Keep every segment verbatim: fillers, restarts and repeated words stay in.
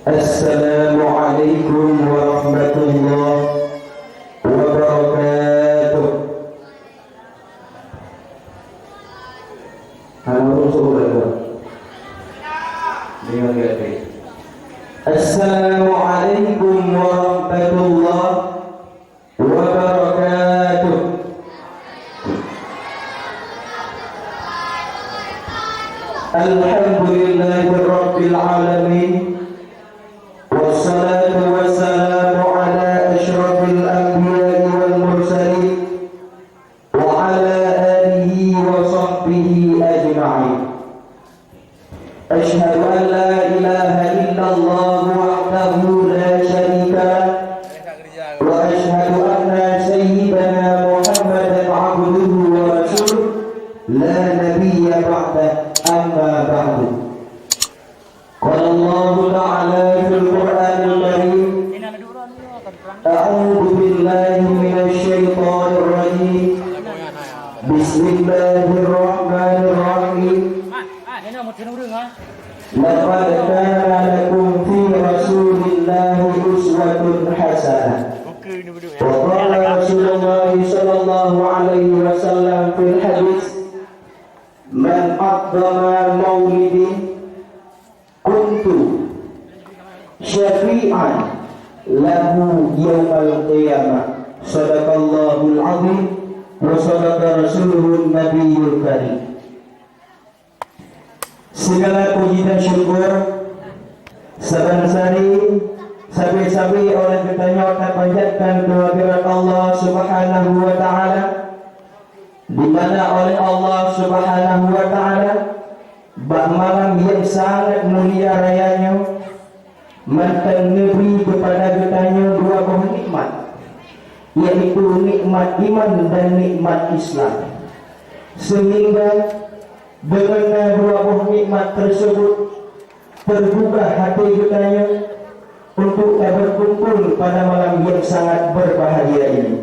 Assalamualaikum warahmatullahi wabarakatuh. Hana ureueng seuulah dua. Dengar gaki. Assalamualaikum warahmatullahi wabarakatuh. Alhamdulillahirabbil alamin. Wassalatu wassalamu ala asyrafil anbiya'i wal mursalin. Wa ala alihi wa sahbihi ajma'in. Asyhadu an la ilaha illallah wahdahu la syarika lah. Wa asyhadu anna sayyidana Muhammadan abduhu wa rasuluh, la nabiyya ba'dah, amma ba'du. Qala Allahu Ta'ala fil Qur'anil Karim, a'udzu billahi minasy syaithanir rajim. Bismillahirrahmanirrahim. Laqad kana lakum fi Rasulillahi uswatun hasanah. Wa qala Rasulullah sallallahu alaihi wasallam fil hadits, "Man 'azzama maulidi kuntu syafi'an lahu yaumal qiyamah." Sadaqallahul azim wa sadaqa rasuluhun nabiyul karim. Segala puji dan syukur saban sari sabe-sabe oleh geutanyoe tapanjatkan keuhadirat Allah Subhanahu wa Ta'ala, di mana oleh Allah Subhanahu wa Ta'ala bak malam nyang sangat mulia raya nyoe mantong neubri keupada geutanyoe dua boh nikmat, yaitu nikmat iman dan nikmat Islam, sehingga deungon dua boh nikmat tersebut teugugah até geutanyoe untuk taberkumpul pada malam nyang sangat berbahagia ini.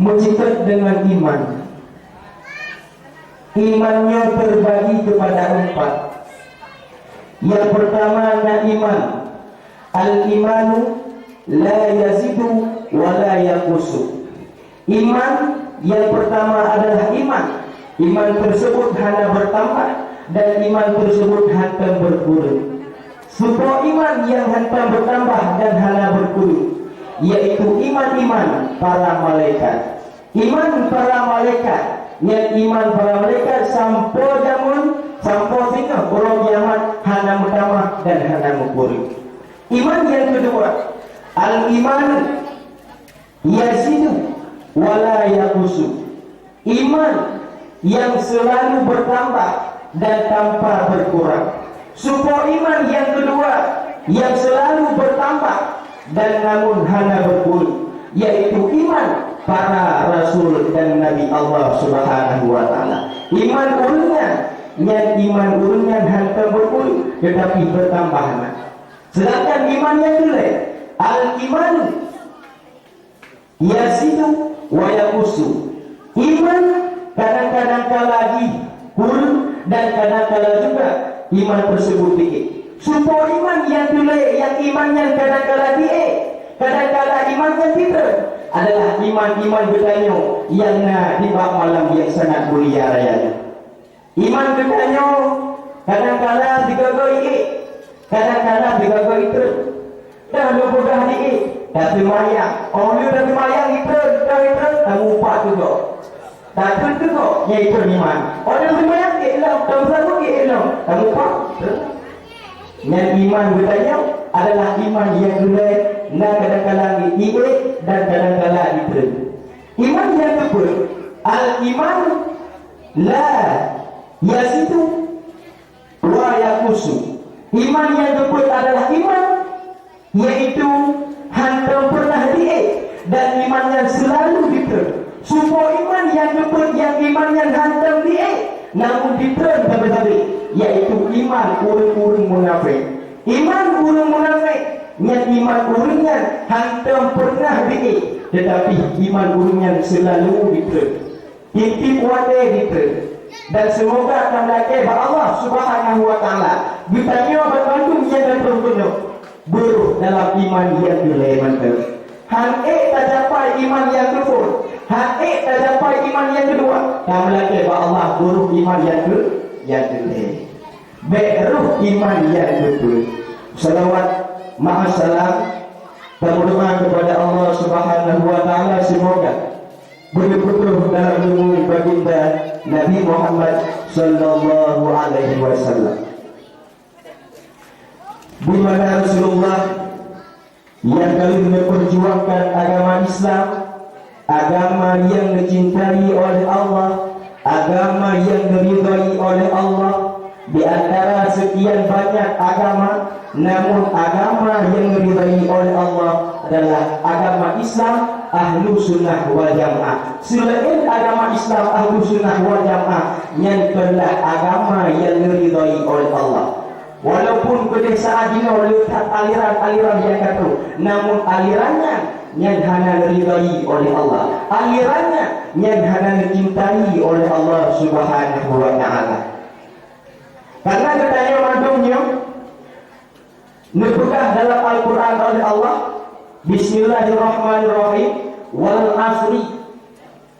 Meucikét deungon iman. Iman nyoe teubagi keupada empat. Nyang peurtama na iman. Al-imanu la yazidu wa la yanqusu. Iman nyang peurtama adalah iman. Iman teusebut hana beurtambah dan iman teusebut hantom beurkureueng. Soe po iman nyang hantom beurtambah dan hana beurkureueng, yaitu iman-iman para malaikat. Iman para malaikat, nyan iman para malaikat sampoe jameun, sampoe singoh uroe kiamat hana meutamah dan hana meukureueng. Iman nyang keudua, al-iman yazidu wa la yanqusu. Iman nyang seulalu beurtambah dan tanpa beurkurang. Soe po iman nyang keudua nyang seulalu beurtambah dan namun hana beurkureueng, yaitu iman para rasul dan nabi Allah Subhanahu wa Ta'ala. Iman ureueng nyan, nyan iman ureueng nyan hantom beurkureueng, teutapi beurtambah na. Seudangkan iman nyang keulhèe, al-iman yazidu wa yanqusu. Iman kadang-kadang kala jih kureueng dan kadang kala juga iman teusebut diék. Soe po iman nyang keulhèe nyang iman nyan kadang kala diék, kadang kala iman nyan jitreun, adalah iman-iman geutanyoe nyang na nibak malam nyang sangat mulia raya nyoe. Iman geutanyoe kadang kala sigoe-goe iék, kadang kala sigoe-goe itreun. Dah lôn peugah diék, taseumayang. Óh lheueh taseumayang itreun, itreun, itreun, tamupat keu gob. Tatreun keu gob, nyan itreun iman. Óh lheueh taseumayang iék lom, tameusaboh iék lom, tamupat, itreun. Nyan iman geutanyoe adalah iman nyang keulhèe, na kadang kala iék dan kadang kala itreun. Iman nyang keupeuet, al-iman la yazidu wa yanqusu. Iman nyang keupeuet adalah iman, yaitu hantom peureunah diék dan iman nyan seulalu jitreun. Soe po iman nyang keupeuet nyang iman nyan hantom diék, namun jitreun sabe-sabe, yaitu iman ureueng-ureueng munafék. Iman ureueng munafék nyan iman ureueng nyan hantom peureunah diék, teutapi iman ureueng nyan seulalu jitreun. Tieb-tieb watèe jitreun. Dan seumoga tameulakée bak Allah Subhanahu wa Taala, geutanyoe banmandum nyang ka troh keunoe beurôh dalam iman nyang keulhée mantong. Han ék tacapai iman nyang keupeuet, han ék tacapai iman nyang keudua, tameulakée bak Allah beurôh iman nyang keu, nyang keulhée. Bék rôh iman nyang keupeuet. Salawat ma'as salam, tameudoa kepada Allah Subhanahu wa Taala, seumoga beutôi-beutôi dalam ilmu baginda Nabi Muhammad sallallahu alaihi wasallam. Di mana Rasulullah nyang ka lheueh meupeurjuangkan agama Islam, agama nyang geucintai oleh Allah, agama nyang geuridai oleh Allah. Di antara sekian banyak agama, namun agama nyang geuridai oleh Allah adalah agama Islam Ahlussunnah wal Jamaah. Seulaén agama Islam Ahlussunnah wal Jamaah, nyan kon lah agama nyang geuridai oleh Allah. Walaupun keudeh saát jinoe le that aliran-aliran nyang ka troh, namun aliran nyan, nyan hana geuridai oleh Allah. Aliran nyan, nyan hana geucintai oleh Allah Subhanahu wa Taala. Karena geutanyoe mandum nyoe neupeugah dalam Al-Quran oleh Allah, "Bismillahirrahmanirrahim, wal asri,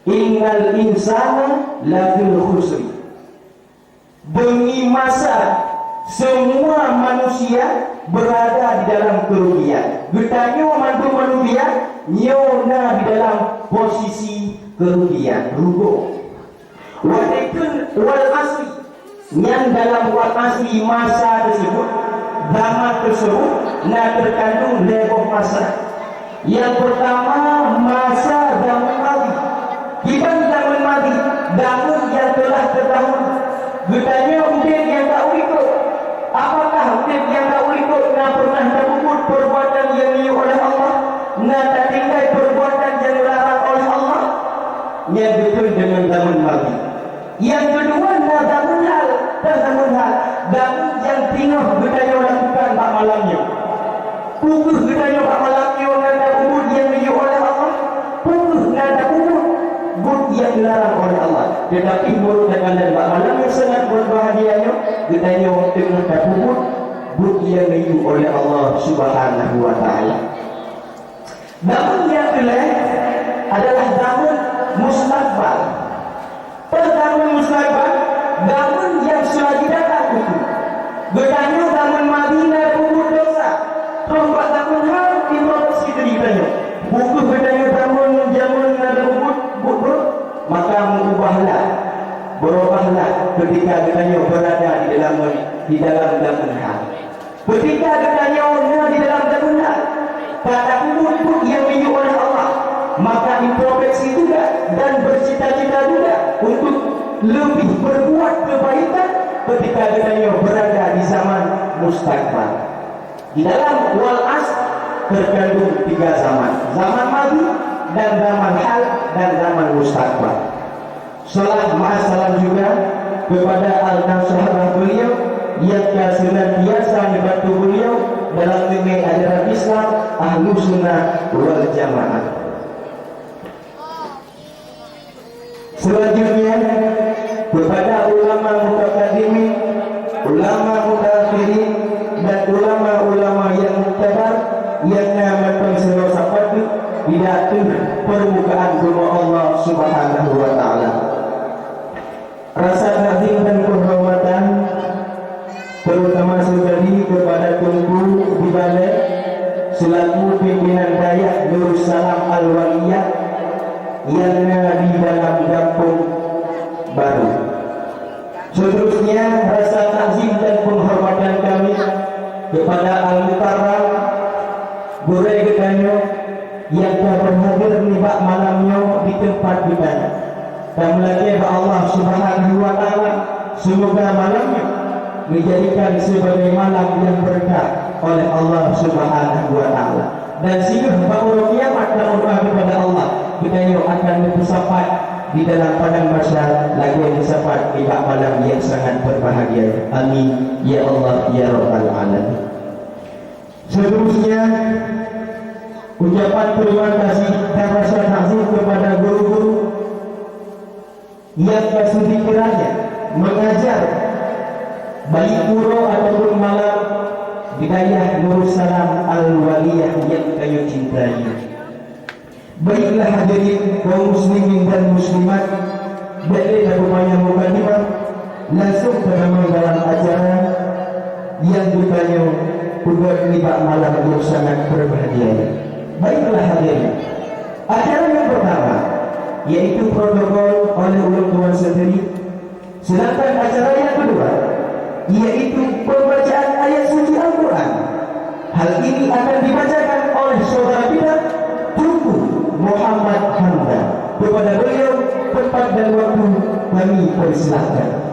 innal insana lafil khusri." Demi masa, semua manusia berada di dalam kerugian. Geutanyoe mandum manusia nyoe na di dalam posisi kerugian, rugoe. Watée kheun wal asri, nyan dalam wal asri masa tersebut, zaman tersebut na terkandung lhée boh masa. Nyang peurtama, masa zaman madhi. Kiban zaman madhi, zaman nyang teulah teudahulu. Geutanyoe udeb nyang ka u likot. Apakah udeb nyang ka u likot na pernah tapeubuet perbuatan nyang miyueb oleh Allah? Na tatinggai perbuatan nyang larang oleh Allah? Nyan dikeue deungon zaman madhi. Nyang keudua na zaman hal, dan zaman hal, zaman nyang teungoh geutanyoe lakukan bak malam nyoe. Peu kheueh geutanyoe bak malam nyoe na tapeubuet nyang miyueb oleh Allah? Peu kheueh na tapeubuet buet nyang larang oleh Allah? Teutapi meunurot takandang bak malam nyang sangat berbahagia nyoe, geutanyoe teungoh tapeubuet buet nyang miyueb oleh Allah Subhanahu wa Taala. Zaman nyang keulhée adalah zaman mustakbal. Peue zaman mustakbal? Zaman nyang seulagi datang itu. Geutanyoe zaman madhi na tapeubuet desya, troh bak zaman hal introspeksi diri geutanyoe. Peu kheueh geutanyoe zaman, zaman na tapeubuet buet brok, maka meuubahlah, beurubahlah ketika geutanyoe beurada di dalam, di dalam zaman hal. Ketika geutanyoe na di dalam zaman hal, ka tapeubuet buet nyang miyueb oleh Allah, maka introspeksi juga dan bercita-cita juga untuk lebih berbuat kebaikan ketika geutanyoe berada di zaman mustakbal. Di dalam wal asr terkandung tiga zaman, zaman madhi dan zaman hal dan zaman mustakbal. Salam ma'as salam juga kepada anak sahabat beliau yang ka senantiasa dibantu beliau dalam mengenai ajaran Islam Ahlussunnah wal Jamaah. Selanjutnya, kepada ulama mutakadimin, ulama mutaakhirin, dan ulama-ulama yang muktabar yang na mantong sidroe sapat di ateueh permukaan bumoe Allah Subhanahu wa Taala. Rasa takzim dan penghormatan, terutama sekali kepada Teungku di Balée selaku pimpinan Dayah Nurussalam Al-Waliyah yang na di dalam gampông baru. Seterusnya, rasa takzim dan penghormatan kami kepada Al-Mukarram, gurée geutanyoe, nyang ka beuhadir nibak malam nyoe di teumpat geutanyoe. Tameulakée bak Allah Subhanahu wa Taala, seumoga malam nyoe geujadikan sibagai malam nyang beureukat oleh Allah Subhanahu wa Taala. Dan singoh bak uroe kiamat tameudoa keupada Allah, geutanyoe akan neupeusapat di dalam padang mahsyar lagée neusapat nibak malam nyang sangat beurbahagia. Amin, ya Allah, ya Rabbal Alamin. Seterusnya, ucapan terima kasih dan rasa takzim kepada guru-guru yang ka sudi kiranya Mengajar, baik uroe ataupun malam, di dayah Nurussalam Al-Waliyah nyang tanyoe cintai. Baiklah hadirin kaum muslimin dan muslimat, bék lé tapeupanyang mukadimah, langsung tatamong dalam acara nyang geutanyoe peugöt nibak malam nyang sangat beubahgia. Baiklah hadirin, acara nyang peurtama, yaitu protokol oleh ulôn tuan sendiri. Sedangkan acara yang kedua, yaitu pembacaan ayat suci Al-Quran. Hal ini akan dibacakan oleh saudara kita, Teungku Muhammad Hamdan. Kepada beliau, tempat dan waktu kami persilakan.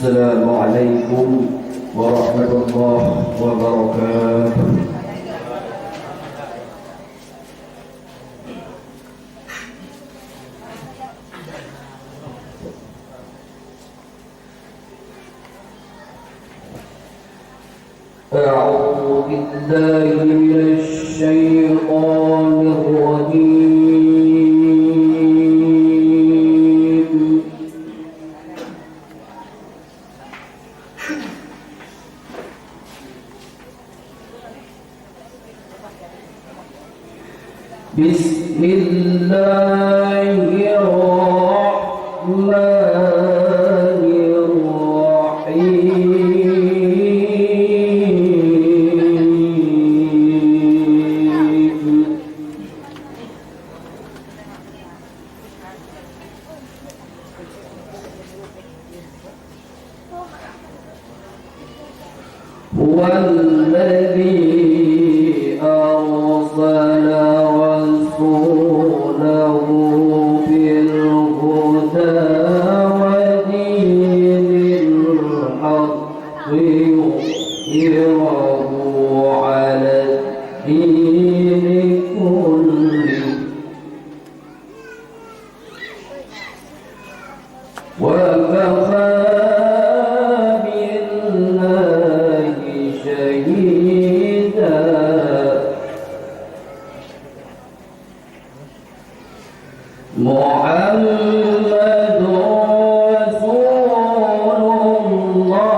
Assalamualaikum warahmatullahi wabarakatuh. أعوذ بالله من الشيطان الرجيم. بسم الله الرحمن الرحيم. هو الذي أرسل رسوله بالهدى ودين الحق ليظهره على الدين كله، وكفى بالله شهيدا. محمد رسول الله.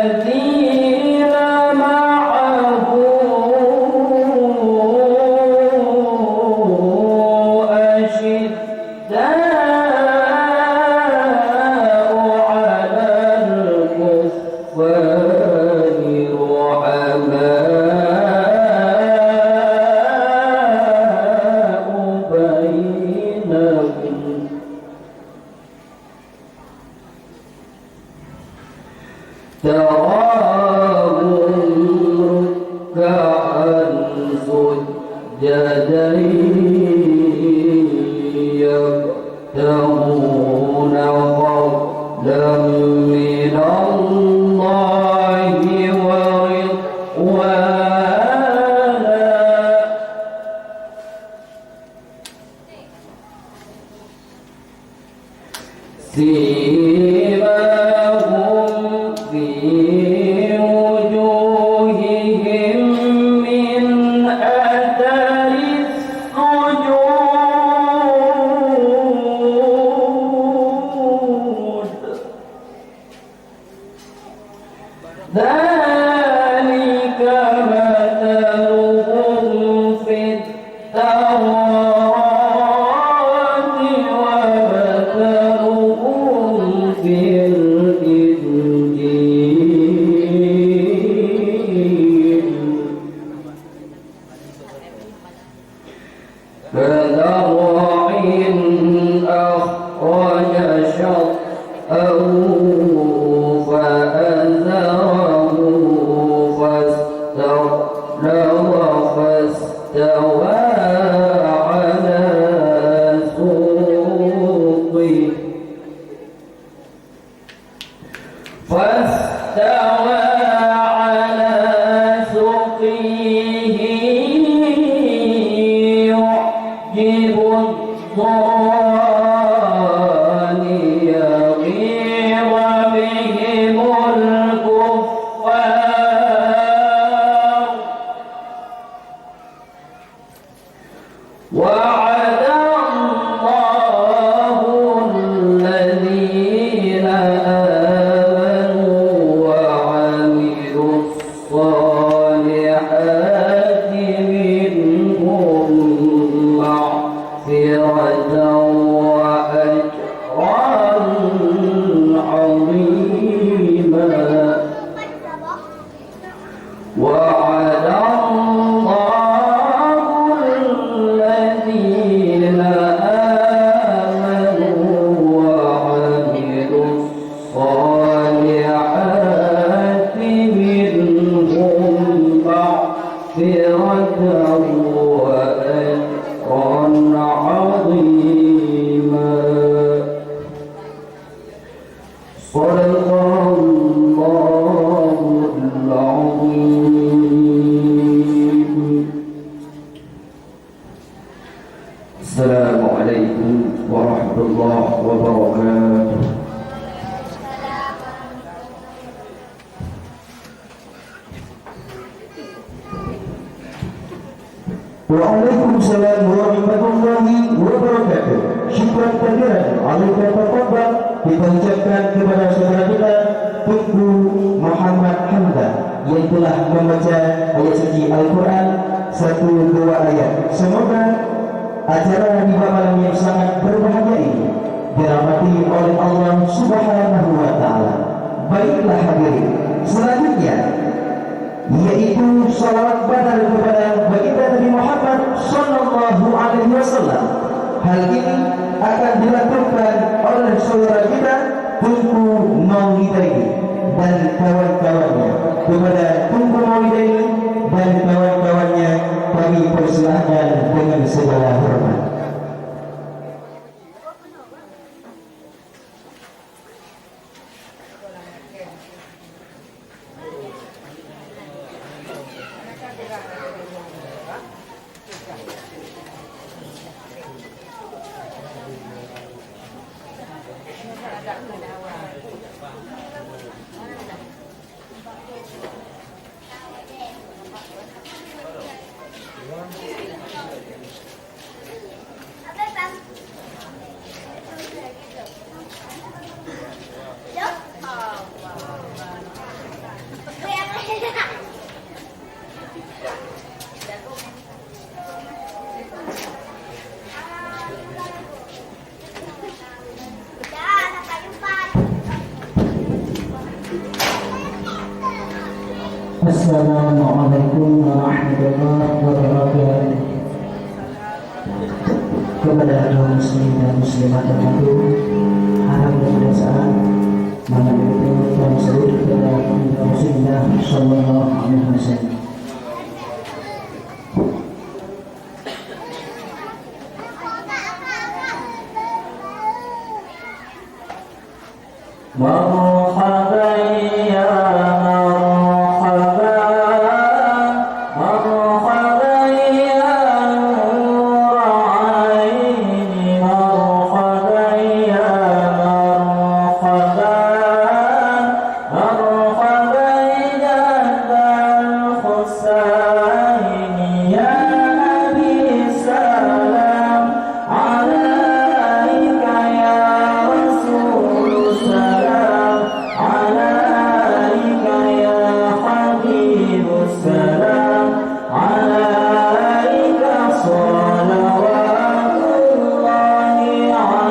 والذين معه أشداء على الكفار رحماء بينهم، تراهم ركعا سجدا يبتغون فضلا من الله ورضوانا. سيماهم في وجوههم من أثر السجود. ذلك مثلهم في التوراة ومثلهم في الإنجيل كزرع أخرج شطأه فآزره فاستغلظ فاستوى على سوقه فاستوى على Waalaikumsalam warahmatullahi wabarakatuh. Syukran kathiran alaika tafadhal kita ucapkan kepada saudara kita Teungku Muhammad Hamdan yang telah membaca ayat suci Al-Quran satu dua ayat. Semoga acara di malam yang sangat berbahagia ini dirahmati oleh Allah Subhanahu wa Ta'ala. Baiklah hadirin, selanjutnya yaitu salawat badar kepada Baginda Nabi Muhammad sallallahu alaihi wasallam. Hal ini akan dilantunkan oleh saudara kita Teungku Maulidaini dan kawan-kawannya. Kepada Teungku Maulidaini dan kawan-kawannya kami persilahkan dengan segala hormat. Assalamualaikum warahmatullahi wabarakatuh. Kepada kaum muslimin dan muslimat terhormat, harap dan kebiasaan, maka itu kami salut kepada Rasulullah sallallahu alaihi wasallam. مرحبا يا مرحبا، مرحبا يا نور عيني، مرحبا يا مرحبا، مرحبا جد الحسين يا نبي السلام. عليك يا رسول السلام، عليك يا حبيب السلام، عليك صلوات الله،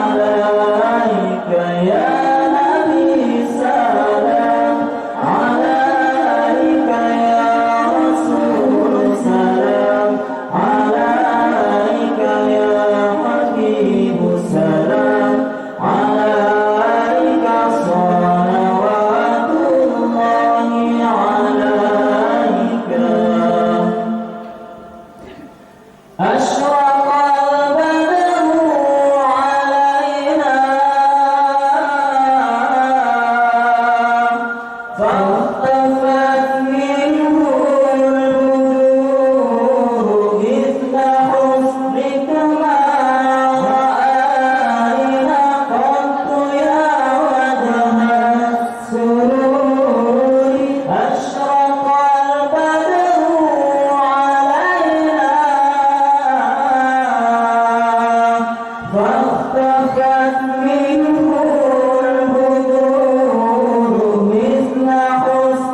عليك يا نبي السلام، عليك يا رسول السلام، عليك يا حبيب السلام، عليك صلوات الله، عليك. أشرق البدر علينا فاختفت منه البدور مثل حسنك ما رأينا قط يا وجه السرور. أشرق البدر علينا فاختفت منه البدور مثل حسن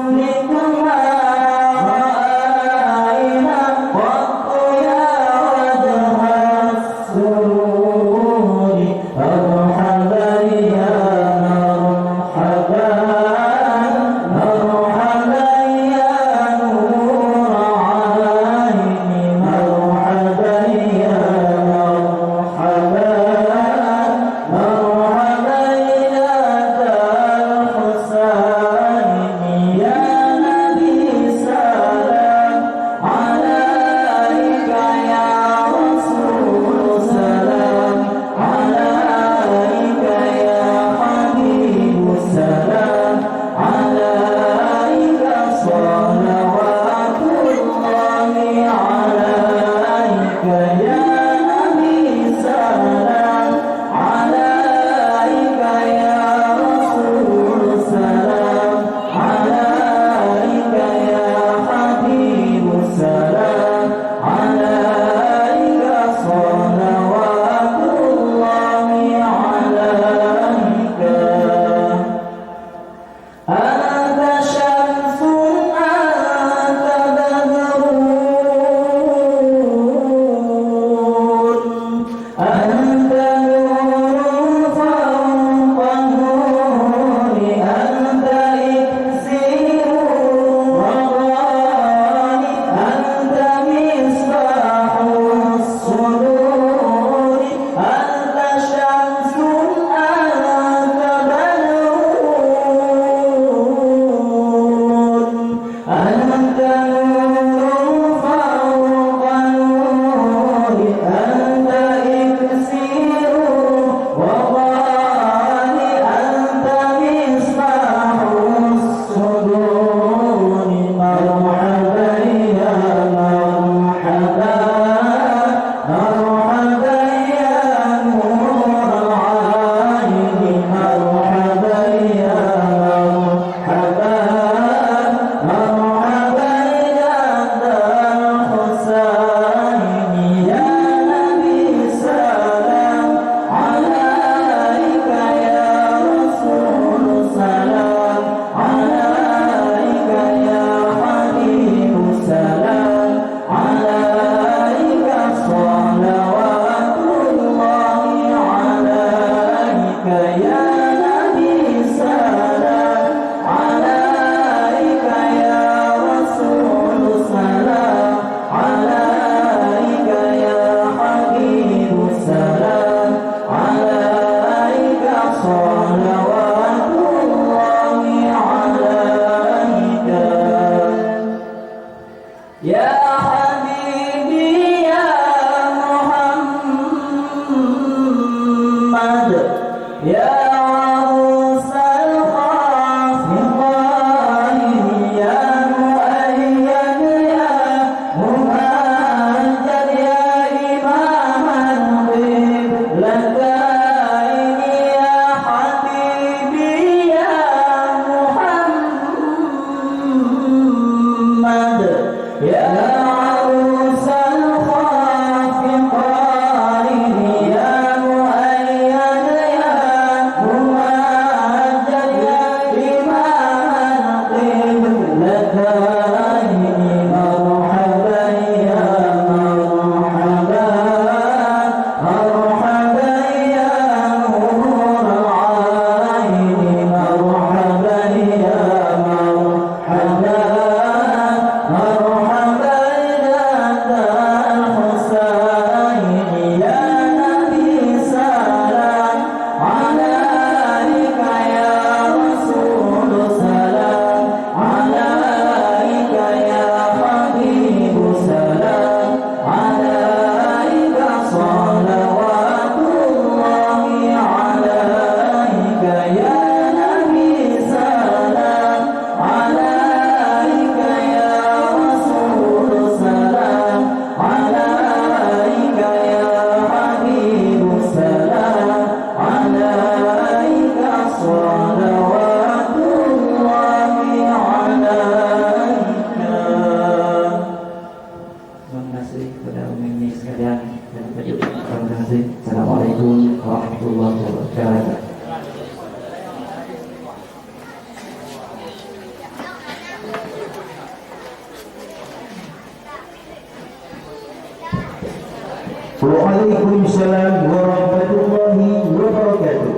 Waalaikumsalam warahmatullahi wabarakatuh.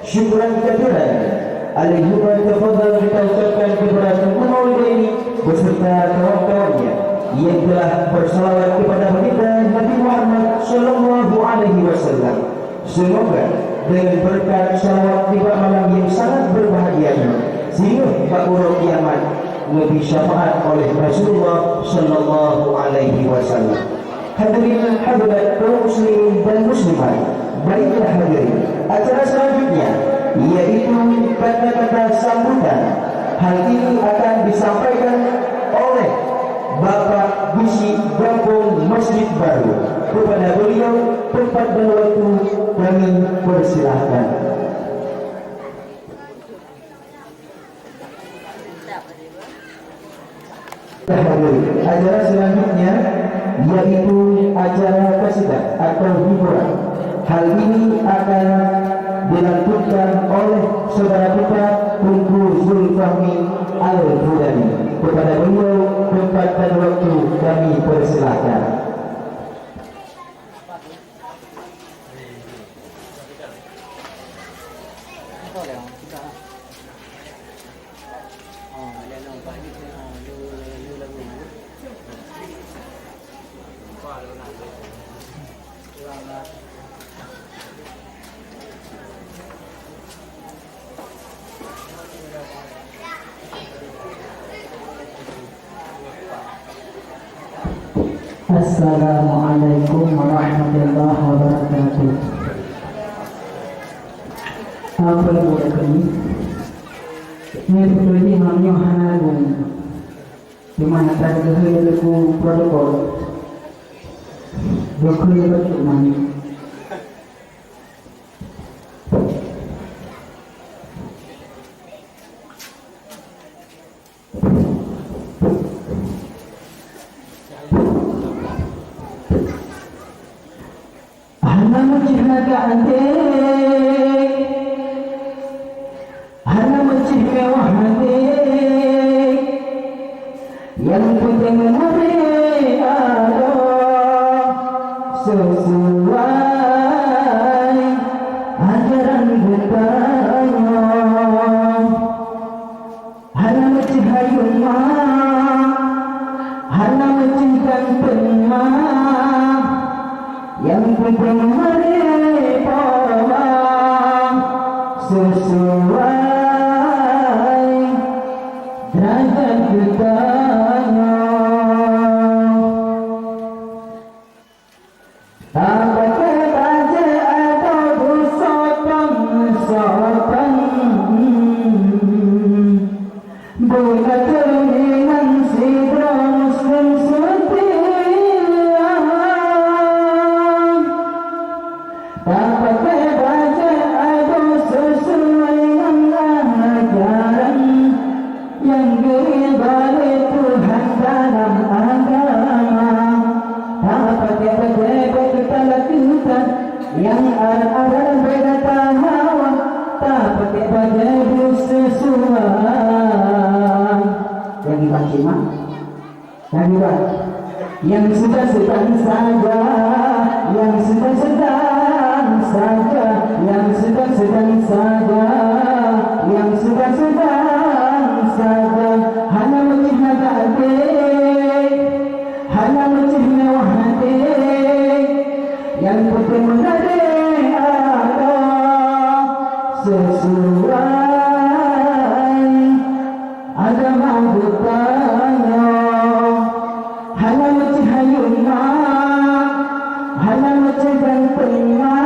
Syukran kathiran. Al-hikmah tafadhal kita ucapkan kepada Teungku Maulidaini beserta kawan-kawannya yang telah bersalawat kepada Baginda Nabi Muhammad sallallahu alaihi wasallam. Semoga dengan berkat salawat di malam yang sangat berbahagia ini, singoh bak uroe kiamat, neubi syafaat oleh Rasulullah sallallahu alaihi wasallam. Hadirin hadirat kaum muslimin dan muslimat, baiklah hadirin, acara selanjutnya yaitu kata-kata sambutan. Hal ini akan disampaikan oleh Bapak Bisi Gampong Masjid Baru. Kepada beliau, tempat dan waktu kami persilahkan. Acara selanjutnya yaitu acara kasidah atau hiburan. Hal ini akan dilantunkan oleh saudara kita Teungku Zulfahmi Al-Hudani. Kepada beliau, tempat dan waktu kami persilahkan. Assalamualaikum warahmatullahi wabarakatuh. Apa yang buat ini? Ini betul ni, hanya hana guna. Cuma nak tanya ke protokol. Doktor ni betul mana? Hana meucih lagak anté, hana meucih mewah anté, nyang peunteng meunari adoe sisuai ajaran geutanyoe. Hana meucih hayeu ma, hana meucih ganteng ma, nyang peunteng meunari pola sisuai derajat geutanyoe. Tapakai bajée adoe beusotong-sotong, beuna cerminan sidroe muslim seutia. Tapakai bajée adoe sisuai ngon ajaran nyang geubri lé Tuhan dalam agama. Tapakai bajée bèk geutalakeukan nyang aran-aran bèk gata hawa. Tapakai bajée beusisuai. Nyang dipakai mak. Nyang dua, nyang sedang-sedang saja, nyang sedang-sedang saja, nyang sedang-sedang saja, nyang sedang-sedang saja. Hana meucih lagak anté, hana meucih mewah anté, nyang peunteng meunari adoe sisuai agama geutanyoe. Hana meucih hayeu ma, hana meucih ganteng ma,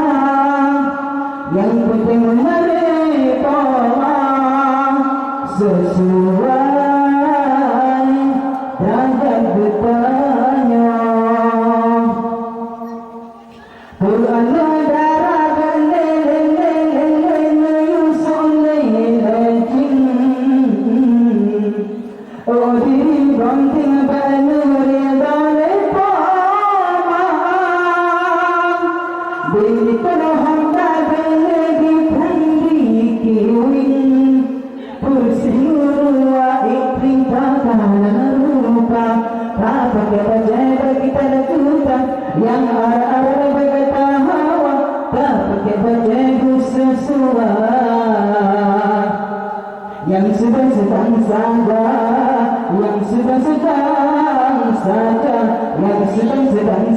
nyang peunteng meunari pola sisuai derajat geutanyoe. Peureulée dara geuh lé, lé, lé, lé, lé, lé, Yusuf lé, lé, jih. Oh, diri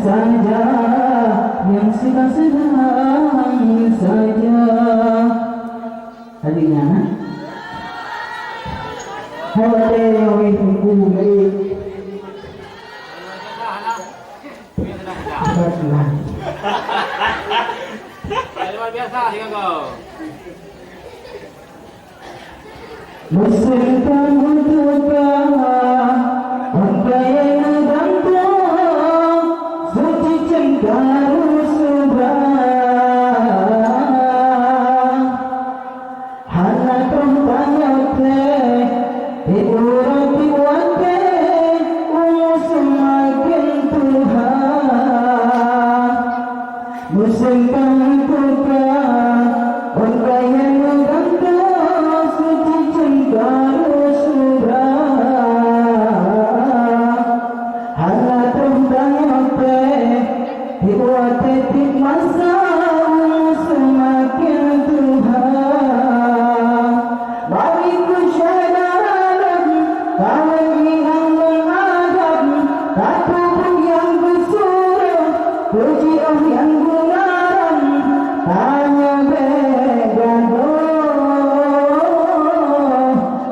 saja, yang sedang-sedang saja. Tadi nyan, eh? Hawate nyang wéh teungku lé. Luar biasa, silakan kau. Meuseukan meutuka, ôn kayée neugantung, suci ceukaru subra. Hana troh tanyoe treb, tieb uroe tieb watée, umu seumaken tuha. Meuseukan teuka, ôn kayée neugantung, suci ceukaru subra. Hana troh tanyoe treb, tieb watée tieb masa, umu seumaken tuha. Bagi keu syedara lôn, kawén inong ngon adat, tapeubuet nyang geusuroh, peujiôh nyang geularang, tanyoe bék gadôh,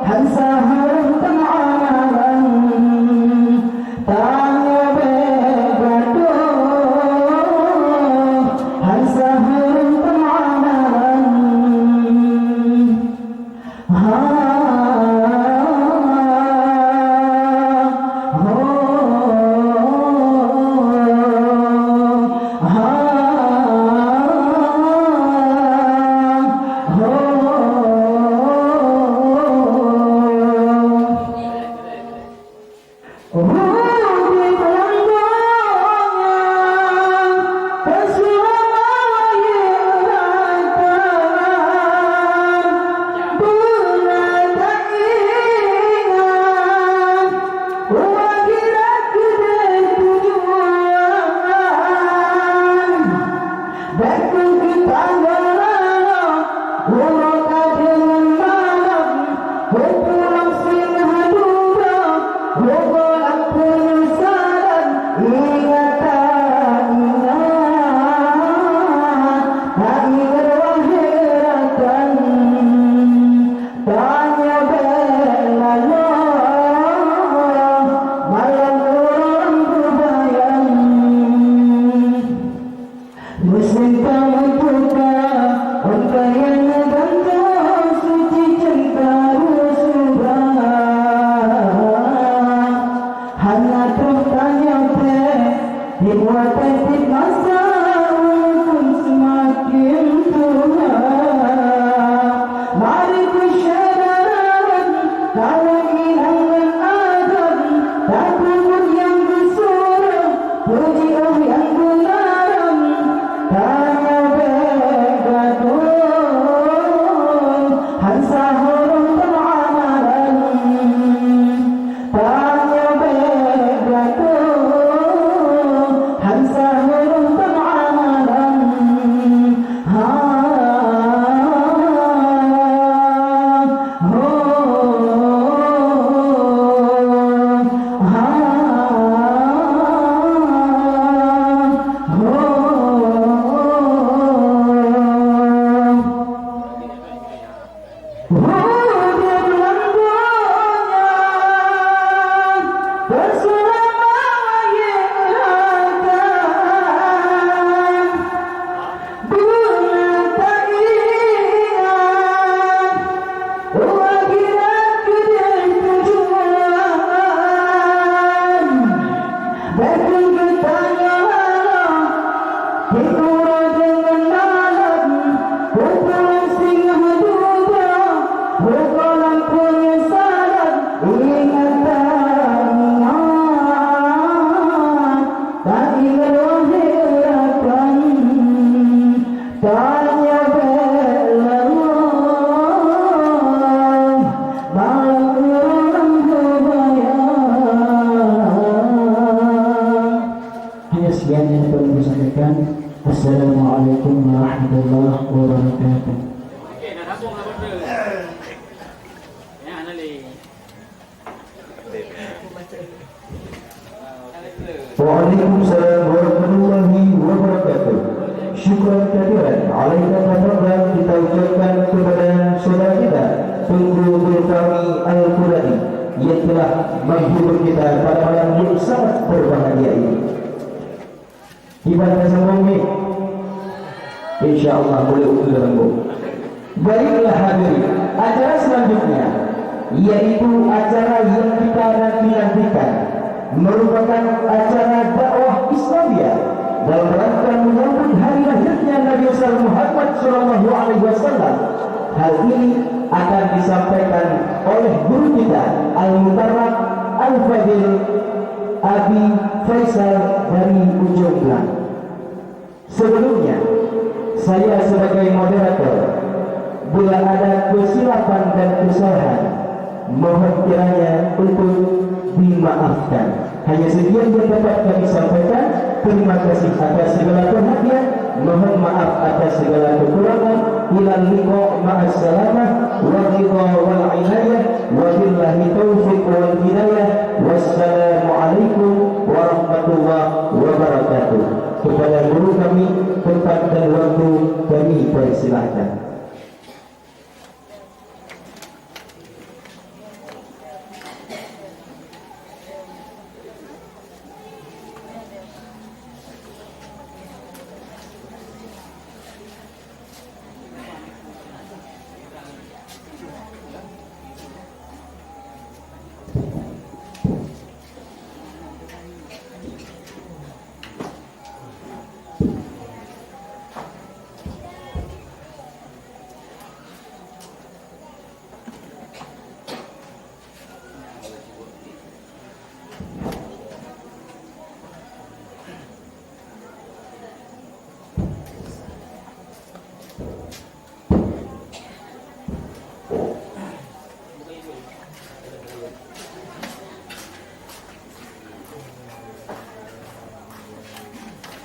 han sahoe teumalan. Tanyoe bék gadôh, han sahoe teumalan. Ha, ho, ha, ho. Udeb lam donya, teuseulamat rakan, beuna taingat, u akhirat keudeh tujuan. Bék keuh geutanyoe rara, uroe ka deungon malam, peue pulang singoh dudoe, uroe lam peunyesalan, ingat taingat, taingat wahé rakan, tanyoe bék laloe, malam uroe lam peubayan. Meuseuka meutuka, ôn kayée neugantung, suci ceukaru subra. Hana troh tanyoe treb, tieb watée tieb masa, umu seumaken tuha. Mari keu syedara lôn, kawén inong ngon adat, tapeubuet nyang geusuroh, peujiôh nyang geularang, tanyoe bék gadôh, han sahoe teumalan. Tanyoe bék gadôh, han sahoe teumalan. Ha, ho, ha, ho. Udeb lam donya, teuseulamat rakan, beuna taingat, u akhirat keudeh tujuan. Bék keuh geutanyoe rara, tieb uroe deungon malam, peue pulang singoh dudoe, uroe lam peunyesalan, ingat taingat, taingat wahé rakan. Tanyoe bék laloe, malam uroe lam peubayan. Hanya sekian yang dapat kami sampaikan. Assalamualaikum warahmatullahi wabarakatuh. Waalaikumsalam warahmatullahi Syukran kathiran alaika tafadhal kita ucapkan kepada saudara kita, Teungku Zulfahmi Al-Qurani, yang telah menghibur kita pada malam yang sangat berbahagia ini. Kiban tasambong ni, insya Allah boleh ukeue lambung. Baiklah hadirin, acara selanjutnya yaitu acara yang kita nanti-nantikan, merupakan acara dakwah Islamiyah dalam rangka menyambut hari lahirnya Nabi besar Muhammad sallallahu alaihi wasallam. Hal ini akan disampaikan oleh guru kita Al-Mukarram Al-Fadil Abi Faisal dari Ujong Blang. Sebelumnya, saya sebagai moderator, bila ada kesilapan dan kesalahan, mohon kiranya untuk dimaafkan. Hanya sekian yang dapat kami sampaikan. Terima kasih atas segala perhatian. Mohon maaf atas segala kekurangan. Ilal liqa ma'as salamah. Wa ridha wal inayah. Wabillahi taufiq wal hidayah. Wassalamualaikum warahmatullahi wabarakatuh. Kepada guru kami, tempat dan waktu kami persilahkan.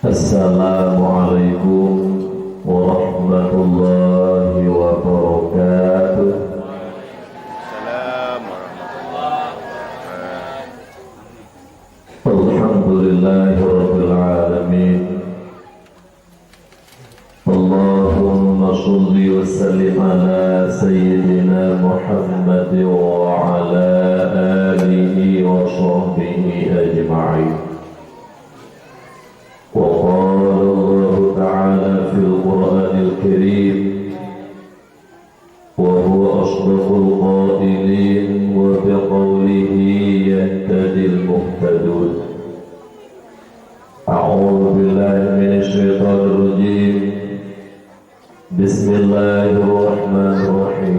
Assalamualaikum warahmatullahi wabarakatuh. Alhamdulillahirabbil alamin. Allahumma shalli wa sallim ala sayyidina Muhammad wa ala alihi wa sahbihi ajma'in. Wa qala Allahu ta'ala fil Qur'anil Karim, wa huwa asdaqul qailin, wa biqaulihi yahtadil muhtadun. A'udzu billahi minasy syaithanir rajim. Bismillahirrahmanirrahim.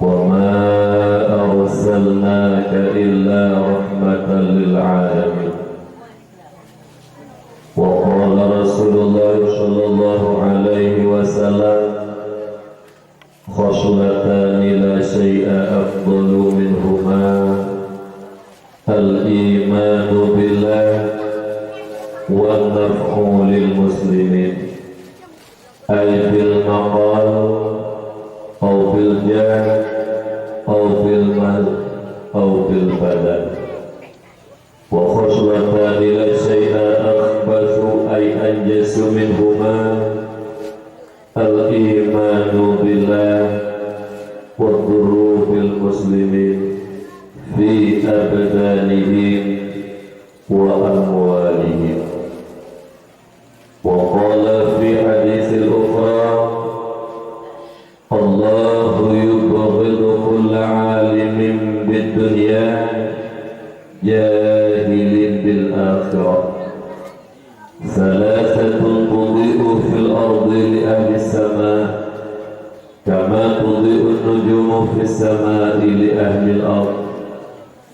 Wa ma arsalnaka illa rahmatan lil alamin. Wa qala Rasulullah sallallahu alaihi wasallam, khaslatani la syai'a afdalu minhuma, al-imanu billah, wan naf'u lil muslimin. Ay bil maqal, au bil jah, au bil mal, au bil badan. Wa khaslatani la syai'a akhbathu ay anjasu minhuma, al-imanu billah, wa dhurru bil muslimin fi abdanihim wa amwalihim. Wa qala fi haditsil ukhra, Allahu yubghidu kulla alimin bid dunya jahilin bil akhirah. Thalathatun tudhi'u fil ardi li ahli sama, kama tudhi'un nujumu fis samai li ahli al-ard.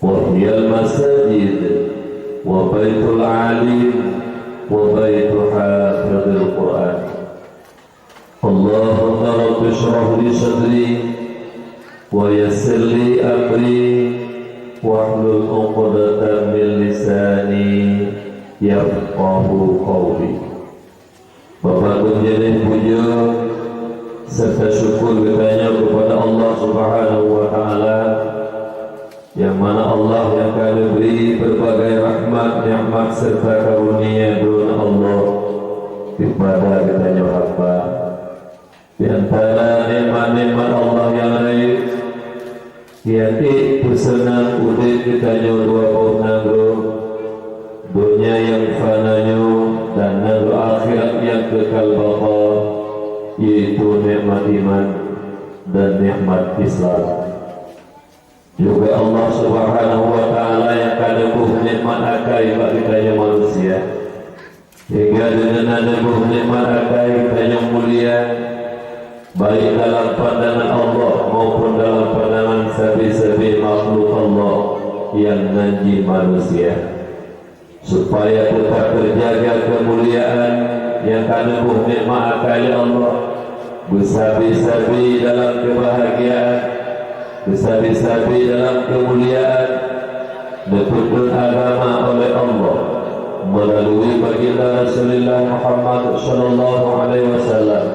Wa hiyal masajid, wa baitul alim, wa baitu hafidhil Qur'an. Allahumma rabbi shrah li sadri, wa yassir li amri, wahlul uqdatan min lisani yafqahu qawli. Bapak Guru, jeuneh puja serta syukur geutanyoe kepada Allah Subhanahu wa Ta'ala, yang mana Allah yang ka neubri berbagai rahmat, nikmat serta karunia droe Allah. kepada geutanyoe hamba. Di antara nikmat-nikmat Allah nyang rayeuk, nyang ék peuseunang udép geutanyoe dua boh nanggroe, donya nyang fana nyoe dan nanggroe akhirat nyang kekal baqa, yaitu nikmat iman dan nikmat Islam. Juga Allah Subhanahu wa Ta'ala nyang ka neubôh nikmat akai bak geutanyoe manusia. Hingga deungon na neubôh nikmat akai geutanyoe mulia, baik dalam pandangan Allah maupun dalam pandangan sabe-sabe makhluk Allah nyang nan jih manusia. Supaya teutap teujaga keumuliaan nyang ka neubôh nikmat akai lé Allah, beusabe-sabe dalam keubahagiaan, beusabe-sabe dalam keumuliaan, neupeutrön agama oleh Allah meulalu baginda Rasulullah Muhammad sallallahu alaihi wasallam.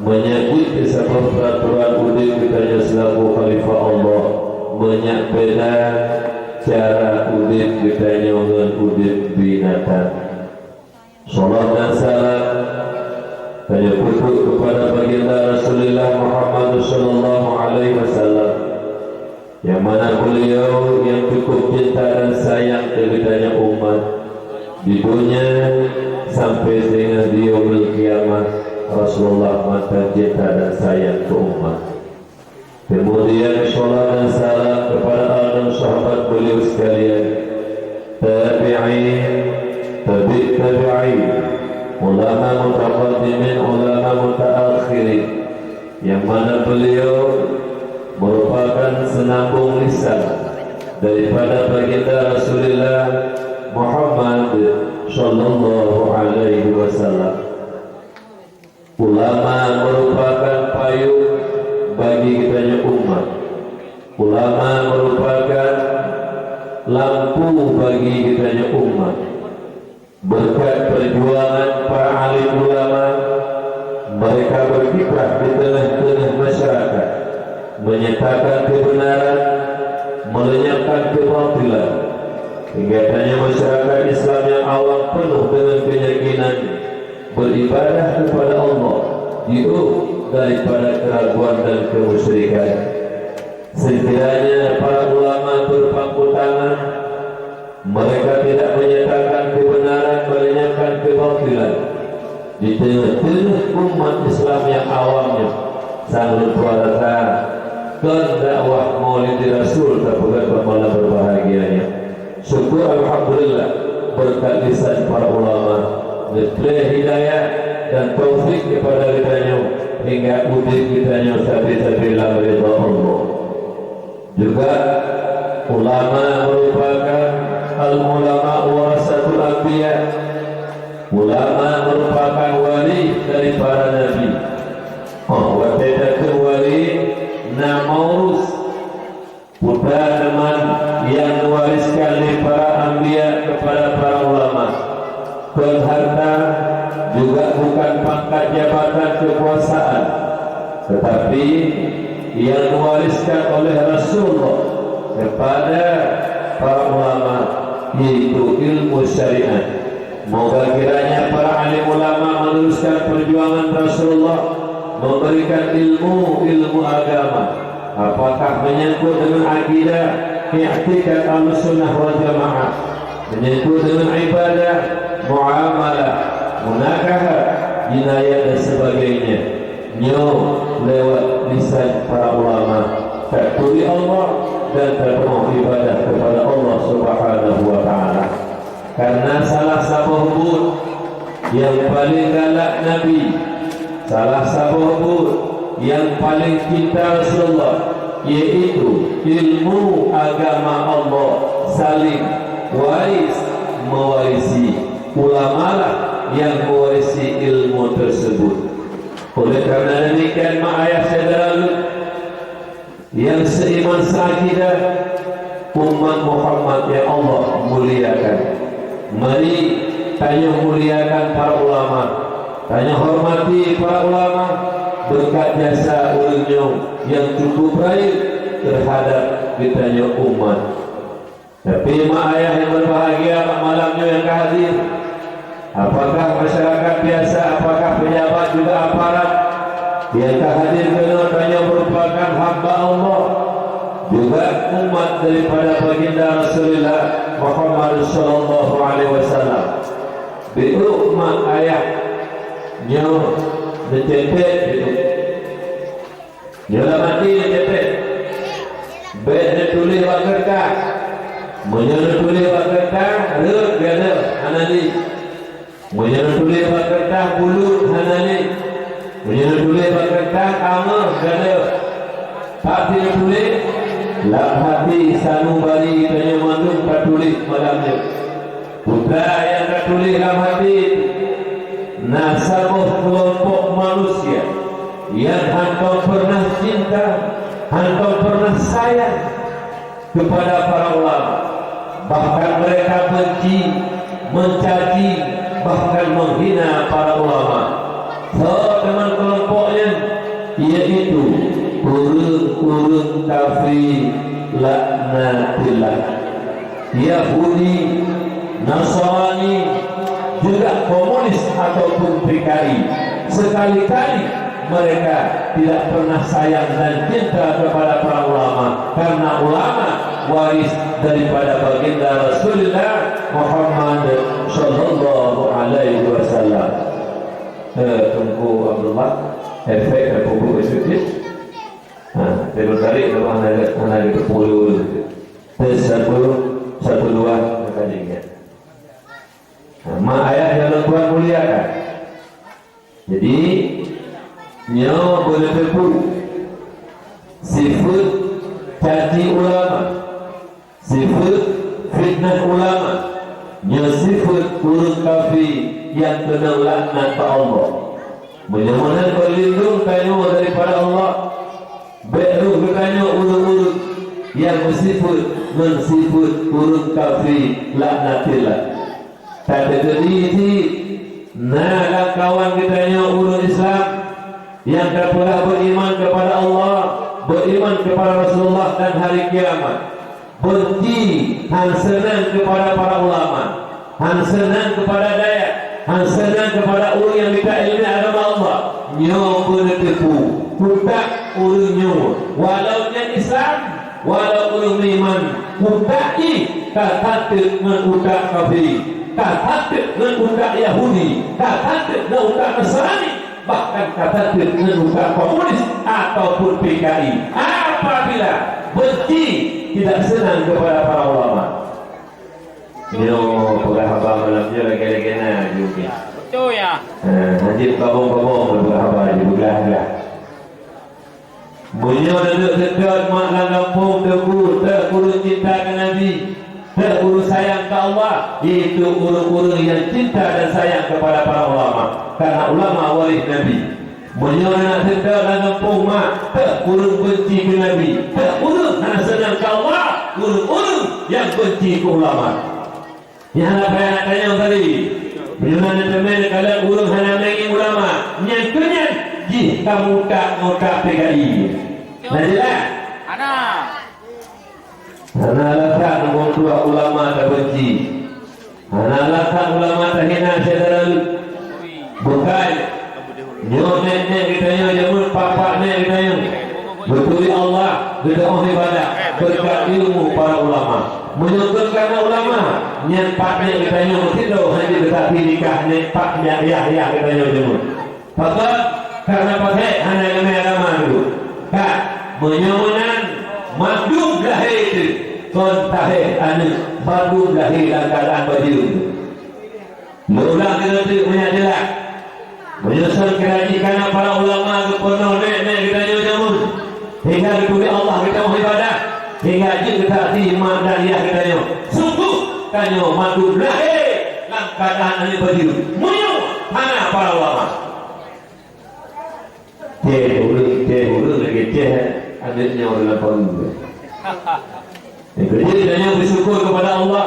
Meunyoe jeuet keu saboh peuratoran udép geutanyoe seulaku khalifah Allah, meunyoe beda cara udép geutanyoe ngon udép binatang. Salawat dan salam tanyoe peutrok keupada baginda Rasulullah Muhammad sallallahu alaihi wasallam, nyang mana beliau nyang cukup cinta dan sayang keu geutanyoe umat di donya sampai singoh di yaumul qiyamah. Rasulullah mantong cinta dan sayang keu umat. Kemudian, salawat dan salam kepada al dan sahabat beliau sekalian, tabi'in, tabi' tabi'in, ulama mutaqaddimin, ulama mutaakhirin, nyang mana beliau merupakan senambung lisan daripada baginda Rasulullah Muhammad sallallahu alaihi wasallam. Ulama merupakan payong bagi geutanyoe umat. Ulama merupakan lampu bagi geutanyoe umat. Berkat perjuangan para alim ulama, mereka berkiprah di tengah-tengah masyarakat, menyatakan kebenaran, melenyapkan kebatilan, hingga tanyoe masyarakat Islam nyang awam penuh dengan keyakinan beribadah kepada Allah, jiôh daripada keraguan dan kemusyrikan. Sekiranya para ulama berpangku tangan, mereka tidak menyatakan kebenaran, melenyapkan kebatilan di tengah-tengah umat Islam nyang awam nyoe, sang lôn tuan rasa kon dakwah Maulid Rasul tapeugah bak malam berbahagia nyoe. Syukur alhamdulillah, berkat lisan para ulama, neuplé hidayah dan taufik kepada geutanyoe hingga udép geutanyoe sabe-sabe lam ridha Allah. Juga ulama merupakan al-ulama warasatul anbiya. Ulama merupakan wali dari para nabi. Oh, watée takheun wali, na maurus, putra teuma nyang diwariskan lé para anbiya kepada para ulama. Kon harta, juga bukan pangkat jabatan kekuasaan, tetapi yang diwariskan oleh Rasulullah kepada para ulama, yaitu ilmu syariat. Moga kiranya para alim ulama meneruskan perjuangan Rasulullah memberikan ilmu-ilmu agama, apakah menyangkut dengan akidah, i'tikad Ahlussunnah wal Jamaah, menyangkut dengan ibadah, muamalah, munakahat, jinayat dan sebagainya. Nyoe lewat lisan para ulama, taturi Allah dan tapeugah ibadah kepada Allah Subhanahu wa Ta'ala. Karena salah saboh buet nyang paleng galak Nabi, salah saboh buet nyang paleng cinta Rasulullah, yaitu ilmu agama Allah saling waris mewarisi. Ulamalah nyang mewarisi ilmu tersebut. Oleh karena demikian, mak ayah syedara lôn, nyang seiman seakidah, umat Muhammad nyang Allah muliakan. Mari tanyoe muliakan para ulama, tanyoe hormati para ulama, berkat jasa ureuëng nyoe nyang cukup rayeuk terhadap geutanyoe umat. Tapi mak ayah nyang berbahagia, bak malam nyoe nyang ka hadir, Apakah masyarakat biasa, apakah pejabat juga aparat yang ka hadir keunoe tanyoe merupakan hamba Allah, juga umat daripada Baginda Rasulullah Muhammad sallallahu alaihi wasallam. Beuh mak ayah nyoe neucetet beuh. Nyoe lam até neucetet. Bèk neutuléh bak keureutah. Meunyoe neutuléh bak keureutah, rhot gadôh hana lé. Meunyoe neutuléh bak keureutah, bulut hana lé. Meunyoe neutuléh bak keureutah, angoh gadôh. Pat pih neutuléh, lam haté sanubari tanyoe mandum tatuléh malam nyoe. Peue nyang tatuléh lam haté, na saboh keulompok manusia nyang hántom peureunah cinta, hántom peureunah sayang keupada para ulama. Bahkan mereka benci, mencaci, bahkan menghina para ulama. Soe teuma keulompok nyan? Yaitu ureueng-ureueng kafé laknatillah. Yahudi, Nasrani, juga komunis ataupun P K I. Sekali-kali mereka tidak pernah sayang dan cinta kepada para ulama, karena ulama waris daripada Baginda Rasulullah Muhammad sallallahu alaihi wasallam. Eh, Teungku Abdullah, efek dan pupuk sedikit. Ha, saya bertarik lepas nak, nak ada sepuluh. Tes satu, satu dua, maka diingat. Nah, mak ayah yang Tuhan muliakan. Jadi, nyoe beuteupeue sifeuet caci ulama, sifeuet fitnah ulama, nyoe sifeuet ureueng kafé nyang keunong laknat bak Allah. Meunyoe meunan kon lindong tanyoe daripada Allah, bèk rôh geutanyoe ureueng-ureueng nyang meusifeuet ngon sifeuet ureueng kafé laknatillah. Tateukeudi cit na lamkawan geutanyoe ureueng Islam nyang ka peurah beuiman keupada Allah, beuiman keupada Rasulullah dan Hari Kiamat. Beunci, hán seunang keupada para ulama, hán seunang keupada dayah, hán seunang keupada ureueng nyang mita ileumèe agama Allah. Nyoe beuteupeue, utak ureueng nyoe, walau nyan Islam, walau ureueng meuiman, utak jih ka that teuk ngon utak kafé, ka that teuk ngon utak Yahudi, ka that teuk ngon utak Nasrani. Bahkan ka that teuk ngon utak komunis ataupun P K I. Apabila benci, tidak senang kepada para ulama. Nyoe peugah haba malam nyoe lagèe-lagèe na jih. Betul ya. Eh, hanjeuet babong-babong peugah haba jih, peugah-peugah. Meunyoe duek seutôt mak lam gampông teungku, teuk ureueng cinta keu Nabi, teuk ureueng sayang keu Allah, yaitu ureueng-ureueng nyang cinta dan sayang kepada para ulama, karena ulama waréh Nabi. Meunyoe na seutôt lam gampông mak, teuk ureueng beunci keu Nabi, teuk ureueng hana seunang keu Allah, ureueng-ureueng nyang beunci keu ulama. Nyang hana payah neutanyong tadi. Meunyoe na neuteumé neukalon ureueng hana meungieng ulama, nyan keuh nyan jih ka meuutak-utak P K I. Na jeulaih? Hana. Hana alasan ureueng tuha ulama tabeunci. Hana alasan ulama tahina syedara. Bukai. Nyoe nèk-nèk geutanyoe jameun, pak-pak nèk geutanyoe. Beutôi Allah, geutanyoe ibadah, beureukat ilmu para ulama. Meunyoe kon kareuna ulama, nyan pak nèk geutanyoe meusidroe hana geutanyoe nikah nèk pak nèk yah-yah geutanyoe jameun. Pakon? Kareuna pasék hana leumèe agama dulu. Ka, meunyoe meunan, mandum lahé teuh kon tahéh aneuk, mandum lahé lam keuadaan bajeue. Lôn ulang keunoe teuk meunyoe jeulaih. Meunyoe son kira jih kana para ulama geupeunoh nèk-nèk geutanyoe jameun, hingga geuturi Allah geutanyoe ibadah, hingga jeuet geusaksi mak dan yah geutanyoe. Sungguh tanyoe mandum lahé lam keuadaan aneuk bajeue. Meunyoe hana para ulama. Ceh ureueng, ceh ureueng lagèe ceh aneuk nyoe dalam paru. Jadi, tanyoe beusyukur keupada Allah,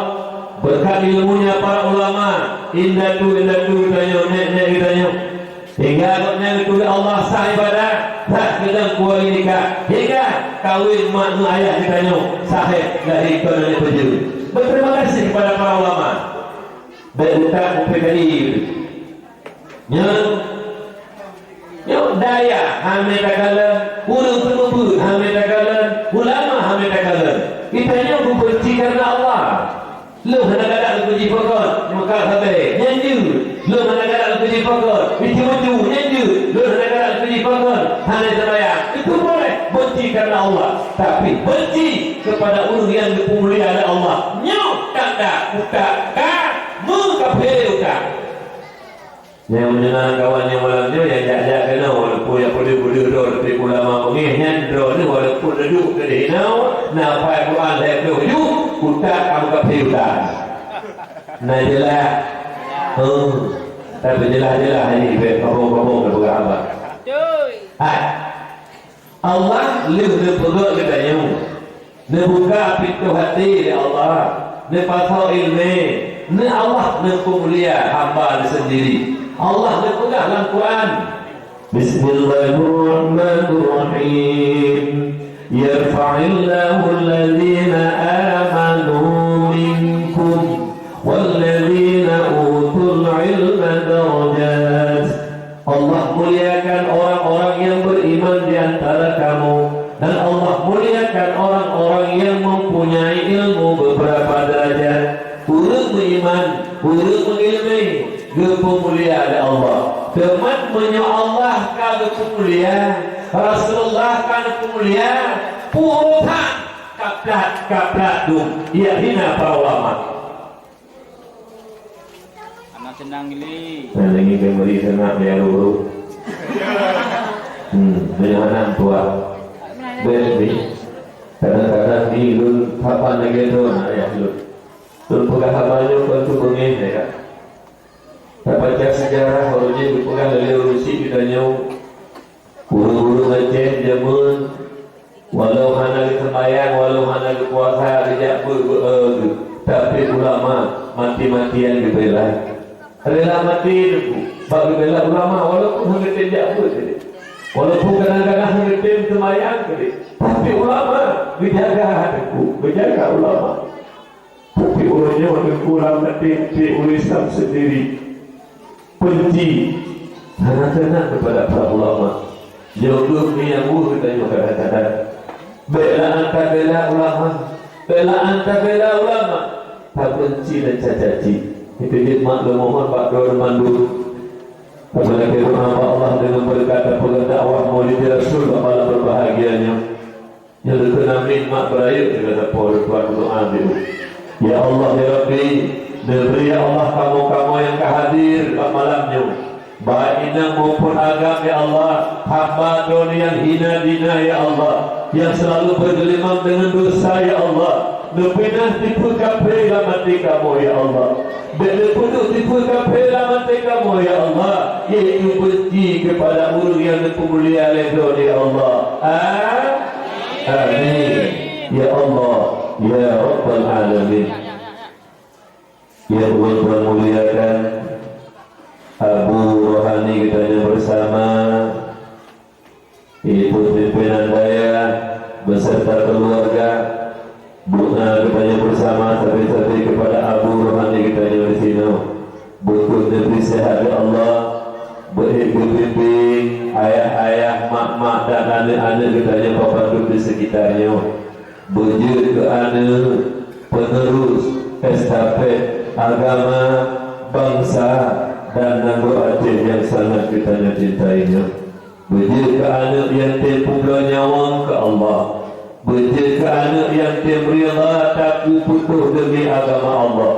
beureukat ileumu nyang para ulama, indatu-indatu tanyoe, nèk-nèk tanyoe. Hingga gobnyan geutuléh Allah sah ibadat, sah keudang kuali nikah, hingga kawén mak ngon ayah geutanyoe sahé lahé kon aneuk bajeue. Beuterima kasih kepada para ulama. Bèk utak mupeukayi. Nyoe, nyoe dayah hana takalon, ureueng seumeubeuet hana takalon, ulama hana takalon. Geutanyoe geubenci kareuna Allah. Lôn hana galak lôn keu jipokon, meukat sabe, nyan jeuet. Lôn hana galak lôn keu jipokon, meucue-meucue, nyan jeuet. Lôn hana galak lôn keu jipokon, hana seumayang. Itu boleh benci kareuna Allah. Tapi benci kepada ureueng nyang geupeumulia lé Allah, nyoe tanda utak ka meukafé utak. Nyang meunyoe na kawan nyang malam nyoe nyang jak-jak keunoe, walaupun nyang peudeuh-peudeuh droe, tapi ulama beungéh nyan droeneuh, walaupun neuduek keudeh inoe, na apai Quran lhèe ploh juh, utak ka meukafé utak. Na jeulaih? Oh, tapi jeulaih-jeulaih ni, bèk kabong-kabong na peugah haba. Hai. Allah lheueh neupeugöt geutanyoe, neubuka pintoe até lé Allah, neupasoe ileumèe, neu Allah neupeumulia hamba Geuh seundiri. Allah neupeugah lam Quran, "Bismillahirrahmanirrahim. Yarfa'illahu alladzina amanu minkum walladzina utul ilma darajat." Allah muliakan orang-orang yang beriman di antara kamu, dan Allah muliakan orang-orang yang mempunyai ilmu beberapa derajat. Ureueng meuiman, ureueng meuileumèe, geupeumulia lé Allah. Teuma meunyoe Allah ka geupeumulia, Rasulullah ka geupeumulia, peue that kaplat-kaplat dum, ia hina para ulama. Hana seunang gili. Nah, lagi meuri seunang ya luru. Hmm, meunyoe hana tuah. Bèk ni. Kadang-kadang ni lôn kapan lagèe tu, nah, ya lôn. Lôn peugah haba nyoe kon teubeungéh, ya kan? Tabaca sejarah, uroe nyoe geupeugah lé ureueng syiek geutanyoe, ureueng-ureueng Aceh jameun, walau hana geuseumayang, walau hana geupuasa, geujak beuet, beuet, tapi ulama mati-matian geubela. Rela maté teungku bak geubela ulama, walaupun hana geutém jak beuet tadi. Walaupun kadang-kadang hana geutém seumayang tadi, tapi ulama geujaga teungku, geujaga ulama. Tapi uroe nyoe teungku lam até uroe Islam seundiri benci, hana keunong keupada para ulama. Nyoe keuh nyang weueh geutanyoe kadang-kadang. Bèk la anta bela ulama, bèk la anta bela ulama, tabenci dan caci. Itu jeuet mak lôn mohon bak droeneuh mandum. Tameulakèe doa bak Allah deungon beureukat tapeugah dakwah Maulid Rasul bak malam berbahagia nyoe. Nyang teukeunamiet mak beurayeuk sibagoe sapo, lôn tuan meudoa beu. Ya Allah, ya Rabbi, neubri ya Allah kamoe-kamoe nyang ka hadir bak malam nyoe, baik inong maupun agam ya Allah, hamba droeneuh nyang hina dina ya Allah, nyang seulalu beugeulimang deungon desya ya Allah, neupinah tipeue kafé lam até kamoe ya Allah. Bèk neupeuduek tipeue kafé lam até kamoe ya Allah, yaitu benci keupada ureueng nyang neupeumulia lé droeneuh ya Allah. A- Amin. Ya Allah, ya Rabbal Alamin. Ya Allah, Tuhan muliakan Abu Rohani geutanyoe bersama, yaitu pimpinan dayah beserta keluarga. Doa geutanyoe bersama sabe-sabe keupada Abu Rohani geutanyoe di sinoe. Beukeuh neubri seuhat lé Allah, beuék geubimbéng ayah-ayah, mak-mak dan aneuk-aneuk geutanyoe bandum di sekitar nyoe. Beujeuet keu aneuk, penerus, estafet agama, bansa, dan nanggroe Aceh nyang sangat geutanyoe cintai nyoe. Beujeuet keu aneuk nyang tem peubloe nyawöng keu Allah. Beujeuet keu aneuk nyang tem rila taku putôh deumi agama Allah.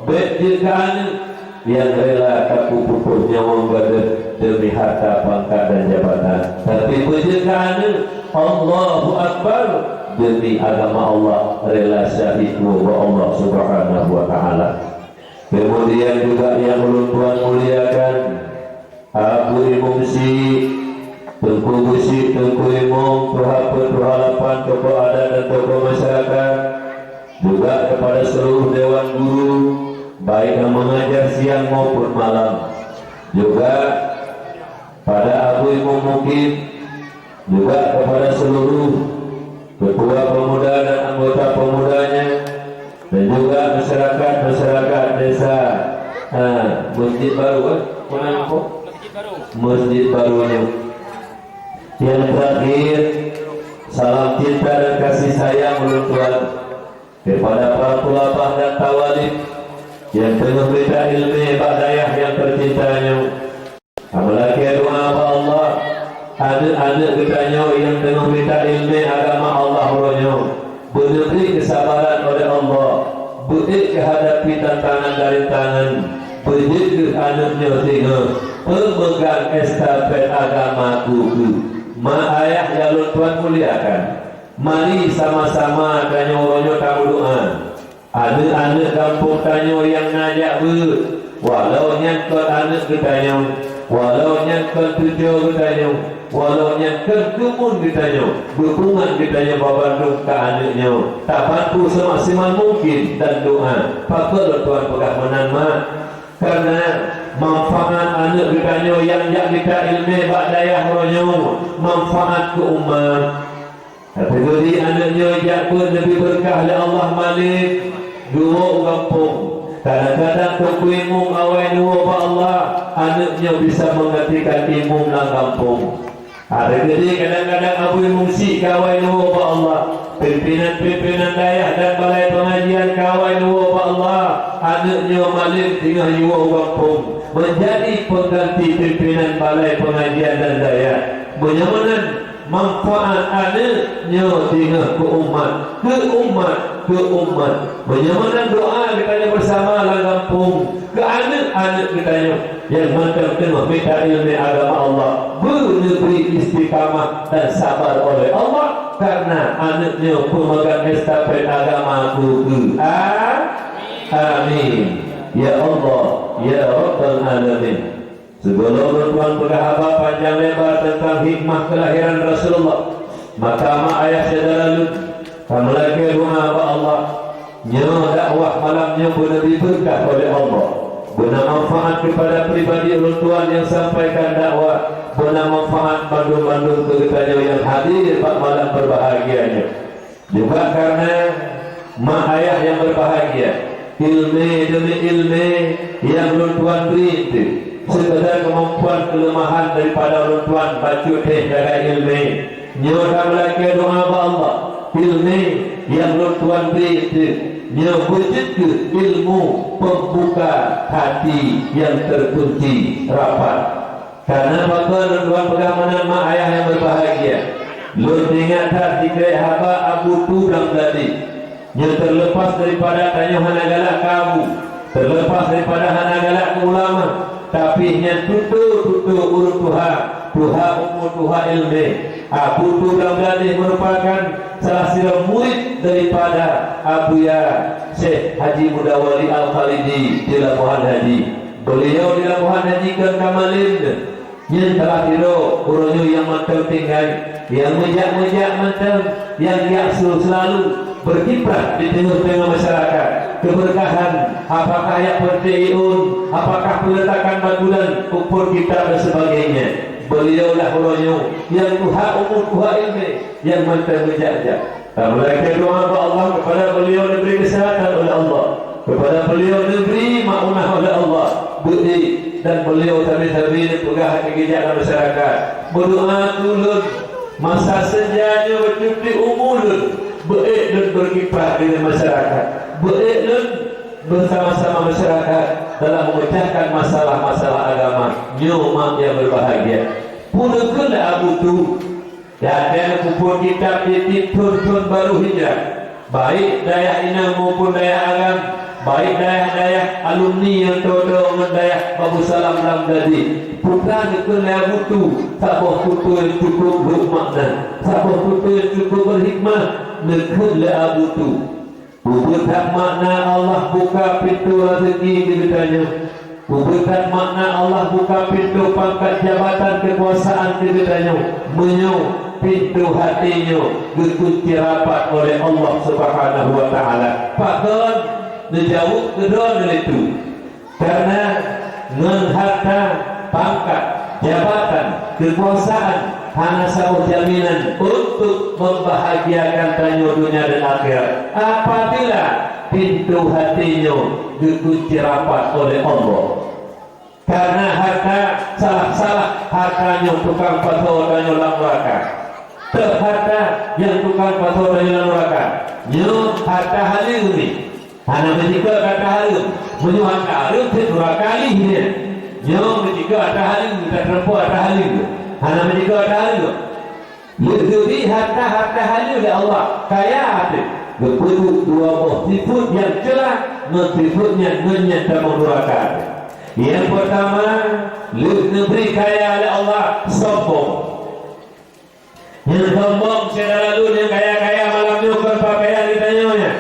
Bèk jeuet keu aneuk nyang rela taku putôh nyawöng gadoh deumi harta, pangkat, dan jabatan. Tapi beujeuet keu aneuk, Allahu Akbar, deumi agama Allah, rela syahid woe bak Allah Subhanahu wa Taala. Keumudian juga nyang ulôn tuan muliakan, Abu Imum Syiek, Teungku Geuchik, Teungku Imum, Tuha Peuet, Tuha Lapan, tokoh adat dan tokoh masyarakat, juga kepada seluruh dewan guru, baik yang mengajar siang maupun malam, juga pada Abu Imum Mukim, juga kepada seluruh ketua pemuda dan anggota pemudanya, dan juga masyarakat-masyarakat desa Masjid baru, eh? Mana apa? Masjid baru nyoe. Yang terakhir, salam cinta dan kasih sayang ulôn tuan kepada para tulabah dan tawalib yang teungoh mita ilmu bak dayah yang tercinta nyoe. Kamoe lakée doa bak Allah, aneuk-aneuk geutanyoe nyang teungoh mita iéleumé agama Allah uroe nyoe, beuneubri keusabaran oleh Allah, beuék geuhadapi tantangan dan rintangan, beujeuet keuh aneuk nyoe singoh peumeugang estafet agama keu-keu. Ma ayah nyang lôn tuan muliakan, mari sama-sama tanyoe uroe nyoe tameudoa. Aneuk-aneuk gampông tanyoe nyang na jak beuet, walau nyan kon aneuk geutanyoe, walau nyan kon cucoe geutanyoe, walau nyan kon keumun geutanyoe, geupeungan geutanyoe babandum keu aneuk nyoe, tabantu seumaksimal mungkin dan doa. Pakon lôn tuan peugah meunan, mak? Kareuna manfaat aneuk geutanyoe nyang jak mita iéleumé bak dayah uroe nyoe, manfaat keu umat. Kateugori aneuk nyoe jak beuet neubi beureukat lé Allah malém, geuwoe u gampông. Kadang-kadang teungku imum awai neuwoe bak Allah, aneuk nyoe bisa menggantikan imum lam gampông. Kateugori kadang-kadang abu imum syiek ka awai neuwoe bak Allah, pimpinan-pimpinan dayah dan balai pengajian ka awai neuwoe bak Allah, aneuk nyoe malém teungoh jiwoe u gampông, menjadi pengganti pimpinan balai pengajian dan dayah. Meunyoe meunan, manfaat aneuk nyoe teungoh keu umat, keu umat, keu umat. Meunyoe meunan doa geutanyoe beusama lam gampông keu aneuk-aneuk geutanyoe nyang mantong teungoh mita iéleumé agama Allah, beuneubri istiqamah dan sabar oleh Allah, kareuna aneuk nyoe peumeugang estafet agama keu-keu. A-, amin. Ya Allah, ya Rabbal Alamin. Sigohlom lôn tuan peugah haba panjang lebar teuntang hikmah keulahiran Rasulullah, maka ma ayah syedara lôn, kamoe lakée doa bak Allah. Nyoe dakwah malam nyoe beuneubi beureukat oleh Allah, beuna manfaat keupada pribadi ulôn tuan nyang sampaikan dakwah, beuna manfaat bandum-bandum keu geutanyoe nyang hadir bak malam beubahgia nyoe. Juga kareuna ma ayah nyang beubahgia, iéleumé demi iéleumé nyang lôn tuan bri eunteuk, seukeudar keumampuan keuleumahan daripada lôn tuan bacut héh jaga iéleumé. Nyoe kamoe lakée doa bak Allah, iéleumé nyang lôn tuan bri eunteuk nyoe beujeuet keu ilmu peumbuka hati nyang teukunci rapat. Kareuna pakon lôn tuan peugah meunan, ma ayah nyang beubahgia, lôn teuingat that sikrek haba Abu Tu Blang Bladeh. Nyoe teulepas daripada tanyoe hana galak keu abu, teulepas daripada hana galak keu ulama, tapi nyan tutoe-tutoe ureuëng tuha, tuha umu, tuha iéleumé. Abu Tu Blang Bladeh meurupakan salah sidroe murit daripada Abuya Syekh Haji Mudawali Al-Khalidi di Labuhan Haji. Beuliau di Labuhan Haji kon ka malém, nyan salah sidroe uroe nyoe nyang mantong tinggai, nyang meujak-meujak mantong, nyang jak su-, seulalu beukiprah di teungoh-teungoh masyarakat. Keubeureukahan, apakah jak peureté iôn, apakah peuleutakan batu dan umpon kitab dan sebagainya. Beuliau lah uroe nyoe nyang tuha umu, tuha iéleumé, nyang mantong meujak-jak. Kamoe lakée doa bak Allah keupada beuliau neubri keuseuhatan oleh Allah, keupada beuliau neubri maunah oleh Allah, beuék, dan beuliau sabe-sabe neupeugah hati geujak lam masyarakat. Meudoa keu lôn, masa seunja nyoe bacut di umu lôn, beuék lôn beukiprah di masyarakat, beuék lôn beusama-sama masyarakat dalam memecahkan masalah-masalah agama. Nyoe mak nyang beubahgia. Peue neukheun lé Abu Tu? Watée neupeubuet kitab tieb-tieb thon-thon barô hijrah, baik dayah inong maupun dayah agam, baik dayah-dayah alumni nyang toe-toe ngon dayah Babussalam Blang Bladeh, peue neukheun lé Abu Tu, saboh tutoe nyang cukup lhok makna, saboh tutoe nyang cukup beuhikmah neukheun lé Abu Tu. Peubeuet that makna Allah buka pintoe raseuki keu geutanyoe. Peubeuet that makna Allah buka pintoe pangkat jabatan keukuasaan keu geutanyoe. Meunyoe pintoe até nyoe geukunci rapat oleh Allah Subhanahu wa Taala, pakon neujaweueb keudroe neuleutu? Kareuna ngon hareuta, pangkat, jabatan, keukuasaan hana saboh jaminan untuk membahagiakan tanyoe donya dan akhirat, apabila pintoe até nyoe geukunci rapat oleh Allah. Karena harta, salah-salah harta nyoe tukang pasoe tanyoe lam neuraka. Teuh harta nyang tukang pasoe tanyoe lam neuraka, nyoe harta haleue nyoe. Hana meujikeue atra haleue. Meunyoe atra haleue, cit neuraka lih nyan. Nyoe meujikeue atra haleue, tateureumpok atra haleue. Hana meujikeue atra haleue. Leuh geubri harta-harta haleue lé Allah, kaya teuh. Geupeuduek dua boh sifeuet nyang ceulah ngon sifeuet nyan, ngon nyan tamong neuraka teuh. Nyang peurtama, leuh neubri kaya lé Allah, sombong. Nyang sombong syedara lôn nyang kaya-kaya malam nyoe kon pakaian geutanyoe nyan.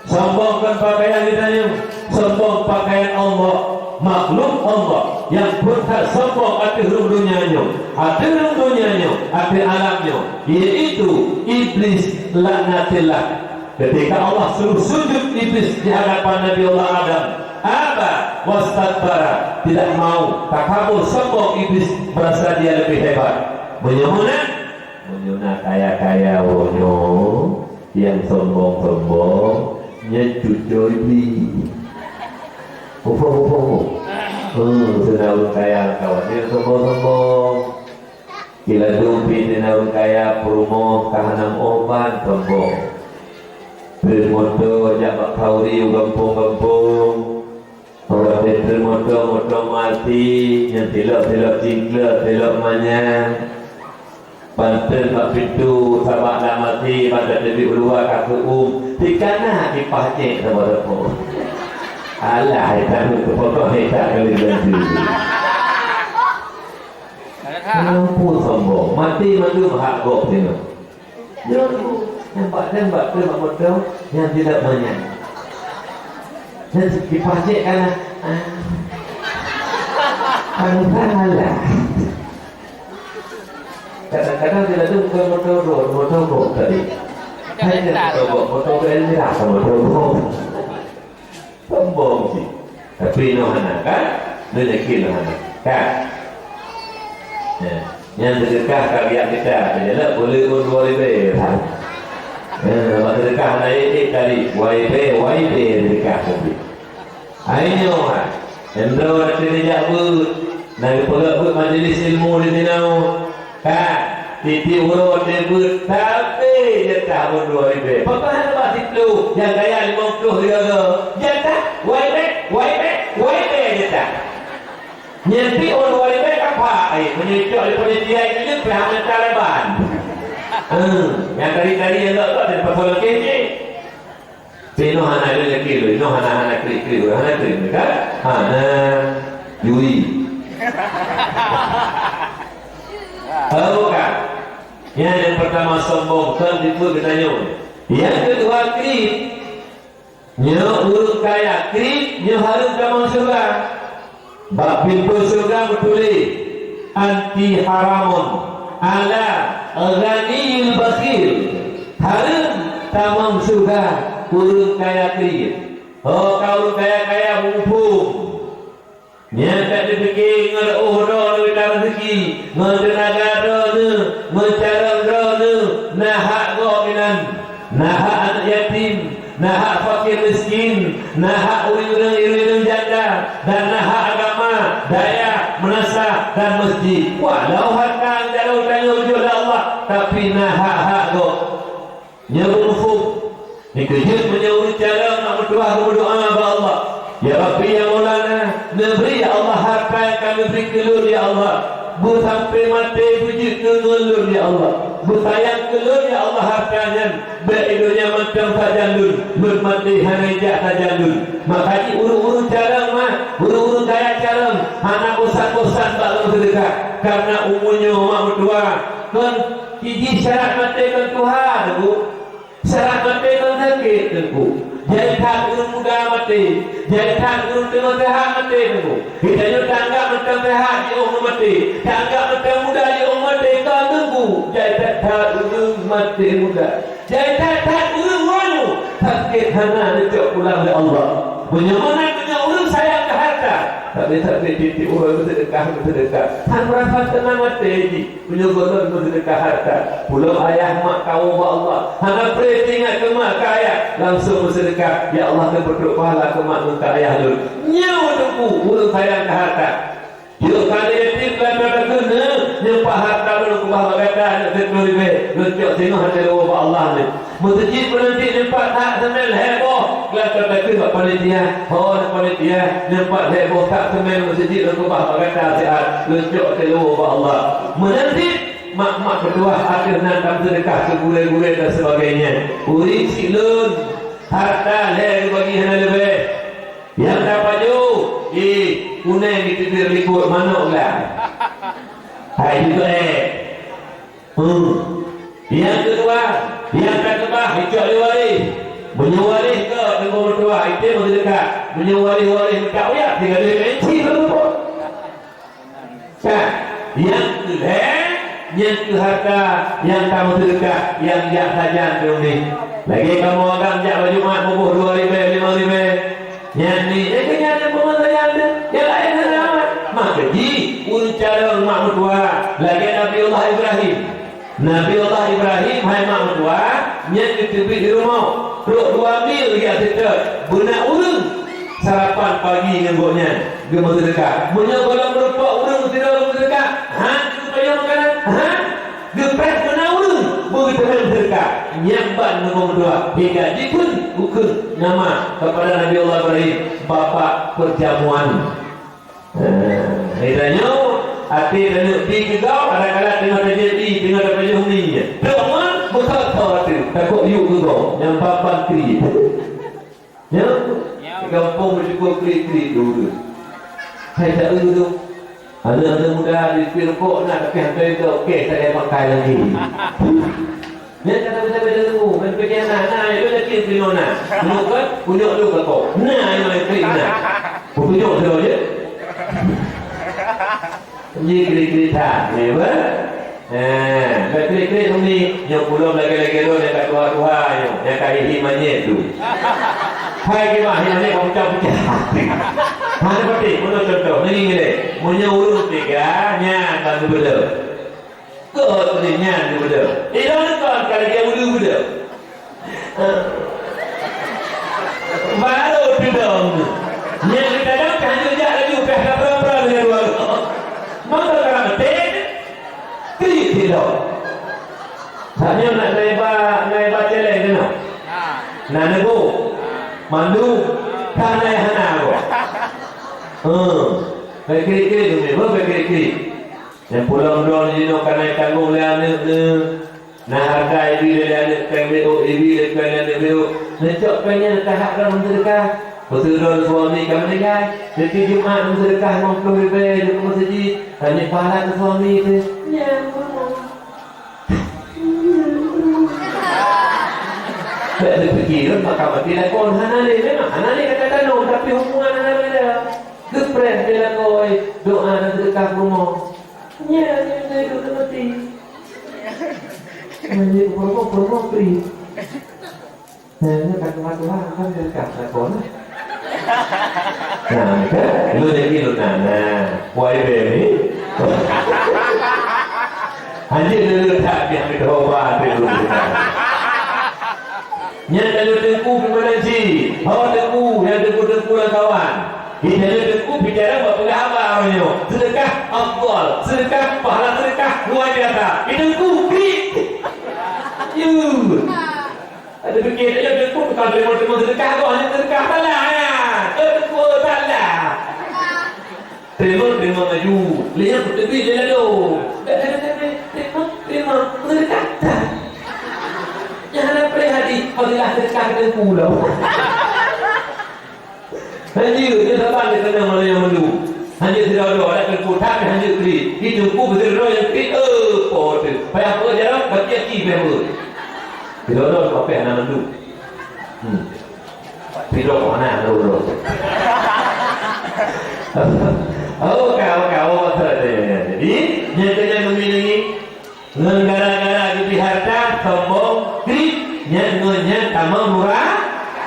Sombong kon pakaian geutanyoe, sombong pakaian Allah, makhluk Allah nyang phon that sombong ateueh rhueng donya nyoe, ateueh rhueng donya nyoe, ateueh alam nyoe, yaitu Iblis laknatillah. Ketika Allah suruh sujud Iblis di hadapan Nabi Allah Adam, aba wastakbara, tidak mau, takabur, sombong Iblis, merasa dia lebih hebat. Meunyoe meunan, meunyoe na kaya-kaya woe nyoe, nyang sombong-sombong, nyan cucoe Iblis. Muphom-muphom? Hmm, seunang ureueng kaya kawan, nyang sombong-sombong. Siladum pih sinan ureueng kaya peurumoh ka hana meuoh ban sombong. Treun moto jak bak khanduri u gampông-gampông. Watèe treun moto, moto maté, nyan silop-silop cingklok, silop manyang. Ban treun bak pintoe, sabab lam maté, ban tateubiet u luwa ka seu-uem. Tika na kipah cèk saboh-saboh. Alah, hai tanyoe keupeugah hai that kali laju. Meunyoe sombong, maté mandum hak gob singoh. Nyoe, nyan bak, nyan bak, nyan bak moto, nyan tidak banyak. Nyan kipah cèk ka na. Ah. Kadang-kadang tidak ada bukan moto gob, moto gob tadi. Hanya moto gob, moto gob, moto gob. Sombong cit. Tapi nyoe hana, kan? Nyoe yakin nyoe hana, kan? Ya. Nyan seudeukah ka biak kita, jadi lah boleh pun dua ribu. Ya, bak seudeukah hana ék-ék tadi, dua ribu, dua ribu seudeukah tadi. Hai nyoe, ha. Indro teurijak beuet, na geupeugah beuet majlis ilmu di sinoe. Ka, tiep-tiep uroe teuh beuet, tapi jatah beuet dua ribèe. Pakon hana bak siploh, nyang kaya limong ploh lé uroe. Jatah, dua ribèe, dua ribèe, dua ribèe jatah. Nyan pih ureueng dua ribèe ka phak, eh, meunyoe cok lé panitia nyan pih hana taleban. Eh, nyang tari-tari elok tu ada pasal kece. Pih nyoe hana lé lagèe lôn, nyoe hana, hana klik-klik, hana klik, kan? Hana jui. Tahu kan? Nyan nyang peurtama sombong, kon dikeue geutanyoe. Nyang keudua kriet. Nyoe ureueng kaya kriet, nyoe hareuem tamong syeuruga. Bak pintoe syeuruga meutuléh, "Anti haramun ala ghaniyil bakhil." Hareuem tamong syeuruga ureueng kaya kriet. Ho ka ureueng kaya-kaya muphom. Nyan ka neupike ngon reuôh droeneuh mita reuzeuki, ngon teunaga droeneuh, ngon carông droeneuh, na hak gob inan. Na hak aneuk yatim, na hak fakir miskin, na hak ureueng-ureueng janda, dan na hak agama, dayah, meunasah, dan masjid. Walau hareuta nyang jaroe tanyoe jok lé Allah, tapi na hak-hak gob. Nyoe beumuphom. Dikeujeuet meunyoe ureueng carông nak meutuah geumeudoa bak Allah. Ya Rabbi, ya Maulana, neubri, ya Allah, harta nyang ka neubri keu lôn, ya Allah. Beusampoe maté beujeuet keu ngon lôn, ya Allah. Beusayang keu lôn, ya Allah, harta nyan. Bèk i donya mantong sajan lôn, lôn maté hana ijak sajan lôn. Maka jih ureueng-ureueng carông, ma, ureueng-ureueng kaya carông, hana bosan-bosan bak lôn seudeukah. Karena umu nyoe mak meutuah, kon jih syarat maté kon tuha, Teungku. Syarat maté ngon sakét, Teungku. Jai that ureueng muda maté. Jai that ureueng teuma seuhat maté, Teungku. Geutanyoe taanggab mantong seuhat jiôh maté. Taanggab mantong muda jiôh maté, ka Teungku. Jai that-that ureueng maté muda. Jai that-that ureueng nyoe sakét hana neucok pulang lé Allah. Meunyoe meunan, meunyoe ureueng sayang keu harta, tapi-tapi tiep-tiep uroe beuseudeukah, beuseudeukah. Hana meurasa teunang até jih. Meunyoe gohlom meuseudeukah harta, pulang ayah mak kawoe bak Allah, hana preh teuingat keu mak keu ayah, langsong meuseudeukah, "Ya Allah, keu peutrok pahala keu mak ngon keu ayah lôn." Nyoe Teungku, ureueng sayang keu harta. Yuk, kali yatim, keulantan takheun, nyoe, nyoe pat hareuta lôn keubah bak gata, aneuk teuh ploh ribèe, lôn cok singoh até lôn bak Allah nyoe. Meuseujid peunan cit nyoe pat that seumén lhèe boh, keulantan takheun bak panitia, "Ho, aneuk panitia, nyoe pat lhèe boh that seumén meuseujid lôn keubah bak gata siat, lôn cok até lôn bak Allah." Meunan cit, mak-mak meutuwah ateueh nan tameuseudeukah keu gurèe-gurèe dan sebagainya. Ureueng syiek lôn, hareuta lhèe geubagi hana leubeh. Nyang tapajoh, eh, kunèng jiteubiet likot manok lah. Hai juga, eh. Hmm. Nyang keudua, nyang ka keubah, icok lé waréh. Meunyoe waréh keu teungku meutuwah, item meuseudeukah. Meunyoe waréh-waréh meutak uyat, tinggai lé menci lom. Ka, nyang keu lhèe, nyang keu hareuta, nyang tameuseudeukah, nyang jak sajan droeneuh. Lagèe kamoe agam jak bak Jumat muboh dua ribèe, limong ribèe. Nyan ni, eh, keu nyan nyang peumasaian teuh, nyang laén hana amat. Maka jih, ureueng carông mak meutuwah, lagèe Nabi Allah Ibrahim. Nabi Allah Ibrahim, hai mak meutuwah, nyan geuteubiet di rumoh. Trok dua mil geujak seutôt, beuna ureueng sarapan pagi ngon gobnyan, geumeuseudeukah. Meunyoe gohlom meurumpok ureueng sidroe geumeuseudeukah, han geupeupajoh makanan, han geupreh, beuna ureueng beugeuteumèe meuseudeukah. Nyan ban ngon gobnyan dua, hingga jikheun, geukheun nama kepada Nabi Allah Ibrahim, bapak perjamuan. Eh, tanyoe, até tanyoe bi keu gob, kadang-kadang teungoh tajép bi, teungoh tapajoh mi. Trok ngon, beutôi-toi até, takot yuk keu gob, nyang ban-ban kriet. Nyoe, di gampông meusyukur kriet-kriet dulu. Hai taeu tu, aneuk-aneuk muda di pih rukok na, tapi hana teuka, oke, tak payah pakai lagi. Nyan kata beda-beda ilmu, kan pih na, na, itu lagi ilmu na. Ilmu kan, punyok tu kau. Na, ilmu kriet na. Punyok tu je. Ji kriet-kriet that, ya, bah? Eh, bèk kriet-kriet umi, nyoe pulom lagèe-lagèe lôn nyang ka tuha-tuha nyoe, nyang ka hihi manyét tu. Hai geuh mah, hihi manyét ka pucah-pucah. Hana patéh, meunoe contoh, neungieng lé. Meunyoe ureueng teuga, nyan ban geubeudôh. Keu ureueng nyan geubeudôh. Ilôn kon ka lagèe ureueng beudôh. Baru teudong. Nyang geutanyoe ka hanjeuet jak laju, pih ka peurang-peurang deungon dua goe. Maka ka meuteuk, kriet sidroe. Tanyoe nak naiba, naiba céléng keunoe? Na neubôh? Mandum? Ka na nyang hana goe? Heuh. Bèk kriet-kriet, bèk kriet-kriet. Nyang pulang droe jinoe ka na tanggong lé aneuk neuh. Na hareuta ibi lé aneuk péng B O, ibi lé péng aneuk B O. Neucok péng nyan tahak droe meuseudeukah. Beutôi droe suami ka meuninggai. Setiep Jumat meuseudeukah limong ploh ribèe jeuet keu meuseujid. Tanyoe pahala keu suami teuh. Nyan. Bèk neupiké lôn maka maté lakoe hana lé. Memang hana lé gata tanong, tapi hubungan hana beda. Geupreh lé lakoe, doa dan seudeukah peurumoh. Nyan nyang keu iduek keu maté. Nyan peurumoh, peurumoh pri. Nah, nyan ka tuha-tuha, kan seudeukah lakoe nah. Nah, kan? Lôn yakin lôn na, nah. Wai bèe ni. Hanjeuet lôn that, dia ambil hoba, ambil lôn. Nyan tanyoe teungku geumeunang cit. Ho teungku, nyang teungku-teungku lamkawan. Di tanyoe teungku bicara bak peugah haba uroe nyoe. Seudeukah afdal, seudeukah, pahala seudeukah luar biasa. Di teungku, klik. Yuk. Ada fikir tanyoe teungku bukan terima-terima seudeukah, kok hanya seudeukah salah, ya. Teungku salah. Teurimong, teurimong laju. Lé nyan peuteubiet lé lalu. Dak, dak, dak, dak, teurimong, teurimong, seudeukah that. Nyang hana preh hati, marilah seudeukah teungku lom. Hanjeuet, nyoe saban geutanyoe malam nyoe mandum. Hanjeuet sidroe-droe, adak teungku that, hanjeuet kriet. Di teungku beutôi droe nyang kriet, eh, po teuh. Payah peue jaroe, gaki-gaki payah peue. Sidroe-droe, payah na mandum. Hmm. Sidroe hana lôn. Oh, ka, ka, oh, masa tu, ya, ya. Jadi, nyang keu nyan umi nangis, ngon gara-gara geubri hareuta, sombong, kriet, nyan ngon nyan tamong murah.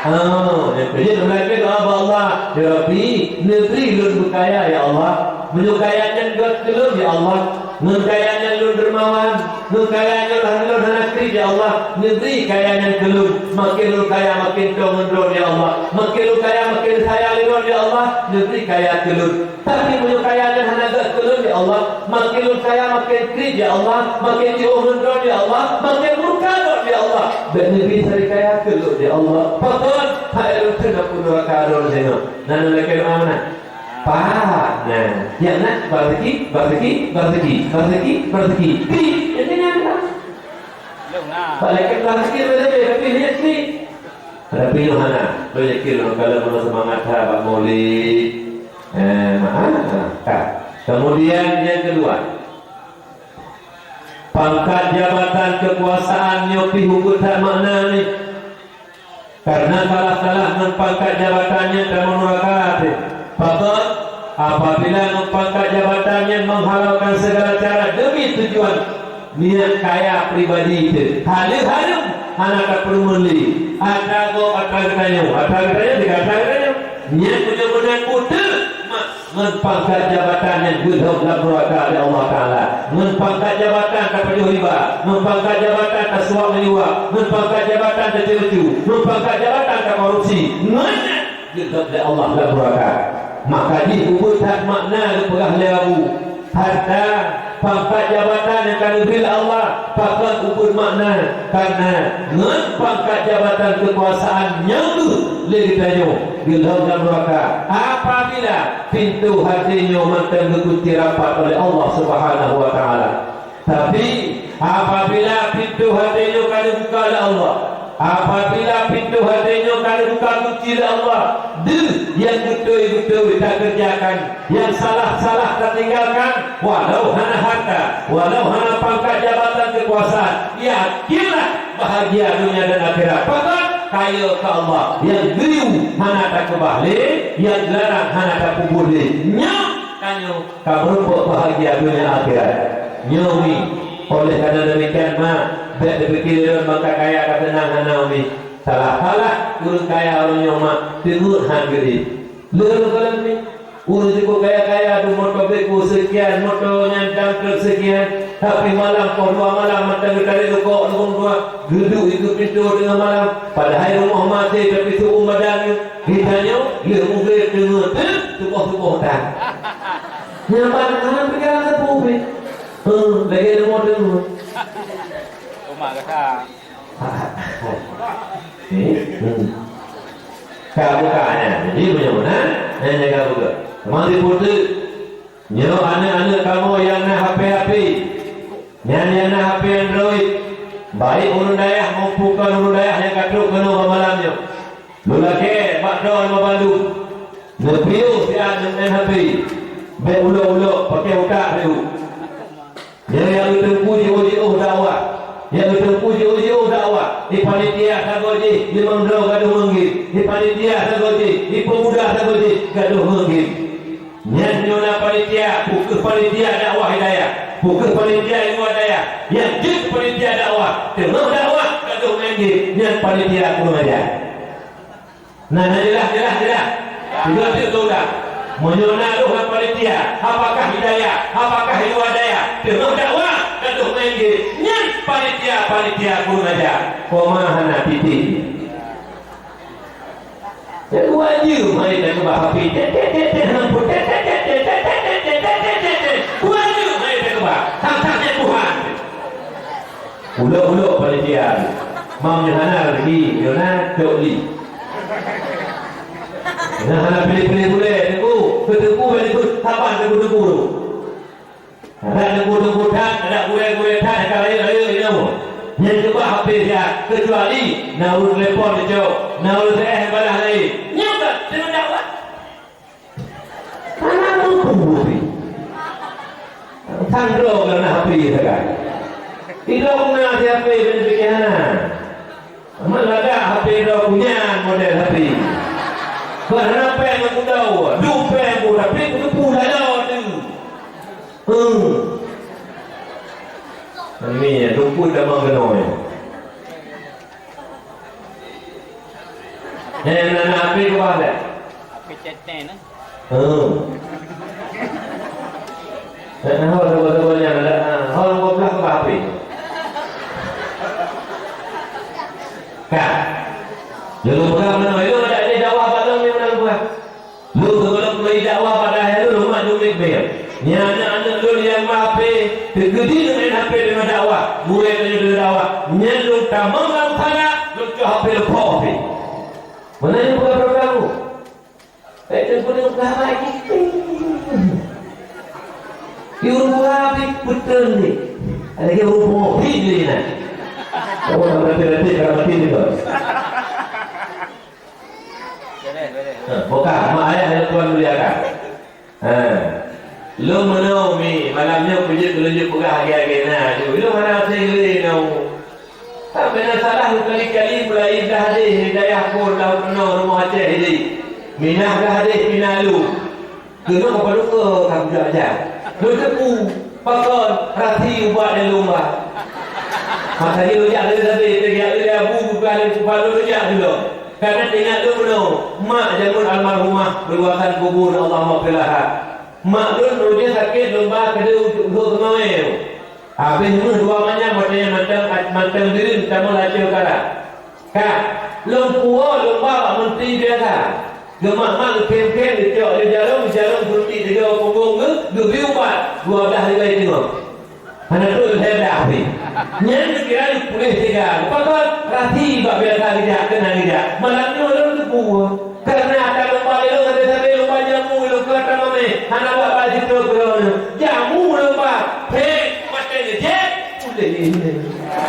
Oh, nyang keu nyan meulakèe doa bak Allah, "Ya Rabbi, neubri lôn beukaya, ya Allah. Meunyoe kaya nyan gèt keu lôn, ya Allah." Ngon kaya nyan lôn dermawan, ngon kaya nyan lôn hana kriet, ya Allah, neubri kaya nyan keu lôn. Makin lôn kaya, makin toe ngon droe, ya Allah. Makin lôn kaya, makin sayang lé droe. Ya Allah, neubri kaya keu lôn. Tapi meunyoe kaya nyan hana gét keu lôn, ya Allah, makin lôn kaya makin kriet, ya Allah, makin jiôh lôn droe, ya Allah, makin murka lôn, ya Allah. Bèk neubri sabe kaya keu lôn, ya Allah. Pakon? Hai lôn keuneuk u neuraka droe singoh. Na lôn lakèe doa meunan? Pat, nah. Nyang na, bak siki, bak siki, bak siki, bak siki, bak siki. Pi, jadi nyan lah. Bak lakèe bak siki, bak siki, tapi lihat sini. Tapi nyoe hana, banyak kilo kalau mau semangat ha bak Maulid. Eh, maaf, maaf. Kemudian yang kedua, pangkat jabatan kekuasaan nyoe pih ubeut that makna ni. Karena salah-salah ngon pangkat jabatan nyan tamong neuraka teuh. Pakon? Apabila ngon pangkat jabatan nyan menghalalkan segala cara demi tujuan niat kaya pribadi teuh. Hana hareuem, hana tapeurumeun lé. Atra gob, atra geutanyoe, atra geutanyoe, atra geutanyoe. Nyan beuna-beuna kuteuk mak. Ngon pangkat jabatan nyang geulhok lam neuraka lé Allah Taala. Ngon pangkat jabatan tapajoh riba, ngon pangkat jabatan tasuap meuyuap, ngon pangkat jabatan taceu-ceu, ngon pangkat jabatan takorupsi. Ngon nyan geulhok lé Allah lam neuraka. Maka jih ubeut that makna geupeugah lé Abu, harta, pangkat jabatan nyang ka neubri lé Allah, pakon ubeut makna, karena ngon pangkat jabatan keukuasaan nyang deuh lé geutanyoe geulhok lam neuraka. Apabila pintoe até nyoe mantong geukunci rapat oleh Allah Subhanahu wa Taala. Tapi, apabila pintoe até nyoe ka geubuka lé Allah, apabila pintoe até nyoe ka geubuka kunci lé Allah, deuh nyang beutôi-beutôi takeureujakan, nyang salah-salah tatinggalkan, walau hana harta, walau hana pangkat jabatan keukuasaan, yakinlah bahagia dunia dan akhirat. Pakon? Kaya keu Allah, nyang geuyue hana takeubah lé, nyang larang hana tapeubuet lé. Nyoe tanyoe ka meurumpok bahagia dunia akhirat. Nyoe mi, oleh karena demikian, mak, bèk neupike lé lôn maka kaya ka teunang hana mi. Salah-salah ureueng kaya uroe nyoe, mak, teungeut han geuh. Lé lôn kalon mi, ureueng jikuk kaya-kaya tu moto beko seukian, moto nyan dangtrek seukian, tapi malam poh dua malam mantong geutarek rukok lubong dua, geuduek di pintoe teungoh malam, padahai rumoh maté tapi su-uem badan. Geutanyoe lheueh mugreb teungeut, eh, tuboh-tuboh tan. Nyan ban hana pikiran sapeue pih. Eh, lagèe leumô teungeut. Uma gata. Eh, hmm. Ka buka nyan. Jadi meunyoe meunan, nyan jaga beutôi. Teuma sipeue teuk. Nyoe aneuk-aneuk kamoe nyang na H P-H P. Nyan nyang na H P Android, baik ureueng dayah maupun kon ureueng dayah nyang ka trok keunoe bak malam nyoe. Lôn lakèe bak droe bandum, neupiôh siat neumain H P, bèk ulok-ulok, paké utak baru. Nyoe nyang geuteumpu jiôh-jiôh dakwah, nyang geuteumpu jiôh-jiôh dakwah, di panitia sagoe jih limong droe gadôh meunggém, di panitia sagoe jih, di peumuda sagoe jih gadôh meunggém. Nyan nyoe na panitia, peu kheueh panitia dakwah hidayah, peu kheueh panitia ilmu hidayah, nyang jeuet panitia dakwah, teungoh dakwah gadôh main game, nyan panitia kurang ajar. Nah, nah, jeulaih, jeulaih, jeulaih. Juga tu sudah. Meunyoe na roh lam panitia, apakah hidayah, apakah ilmu hidayah, teungoh dakwah gadôh main game, nyan panitia, panitia kurang ajar. Koma hana titik. Dua jeuem hai teukeubah api. Tet, tet, tet, tet, lampu. Tet, tet, tet, tet. Dua jeuem hai teukeubah. Sang-sang nyan Tuhan. Ulok-ulok panitia. Mam nyoe hana rezeki, nyoe na cok li. Nyoe hana pilih-pilih bulèe, teungku. Keu teungku, bèk teungku, saban teungku-teungku. Adak teungku-teungku that, adak gurèe-gurèe that, ka rayeuk-rayeuk ilèe. Nyan keubah habéh siat, keucuali na ureueng telepon teucok, na ureueng S M S balah laén. Nyoe ka deungon dakwah. Hana mampu pih. Sandro kalau na H P sagai. Ilong na si H P, ben pike hana. Amat lagak H P droe ku nyan model H P. Bah hana péng ngon kudau, duek péng ku, tapi kuteupeue laloe teuh. Hmm. Amin. Lumpur tamong keunoe. Eh, na, na, H P keubah dah. H P ceteng, eh. Hmm. Nak tahu saboh-saboh nyang ada, ha, hol dua belas keuh H P. Ka. Lalu peugah meunoe, lalu ada di dakwah balong nyang meunan peugah. Nyan aneuk-aneuk lôn nyang ba H P, teukeudi ngon H P deungon dakwah, murit lôn deungon dakwah. Nyan lôn tamong lam khala, lôn cok H P lôn pok H P. Meunan nyang peugah-peugah kamoe. Eh, teungku deungon peugah baik. Di ureueng peugah pih peuteun ni. Ada lagi ureueng peugah pih ni nah. Oh, tak berhati-hati, tak berhati ni, Bos. Bukan, mak ayah yang Tuhan muliakan. Ha. Lôn meunoe mi, malam nyoe peujeuet keu lôn jeuet peugah lagèe-lagèe na. Lôn hana hase lé nyoe. Tapi na salah kali-kali mulai dah deh dayah pun dah meunoe rumoh Aceh deh. Minah dah deh pina lu. Keunoe ka padum ka kujak-jak. Lôn teupeue, pakon rasi ubat nyang lôn ba. Masa nyoe lôn jak lé sabe, teugiak lé abu bukan lé kupalo lôn jak dulu. Karena teuingat lôn meunoe, mak jameun almarhumah berluasan kubur, Allahumma ghfirlaha. Mak lôn roh jih sakét lôn ba keudeh ujoe teumawé. Habéh meuh dua manyam watèe nyan mantong, mantong deureun tamong laceu kara. Ka, lôn puwoe lôn ba bak meuntri biasa. Geumak-mak geukhém-khém geucok lé jarôm, jarôm suntik tiga punggong geu, geubri ubat dua blah ribèe teungoh. Hana trok lhèe blah pih. Nyan geukira geupuléh teuga. Pakon rasi bak biasa geujak, keunan geujak. Malam nyoe lôn teupeue. Karena ata lôn ba lé lôn sabe-sabe lôn ba jamu lôn keu ata mamè. Hana bak-bak jiteupeue keu lôn. Jamu lôn ba. Phek, watèe geujép, puléh.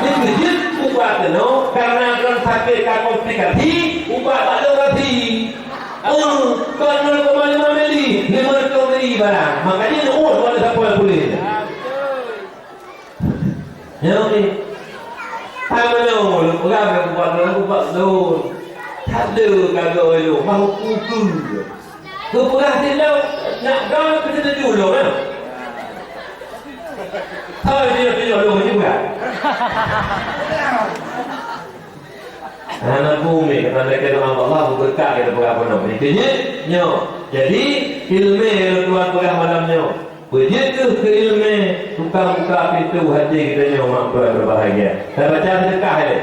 Nyan geujép ubat keunoe. Karena droen sakét ka komplikasi, ubat bak lôn rasi. Oh, kon nol koma lima mili, lima reutôh mili barang. Makanya nyoe oh, dua sapoi puléh. Nyoe ni. Hai meunoe, lôn peugah lôn buat lôn, buat lôn. That le ka goe lôn, bahu kuku. Keu peugah silop, nak goe keu setuju lôn, nah. Hai dia, dia lôn ni bukan. Hana gumi, kata mereka dengan Allah, berkat kita peugah penuh. Intinya, nyoe. Jadi, ilmu yang Tuhan peugah malam nyoe. Beujeuet kheueh keu ileumèe, tukang buka pintoe hati geutanyoe mak tuan berbahagia. Tabaca seudeukah ilèe.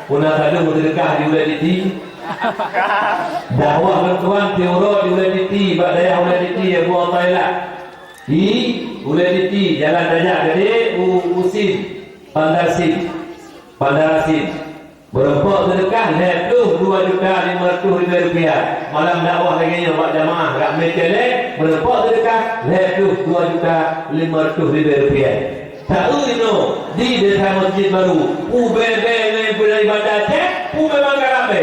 Peue na sadeueng meuseudeukah di Ulèe Titi? Dakwah bantuan siuroe di Ulèe Titi, bak dayah Ulèe Titi, Abu Athaillah. Di Ulèe Titi, jalan tajak geude, u, u Sim, Bandar Sim. Bandar Sim. Meurumpok seudeukah lhèe ploh dua juta lima reutôh ribèe rupiah. Malam dakwah lagèe nyoe bak jamaah rak meucèlèe, meurumpok seudeukah lhèe ploh dua juta lima reutôh ribèe rupiah. Taeu inoe di Desa Masjid Baru, peue bèe-bèe ngon peue dari Banda Aceh, peue memang ka ramè.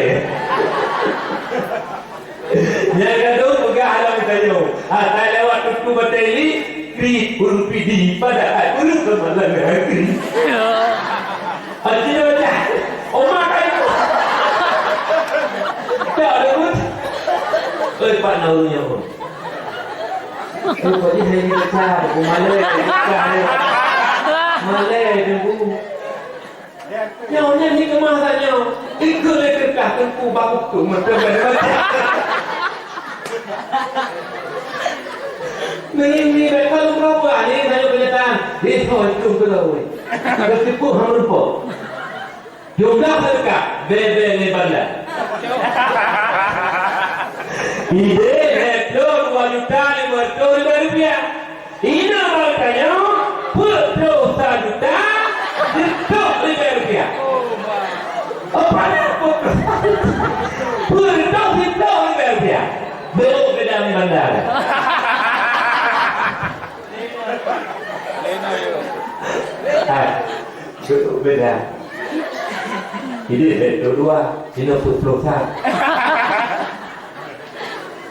Nyang gadôh peugah lam tanyoe, asai lewat tutu batèe li, kri huruf pidi pada at ureueng keumalan negeri. Aci dah baca. Oma kayu. Tak ada pun. Oi, Pak Nauru nyawa. Oi, Pak Ji, saya ni besar. Aku malai, besar. Malai, tunggu. Nyoe nyan hikmah tanyoe. Ikeu lé keukah teungku baku tu meuteumé baca. Meunan ni bèk kalon berapa ni tanyoe kenyataan. Di soe itu keulawé. Ada tipu hang lupa. Jumlah sedekah bèe-bèe ngon banda. Idéh lhèe ploh dua juta lima reutôh ribèe rupiah. Inoe bak tanyoe, peuet ploh sa juta sitôk ribèe rupiah. Oh, padahai peuet ploh sa juta. Peuet ploh sitôk ribèe rupiah. Beuh beda ngon banda. Hai, beuh beda. Idéh lhèe ploh dua, inoe peuet ploh sa.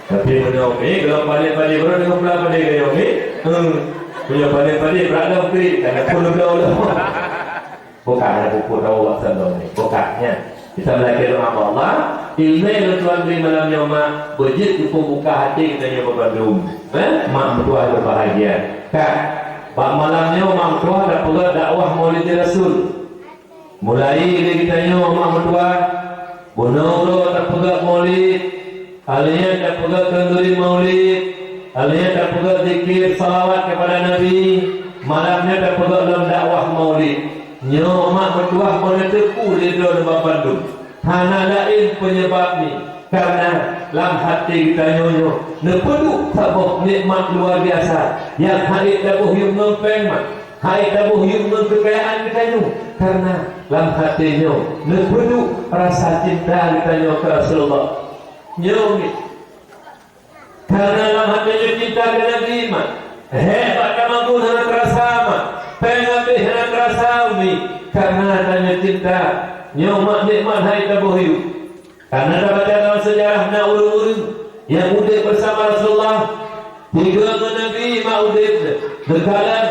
Tapi meunyoe mi, kalau pandai-pandai baru dengan pula pandai gaya mi. Hmm. Punya pandai-pandai berat dah ukri, karena pun udah udah. Bukan ada pupuk tahu asal dong ni. Bukannya. Kita belajar doa sama Allah. Ilmu yang Tuhan beri malam nyoe mak, beujeuet keu pembuka hati kita nyoe bandum. Eh, mak meutuah berbahagia. Kak, bak malam nyoe mak meutuah dah peugah dakwah Maulid Rasul. Mulai lé geutanyoe mak meutuah, bunoe uroe tapeugah Maulid, alèh nyan tapeugah khanduri Maulid, alèh nyan tapeugah zikir salawat kepada Nabi, malam nyoe tapeugah lom dakwah Maulid. Nyoe mak meutuah meuneuteupeue lé droeneuh bandum. Hana laén peunyeubab nyan. Karena lam até geutanyoe nyoe neupeuduek saboh nikmat luar biasa nyang hana taboh yum ngon péng mak, hana taboh yum ngon keukayaan geutanyoe. Karena lam até nyoe neupeuduek rasa cinta geutanyoe keu Rasulullah. Nyoe Karena lam até nyoe cinta keu Nabi mak, hebat tamaguen hana teurasa mak, péng habéh hana teurasa umi. Karena tanyoe cinta, nyoe mak nikmat hai taboh yum. Karena tabaca dalam sejarah na ureuëng-ureuëng nyang udeb bersama Rasulullah, tiga ngon Nabi mak udeb neukalon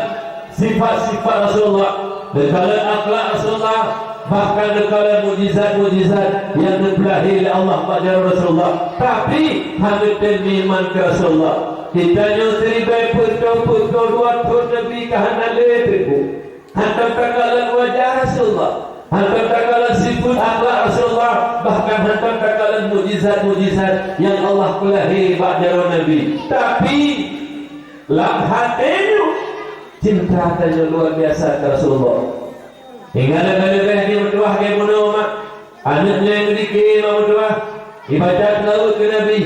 sifat-sifat Rasulullah, neukalon akhlak Rasulullah, bahkan neukalon mukjizat-mukjizat nyang neupeulahé lé Allah bak jaroe Rasulullah. Tapi hana tem meuiman keu Rasulullah. Geutanyoe siribée peuet thon, peuet thon dua thon Nabi ka hana lé teungku. Hantom takalon wajah Rasulullah, hantom takalon sifat akhlak Rasulullah, bahkan hantom takalon mukjizat-mukjizat nyang Allah peulahé bak jaroe Nabi. Tapi lam até nyoe cinta tanyoe luar biasa keu Rasulullah. Hingga leubeh-leubeh di meutuwah lagée bunoe mak, aneuëk nyoe meudike mak meutuwah, ibaca seulaweuet keu Nabi.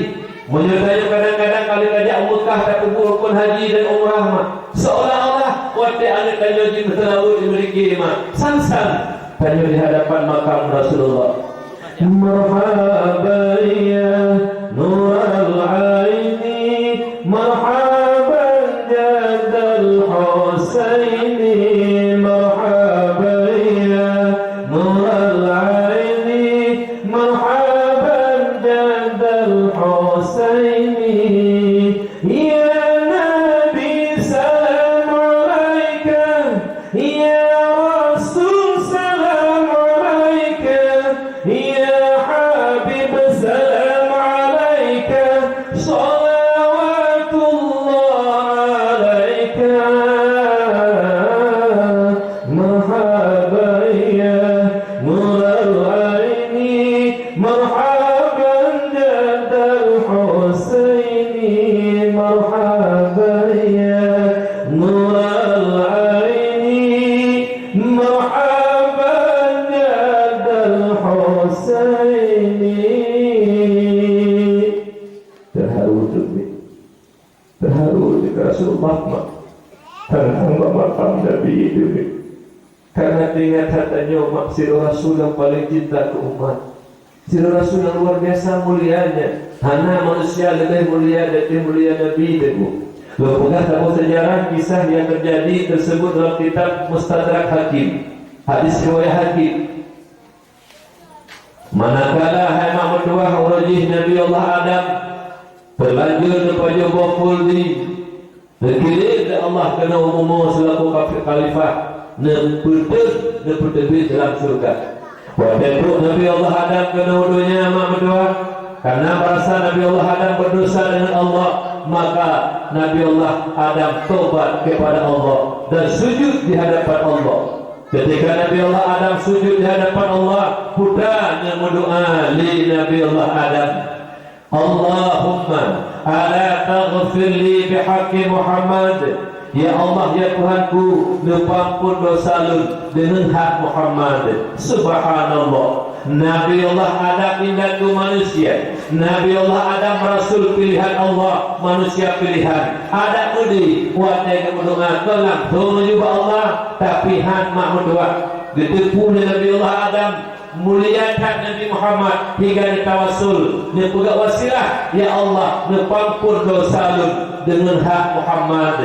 Meunyoe tanyoe kadang-kadang ka lheueh tajak u Meukah tapeubuet rukon haji dan umrah mak, seolah-olah watée aneuëk tanyoe jimeuseulaweuet meudike mak, sang-sang tanyoe di hadapan makam Rasulullah. مرحبا يا نور العين، مرحبا جد الحسين، مرحبا يا نور العين، مرحبا جد الحسين. يا نبي سلام عليك، يا رسول سلام عليك، يا حبيب سلام عليك، صلوات الله عليك. مرحبا يا نور العين، مرحبا جد الحسين، مرحبا يا نور العين، مرحبا جد الحسين. Terharu tu, terharu juga Rasulullah mak. Teuntang bak makam Nabi itu. Karena teuingat that tanyoe mak sidroe rasul nyang paleng cinta keu umat. Sidroe rasul nyang luar biasa mulianya. Hana manusia leubeh mulia dari mulia Nabi teungku. Lôn peugah saboh sejarah kisah yang terjadi tersebut dalam kitab Mustadrak Hakim. Hadis riwayat Hakim. Manakala hai mak meutuwah uroe jih Nabi Allah Adam, teulanjur neupajoh boh khuldi, neukirém lé Allah keunoe u bumoe seulaku kaf-, khalifah, neupeuteuh, neupeuteubiet dalam syeuruga. Watée trok Nabi Allah Adam keunoe u donya mak meutuwah, karena merasa Nabi Allah Adam berdosa dengan Allah, maka Nabi Allah Adam tobat kepada Allah dan sujud di hadapan Allah. Ketika Nabi Allah Adam sujud di hadapan Allah, putra nyang meudoa lé Nabi Allah Adam, "Allahumma ala taghfir li bihaqqi Muhammad." Ya Allah, ya Tuhanku, neupeuampon dosa lôn deungon hak Muhammad. Subhanallah. Nabi Allah Adam indatu manusia. Nabi Allah Adam rasul pilihan Allah, manusia pilihan. Adak meudi watée geumeudoa kon langsong meunyoe bak Allah, tapi han mak meutuwah. Geuteupeue lé Nabi Allah Adam, mulia that Nabi Muhammad, hingga geutawassul, neupeugah wasilah, "Ya Allah, neupeuampon dosa lôn deungon hak Muhammad."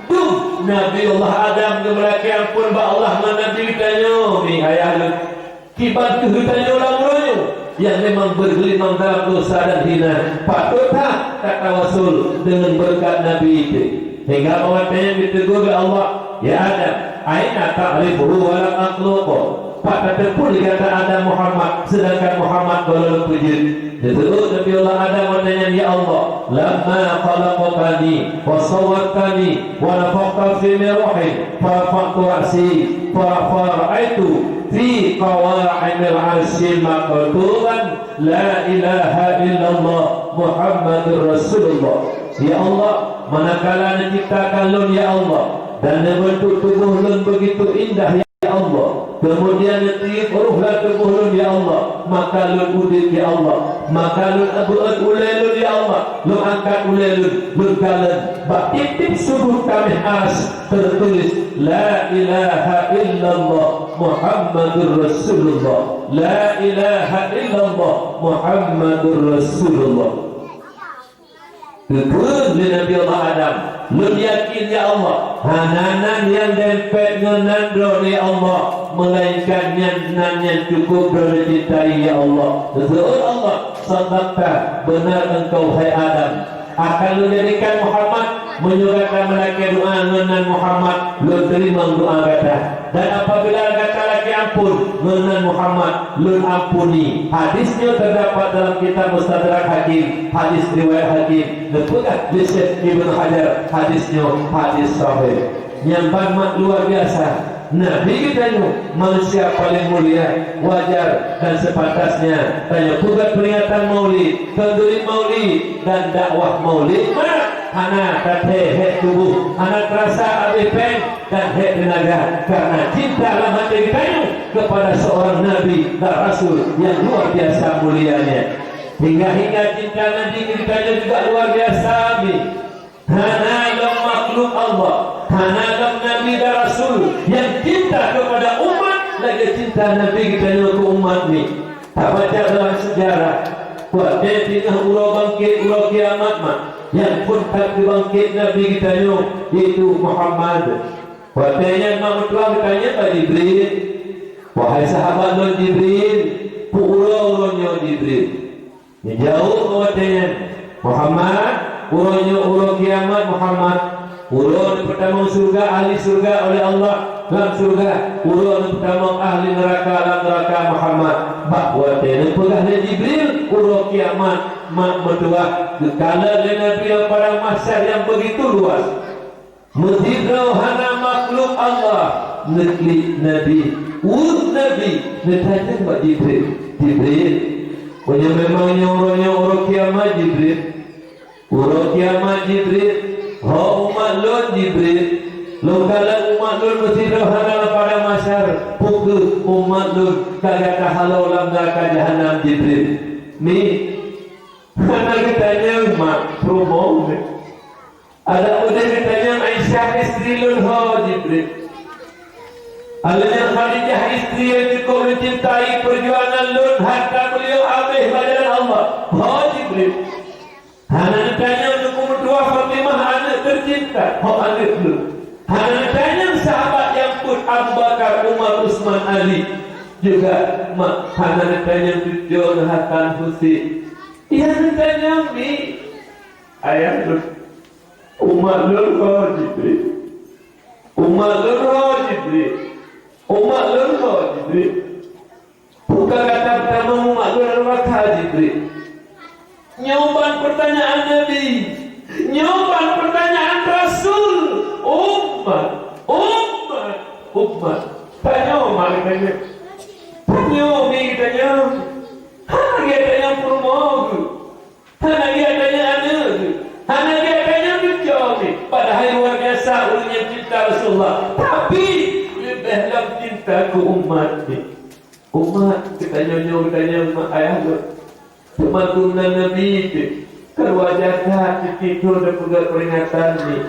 Dum Nabi Allah Adam geumeulakée ampon bak Allah ngon Nabi geutanyoe, mi ayah lôn. Kiban kheueh tanyoe lam uroe nyoe nyang memang beugeulimang dalam dosa dan hina, patot that tatawassul deungon beureukat Nabi teuh. Hingga watée nyan geuteugur lé Allah, "Ya Adam, aina ta'rifuhu wa lam akhluqhu?" Pat tateupeue lé gata Adam Muhammad, seudangkan Muhammad gohlom lôn peujeuet? Geujaweueb Nabi Allah Adam watée nyan, "Ya Allah, lamma khalaqtani wa sawwartani wa nafakhta fi min ruhi, fa rafa'tu ra'si, fa, fa ra'aitu fi qawa'imil 'arsyi maktuban, la ilaha illallah Muhammadur Rasulullah." Ya Allah, manakala neuciptakan lôn, ya Allah, dan neubeuntuk tuboh lôn begitu indah, ya Allah, kemudian neutiep roh lam tuboh lôn, ya Allah, maka lôn udeb, ya Allah, maka lôn beuet ulée lôn, ya Allah, lôn angkat ulée lôn, lôn kalon bak tieb-tieb sudut kaméh aras teutuléh, "La ilaha illallah Muhammadur Rasulullah, la ilaha illallah Muhammadur Rasulullah." Geukheun lé Nabi Allah Adam, "Lôn yakin, ya Allah, hana nan nyang dempet ngon nan Droeneuh, ya Allah, meulainkan nyan nan nyang cukup Droeneuh cintai, ya Allah." Geukheun Allah, "Shadaqta, beuna engkau, hai Adam. Akan lôn jadikan Muhammad, meunyoe gata meulakée doá ngon nan Muhammad, lôn teurimong doá gata." Dan apabila gata lakée amphon ngon nan Muhammad, lôn ampuni. Hadis nyoe teudapat dalam kitab Mustadrak Hakim, hadis riwayat Hakim. Neupeugah lé Syekh Ibnu Hajar, hadis nyoe hadis sahih. Nyang ban mak luar biasa, Nabi geutanyoe manusia paleng mulia, wajar dan sepatasnya tanyoe peugah peringatan Maulid, keuduri Maulid dan dakwah Maulid. Mak, hana tathée hék tuboh, hana teurasa abéh péng dan hék teunaga, karena cinta lam até geutanyoe kepada seorang nabi dan rasul yang luar biasa mulianya. Hingga-hingga cinta nabi geutanyoe juga luar biasa, mi. Hana lom makhluk Allah, hana lom nabi dan rasul yang cinta kepada umat lagée cinta nabi geutanyoe keu umat, mi. Tabaca dalam sejarah, watée teungoh uroe bangkét, uroe kiamat, mak, nyang phon that geubangkét Nabi geutanyoe, yaitu Muhammad. Watée nyan mak meutuah geutanyong bak Jibril, "Wahai sahabat lôn Jibril, peu uroe uroe nyoe, Jibril?" Geujaweueb watée nyan, "Muhammad, uroe nyoe uroe kiamat, Muhammad. Uroe neupeutamong syeuruga ahli syeuruga oleh Allah lam syeuruga, uroe neupeutamong ahli neuraka lam neuraka, Muhammad." Bak watée neupeugah lé Jibril uroe kiamat, mak meutuah geukalon lé Nabi lam padang mahsyar nyang beugitu luwah. Meusidroe hana makhluk Allah neuklik Nabi, uet Nabi, neutanyong bak Jibril, "Jibril, meunyoe memang nyoe uroe nyoe uroe kiamat, Jibril, uroe kiamat, Jibril, ho umat lôn, Jibril, lôn kalon umat lôn meusidroe hana lam padang mahsyar, peu kheueh umat lôn ka gata halo lam neuraka jahanam, Jibril?" Mi, hana geutanyong mak, peurumoh. Adak udeb geutanyong Aisyah, istri lôn, "Ho Jibril, alheuh nyan Khadijah, istri nyang cukôp lôn cintai, peujuangan lôn, harta beuliau abéh bak jalan Allah, ho Jibril?" Hana neutanyong Teungku meutuah Fatimah, aneuëk teucinta, ho aneuëk lôn? Hana neutanyong sahabat nyang peuet, Abu Bakar, Umar, Utsman, Ali? Juga, mak, hana neutanyong cucoe neuh Hasan, Husein? Nyang neutanyong, mi, ayah lôn. Umat lôn ho Jibril. Umat lôn ho Jibril. Umat lôn ho Jibril. Peu ka gata peutamong umat lôn lam neuraka, Jibril? Nyoe ban peurtanyaan Nabi. Nyoe ban peurtanyaan Rasul. Umat, umat, umat. Tanyoe mak geutanyoe. Tanyoe mi geutanyoe. Hana geutanyoe peurumoh geuh. Hana geutanyoe aneuëk geuh, hana geutanyoe cucoe geuh. Padahai luar biasa ureuëng nyang cinta Rasulullah, tapi leubeh lom cinta keu umat geuh. Umat geutanyoe nyoe geutanyoe mak ayah lôn. Teuma geunan Nabi teuh, kan wajar that tieb-tieb thon tapeugah peuringatan nyoe.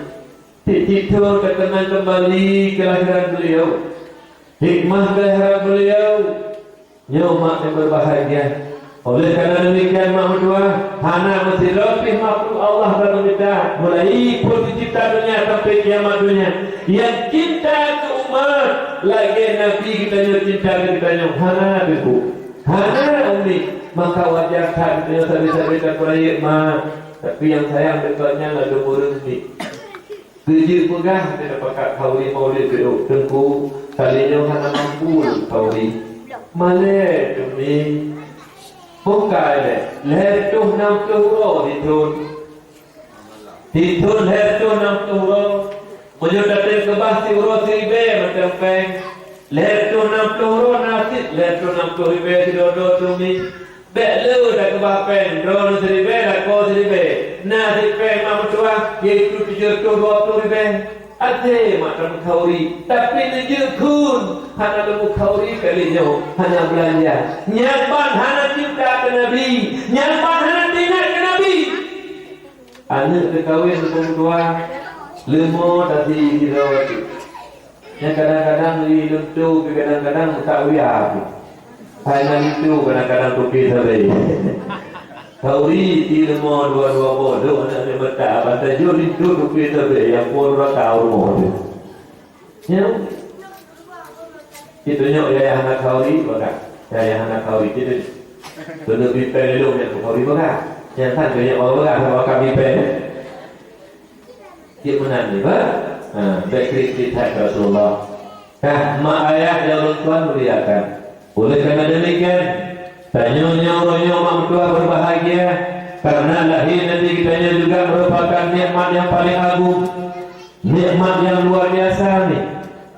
Tieb-tieb thon takeunang keumbali keulahiran beuliau, hikmah keulahiran beuliau. Nyoe mak nyang berbahagia. Oleh karena demikian, mak meutuah, hana meusidroe pih makhluk Allah barô mita, mulai phon teucipta donya sampai kiamat donya, nyang cinta keu umat lagée Nabi geutanyoe cinta keu geutanyoe, hana, Teungku. Hana, Umi. Maka wajar that geutanyoe sabe-sabe tapeurayeuk, mak. Tapi nyang sayang deungon nyan ladôm ureuëng, Mi. Keujeuet peugah, teuka pakat khauri maulid, Teungku, kali nyoe hana mampu lôn khauri. Malée, Teumi. Bukai lé, lhée reutôh nam ploh uroe dithon. Dithon lhée reutôh nam ploh uroe. Meunyoe tatem keubah siuroe siribée macam péng, lhée reutôh nam ploh uroe na cit lhée reutôh nam ploh ribée sidroe-droe, Teumi. Bék le takeubah péng, droeneuh siribée, lakoe siribée. Na cit péng mak meutuah, yaitu tujoh reutôh dua ploh ribée. Até mak tameukauri, tapi neujeuet kheun hana lôn meukauri kali nyoe, hana beulanja. Nyan ban hana cinta keu Nabi, nyan ban hana teuingat keu Nabi. Aneuk teukawen leumo dua, leumo tasi sidroe. Nyang kadang-kadang lé lôn toe, kadang-kadang meutak uya pih. Hai na linto kadang-kadang toke sabe. Kauri ti leumo dua-dua boh, dok aneuk meuta, bantai jok linto toke sabe, nyang po dua taun rumoh teuh. Nyan. Ci tunyok yayah hana kauri, bagaih. Yayah hana kauri, ci tunyok. Keuneuk bipée lé lôn nyang kauri, bagaih. Nyang tan tunyok bagaih, bagaih bipée. Cit meunan nibak, ha, bèk kriet-kriet that keu Rasulullah. Kah mak ayah nyang ulôn tuan muliakan. Oleh karena demikian, tanyoe nyoe uroe nyoe mak meutuah berbahagia, karena lahé Nabi geutanyoe juga merupakan nikmat nyang paling agung, nikmat nyang luar biasa nyoe.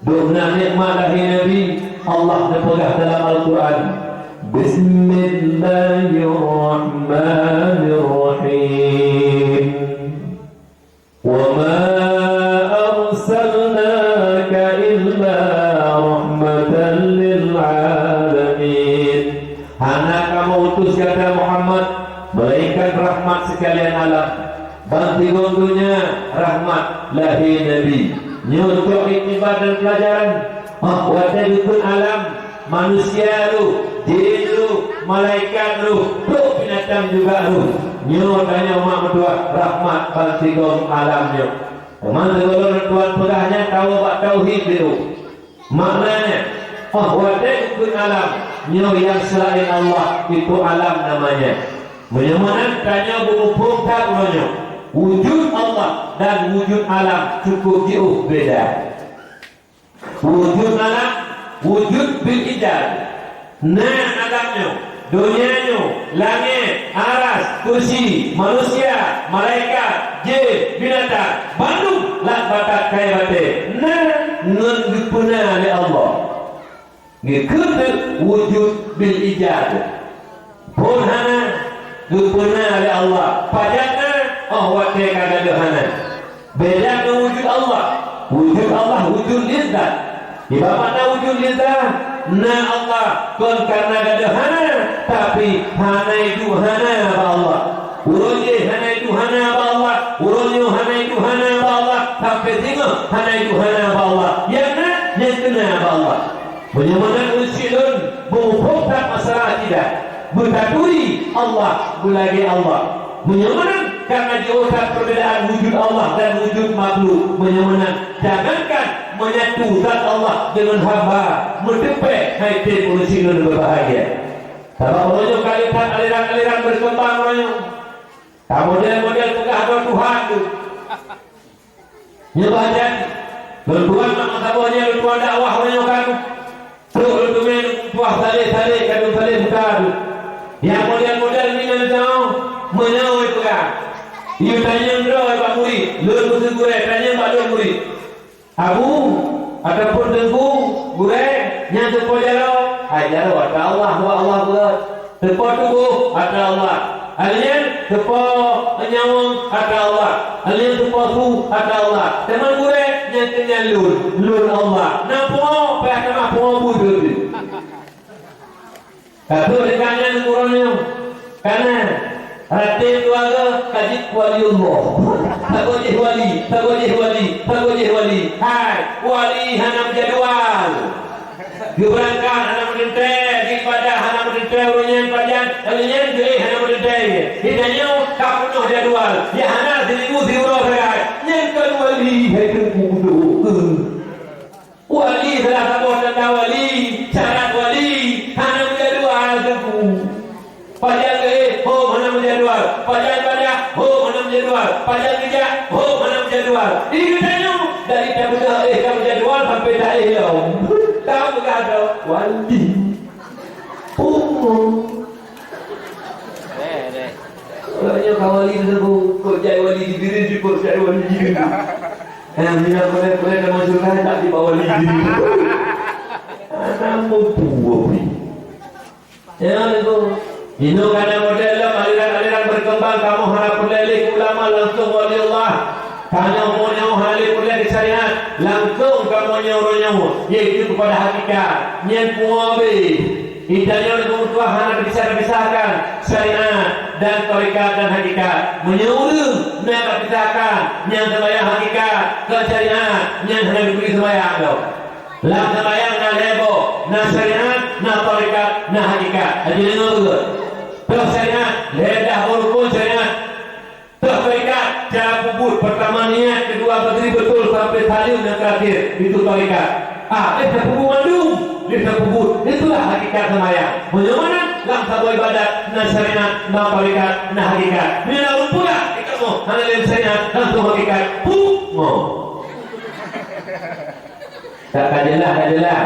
Dum na nikmat lahé Nabi, Allah neupeugah dalam Al-Quran, "Bismillahirrahmanirrahim." "Wa ma arsalnaka illa rahmatan lil alamin." Hana kamoe utus gata Muhammad, melainkan rahmat sekalian alam. Bansigom donya rahmat lahé Nabi. Nyoe cok iktibar dan pelajaran. Óh watèe geukheun alam, manusia roh, jin roh, malaikat roh, trok binatang juga roh. Nyoe tanyoe mak meutuah rahmat bansigom alam nyoe. Teuma sigohlom lôn tuan peugah nyan tawoe bak tauhid dulu. Maknanya, óh watèe geukheun alam, nyoe nyang selain Allah, itu alam namanya. Meunyoe meunan tanyoe beumuphom that uroe nyoe, wujud Allah dan wujud alam cukup jiôh beda. Wujud alam, wujud bil ijad. Na alam nyoe, donya nyoe, langét, aras, kursi, manusia, malaikat, jin, binatang, bandum lam batat kayèe batèe. Na ngon geupeuna lé Allah. Geukheun teuk wujud bil ijad. Phon hana, geupeuna lé Allah. Pajan na, óh watèe ka gadôh hana. Beda ngon wujud Allah. Wujud Allah wujud lizat. Di bak makna wujud lizat, na Allah kon karena gadôh hana, tapi hana iduek hana bak Allah. Uroe jéh hana iduek hana bak Allah, uroe nyoe hana iduek hana bak Allah, sampoe singoh hana iduek hana bak Allah. Nyang na, nyang keuna bak Allah. Meunyoe meunan ureueng syik lôn, beumuphom that masalah akidah, beutaturi Allah, beulagèe Allah. Meunyoe meunan, karena jiôh that perbedaan wujud Allah dan wujud makhluk. Meunyoe meunan, jangankan menyatu zat Allah dengan hamba, meuteupèe hai tem ureueng syik lôn berbahagia. Sabab uroe nyoe ka lheueh that aliran-aliran berkembang uroe nyoe. Ka model-model peugah droe Tuhan tu. Nyoe bah jan, lôn tuan mak meusaboh nyan lôn tuan dakwah uroe nyoe kan. Trok lôn teumé lôn tuah saleh-saleh, kadum saleh buta tu. Nyang model-model meunan soe, meunyoe peugah. Yue tanyong droe bak murit, lôn keuseue gurèe, tanyong bak lôn murit. Abu, ataupun teungku, gurèe, nyan teupeue jaroe? Hai jaroe atra Allah, bak Allah beuet. Teupeue tuboh, atra Allah. Alèh nyan teupeue nyawöng, atra Allah. Alèh nyan teupeue su, atra Allah. Teuma gurèe, nyan keuh nyan lôn, lôn Allah. Na pungo, payah tamah pungo buet lôn. Ka trok di tangan uroe nyoe, kana raten keuluwarga ka jeuet wali Allah. Sagoe jih wali, sagoe jih wali, sagoe jih wali. Hai, wali hana meujadwal. Geubeurangkat hana meuteuntèe, geuibadah hana meuteuntèe, uroe nyan pajan, uroe nyan geuéh hana meuteuntèe. Di tanyoe ka peunoh jadwal, nyang hana sileubus siuroe sagai. Nyan kon wali, hai teungku, beutôi. Wali salah saboh tanda wali, syarat wali, hana meujadwal teungku. Pajan geuéh, hom hana meujadwal. Pajan badah, hom hana meujadwal. Pajan geujak, hom hana meujadwal. Di geutanyoe, dari tapeugah éh ka meujadwal sampai taéh lom. Tapeugah droe wali. Oh. Kalau nyoe ka wali teungku, kok jai wali di diri, kok jai wali di diri. Eh, mina boleh, boleh nama surga tak di bawah wali di diri. Anak mampu wali. Ya, itu. Inoe kana model lom aliran-aliran berkembang, kamoe hana peureulèe lé ulama, langsung wali Allah. Tanyoe meunyoe hana lé peureulèe keu syariat, langsong kamoe nyoe uroe nyoe, yaitu keupada hakikat. Nyan pungo abéh. Di tanyoe ureueng tuha hana teupisah-pisahkan syariat dan tarekat dan hakikat. Meunyoe ureueng na teupisahkan nyang seumayang hakikat keu syariat, nyan hana geubri seumayang lom. Lam seumayang na lhèe boh, na syariat, na tarekat, na hakikat. Aji deungoe beugöt. Toh syariat, lhèe blah boh rukon syariat. Toh tarekat, cara peubuet, pertama niat, kedua berdiri betul sampai saleuem dan terakhir, itu tarekat. Ah, lheuh tapeubuet mandum, lheuh tapeubuet, itulah hakikat seumayang. Meunyoe meunan, lam saboh ibadat, na syariat, na tarekat, na hakikat. Meunyoe na ureueng peugah, di kamoe, hana lé syariat, langsung hakikat. Pungo. Ka, ka jeulaih, ka jeulaih.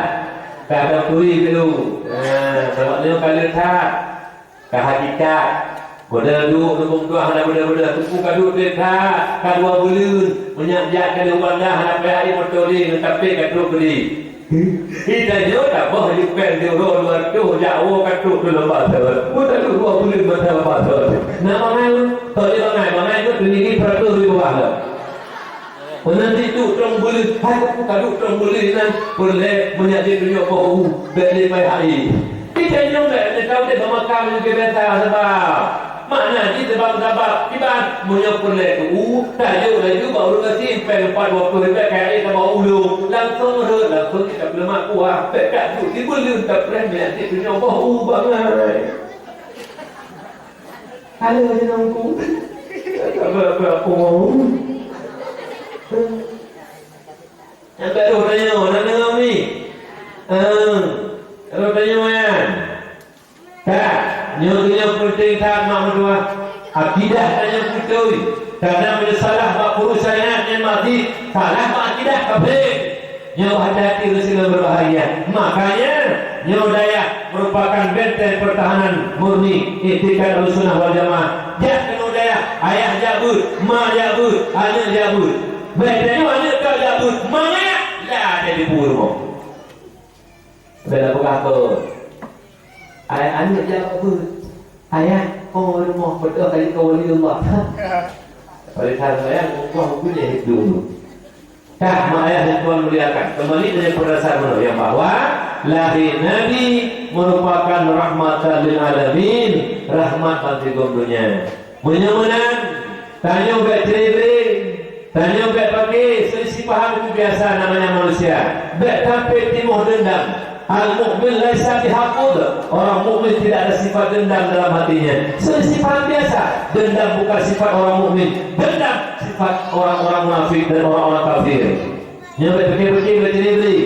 Ka turi dulu. Ha, sabab nyoe ka le that. Ka hakikat. Padahai duek lubong tuah hana beudôh-beudôh. Teungku ka duek that. Ka dua buleuen. Meunyak jak keu Banda hana payah ié moto lé, ngon tapék ka trok keudéh. Ita nyoe taboh lipéng di uroe dua reutôh, jak woe ka trok keu lomba seuet. Pun taduek dua buleuen masa lomba seuet. Na bangai, toh lé bangai, bangai nyoe teuninggi peureutôh ribu bah lom. Meunan cit duek trong buleuen, hai keupeue ka duek trong buleuen nan, peureulèe meunyak jih tunyok boh u, bèk lé pai hai. Kita nyoe bèk lé tau deh beumakam lagèe biasa sabab. Makna jih sabab-sabab, kiban meunyoe peureulèe keu u, tajok laju bak ureueng gasien pèng empat dua ploh ribèe kaya lé sabab u lôn, langsong rhot, langsong kita peuleumah kuah, bèk ka duek di buleuen tapreh meunyak jih tunyok boh u bangai. Halo, Teungku. Apa, apa, apa mau? Nyang baru tanyoe, na deungoe mi? Eh, baru tanyoe nyan. Ka, nyoe, nyoe penting that mak meutuah. Akidah tanyoe beutôi. Kadang meunyoe salah bak peureusahan nyan mati, salah bak akidah kafé. Nyoe hati-hati ureueng Islam berbahagia. Makanya, nyoe dayah merupakan benteng pertahanan murni iktikad Ahlussunnah wal Jamaah. Jak keunoe dayah, ayah jak beuet, ma jak beuet, aneuk jak beuet. Benteng nyoe aneuk ka jak beuet, mangat lah jadi pue rumoh. Bela peugah kot. Ai aneuk jak beuet. Ayah, oh, rumoh beutôi kali keu wali Allah. Oleh karena yang Allah punya hidup. Nah, mak ayah yang Tuhan muliakan. Kembali dari perasaan menurut yang bahwa lahir Nabi merupakan rahmatan lil alamin, rahmat bagi dunia. Meunyoe meunan, tanyoe bèk tere-tere, tanyoe bèk paké selisih paham itu biasa namanya manusia. Bèk sampai timoh dendam. Al-mu'min laisa bihaqud. Orang mukmin tidak ada sifat dendam dalam hatinya. Selisih paham biasa. Dendam bukan sifat orang mukmin. Dendam sifat orang-orang munafik dan orang-orang kafir. Nyoe bèk pikir-pikir bèk jadi beli.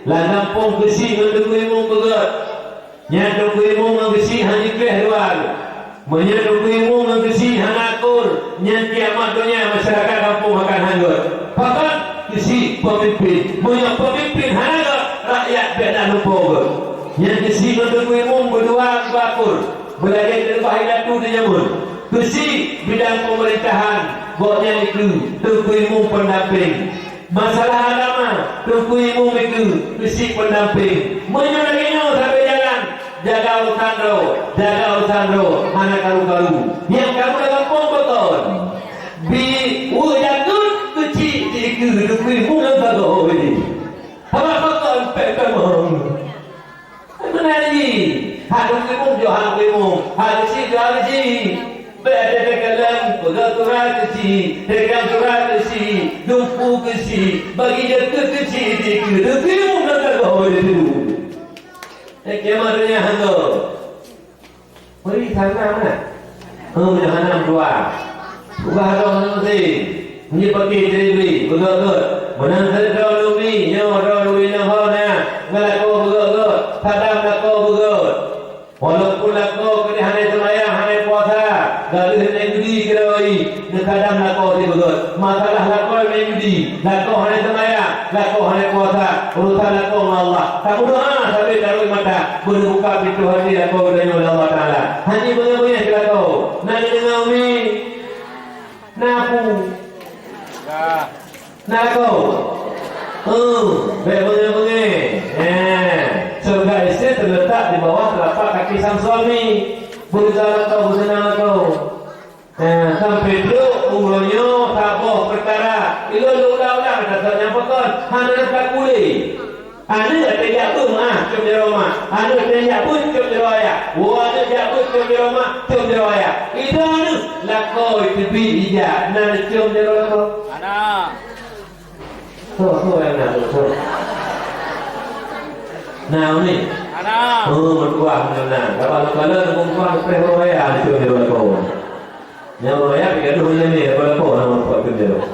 Lam gampông keuchik ngon Teungku Imum beugöt. Nyan Teungku Imum ngon keuchik hana jikleh dua. Meunyoe Teungku Imum ngon keuchik hana akur, nyan kiamat donya masyarakat gampông akan hanjot. Pakon? Keuchik peumimpin. Meunyoe peumimpin hana göt, rakyat bèk na lumpoe göt. Nyan keuchik ngon Teungku Imum beudua beuakur, beulagèe teuleubah indatu di jameun. Keuchik bidang peumeurintahan, gobnyan dikeue Teungku Imum peundampéng. Masalah agama, Teungku Imum dikeue keuchik peundampéng. Meunyoe lagèe nyoe sabe jalan, jaga urusan droe, jaga urusan droe, hana karu-karu. Nyang karu lam gampông pakon? Bi ueh jakeuet keuchik dikeue Teungku Imum lam sagoe. Hana pakon pèng-pèng meuhôi. Meunan jih, hak Teungku Imum jok hak Teungku Imum, hak keuchik jok hak keuchik. Bèk teuka lom peugah surat keuchik, pegang surat keuchik, dumpeue keuchik, bagi jakeuet keuchik dikeue Teungku Imum lam sagoe. Nyan kiamat donya hanjot. Bri sana meunan. Oh, meunan hana dua. Ubah droe ngon meusé. Nyoe pake jadi bri, beugöt-göt. Meunan saja droe lumi, nyoe droe lumi nyoe ho na. Ngon lakoe beugöt-göt, kadang lakoe beugöt. Walaupun lakoe keudeh hana seumayang, hana puasa, gadoh hana judi keudroe, neukadang lakoe di beugöt. Masalah lakoe hana judi, lakoe hana seumayang, lakoe hana puasa, urusan lakoe ngon Allah. Tameudoa sambil taruek mata, beuneubuka pintoe hati lakoe geutanyoe lé Allah Taala. Hana beungéh-beungéh keu lakoe. Na neudeungoe umi? Na pu? Na lakoe? Eh, bèk beungéh-beungéh. Eh, syeuruga istri terletak di bawah telapak kaki sang suami. Beureusa lakoe, beuseunang lakoe. Nah, sampai trok uroe nyoe saboh peukara. Ilôn lôn ulang-ulang, dasar nyang pakon, hana takulé. Aneuk teuh jak beuet, ah, cok jaroe mak. Aneuk teuh jak beuet, cok jaroe ayah. Woe aneuk jak beuet, cok jaroe mak, cok jaroe ayah. Ida aneuk lakoe teubiet ijak, na cok jaroe lakoe? Hana. Soe, soe nyang na, soe, soe? Na, uni? Hana. Oh, meutuah na, na. Kaban-kaban na, meutuah, preh, oh, ya, cok jaroe lakoe. Nyang raya pih gadoh nyan ni, lakoe-lakoe na meutuah cok jaroe.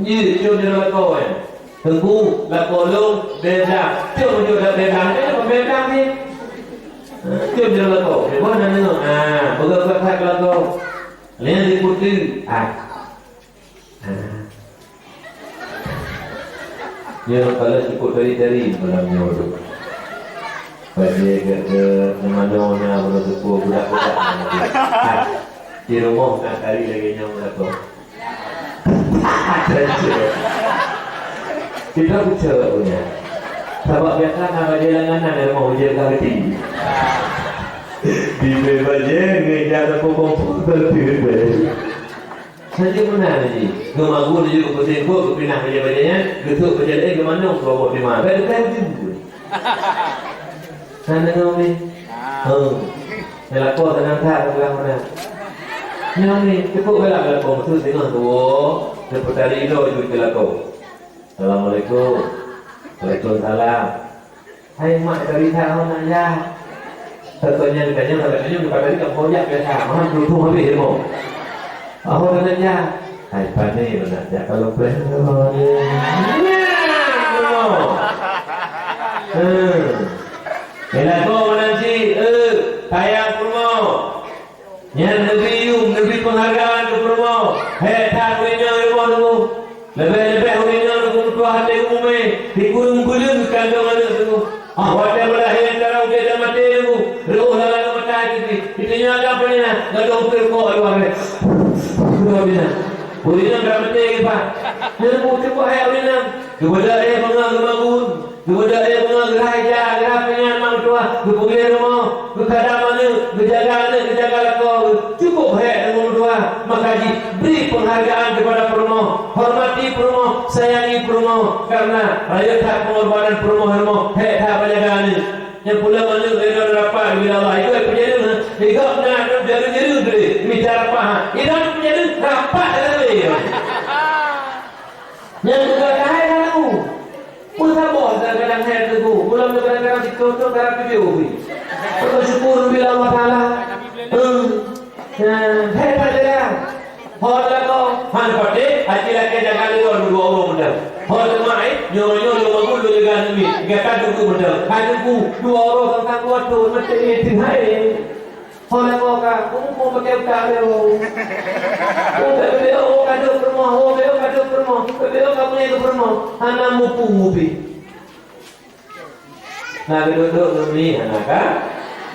Jih, cok jaroe lakoe, eh. Teungku, lakoe lôn, beda. Cok meunyoe dak beda, eh, beda ni. Ha, cok jaroe lakoe. Di mana ni? Ah, peugah-peugah that lakoe. Lian di putih. Ah. Ah. Nyoe kalau cukup dari-dari malam nyoe tu. Bajée gata nyang manoe na bunoe teupeue budak-budak na tu. Ah, di rumoh na kali lagée nyoe na tu. Kita bucok punya. Sabab biasa na bajée langanan di rumoh ujian ka geuti. Di bajée ngeja teupeue kompor teupeue. Saja meunan jih. Geumagun jih, geupeusimpôk, geupinah bajée-bajée nyan, geutrok bajée laén geumanoe keu Allah Taala. Kan, kan jeuet. Kan deungoe ni? Ah. Oh. Nyang lakoe seunang that peugah meunan. Nyoe ni, cukup galak lakoe, maksud singoh tuwoe, neupeutari droe jeuet keu lakoe. Assalamualaikum. Waalaikumsalam. Hai mak, dari sana ya. Contohnya, ditanya, kalau tanya, bukan tadi, kamu jak biasa. Mahal, beruntung habis ilmu. Apa katanya? Hai, pandai, nak jak kalau plan. Hmm. Bila kau menanti, eh, tayang purmo. Nyan neubri yum, neubri peunghargaan keu peurumoh. Hék that ureueng nyoe rumoh teungku. Leubeh-leubeh ureueng nyoe teungku meutuah até umumé, sikureueng buleuen geukandong aneuk teungku. Ah, watée meulahé antara udeb dan maté teungku, reuôh lam lagoe mata jih. Geutanyoe agam peue na, gadôh peuet kok luwah ré. Keudua bina. Ureueng nyoe ka maté geupat. Nyan teungku cukup hék ureueng nyan. Geubeudôh lé beungoh geumagun. Geubeudôh lé beungoh geurhah ija, geurhah pingan mak meutuah, geupeugléh rumoh, geukadam aneuk, geujaga aneuk, geujaga lakoe, cukup hék deungon meutuah. Maka jih, bri peunghargaan keupada peurumoh, hormati peurumoh, sayangi peurumoh, karena rayeuk that peungorbanan peurumoh-rumoh hék that bak jaga aneuk. Nyang pulang aneuk lé droe rapat bila Allah, ikôt peujadeung, ikôt na jadeung-jadeung tadi, mita rapat, ha. Ikôt peujadeung rapat tadi. Nyang teuga keuhai ka lalu. Peusaboh kadang-kadang hai teungku. Pulang tu kadang-kadang sikoe tu karab tujoh pih. Bersyukur bila Allah Taala. Hmm. Nah, hai tak jaga. Ho lakoe, han patéh, aci lakée jaga lé droe dua uroe mantong. Ho teuma, eh, nyoe-nyoe lôn bangun lôn jaga aneuk miet. Gata duek mantong. Hai teungku, dua uroe sang-sang dua thon, maté teuhai. Ho lakoe ka, muphom pakai utak lé ho. Ho beubeue ka deuek peurumoh, ho beubeue ka deuek peurumoh, beubeue ka punya keu peurumoh, hana muphom pih. Na geudok-dok ngon mi, hana ka?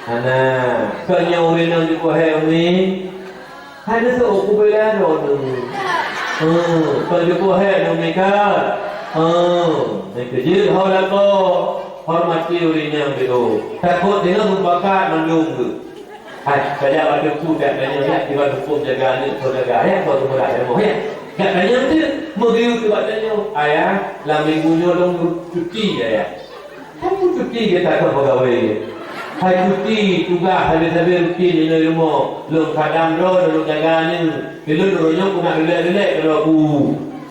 Hana. Kon nyoe ureueng inong jipeuhé umi. Hana soe kubela droeneuh. Hmm, kon jipeuhé ngon mi ka? Hmm, nyang keujeuet ho lakoe, hormati ureueng inong jih. Takot deungon mufakat mandum geuh. Hai, kajak bak teungku, jak tanyong, jak, kiban huköm jaga aneuk, soe jaga ayah, soe teumeudak di rumoh, ya. Jak tanyong teuk, meugeuyue bak tanyoe, "Ayah, lam minggu nyoe lôn cuti, Ayah." Kamu cuti, gata kon peugawée. Hai cuti, tugaih sabe-sabe rutin inoe rumoh, lôn khadam droe, lôn jaga aneuk. Di lôn uroe nyoe keuneuk rilek-rilek keudroe ku.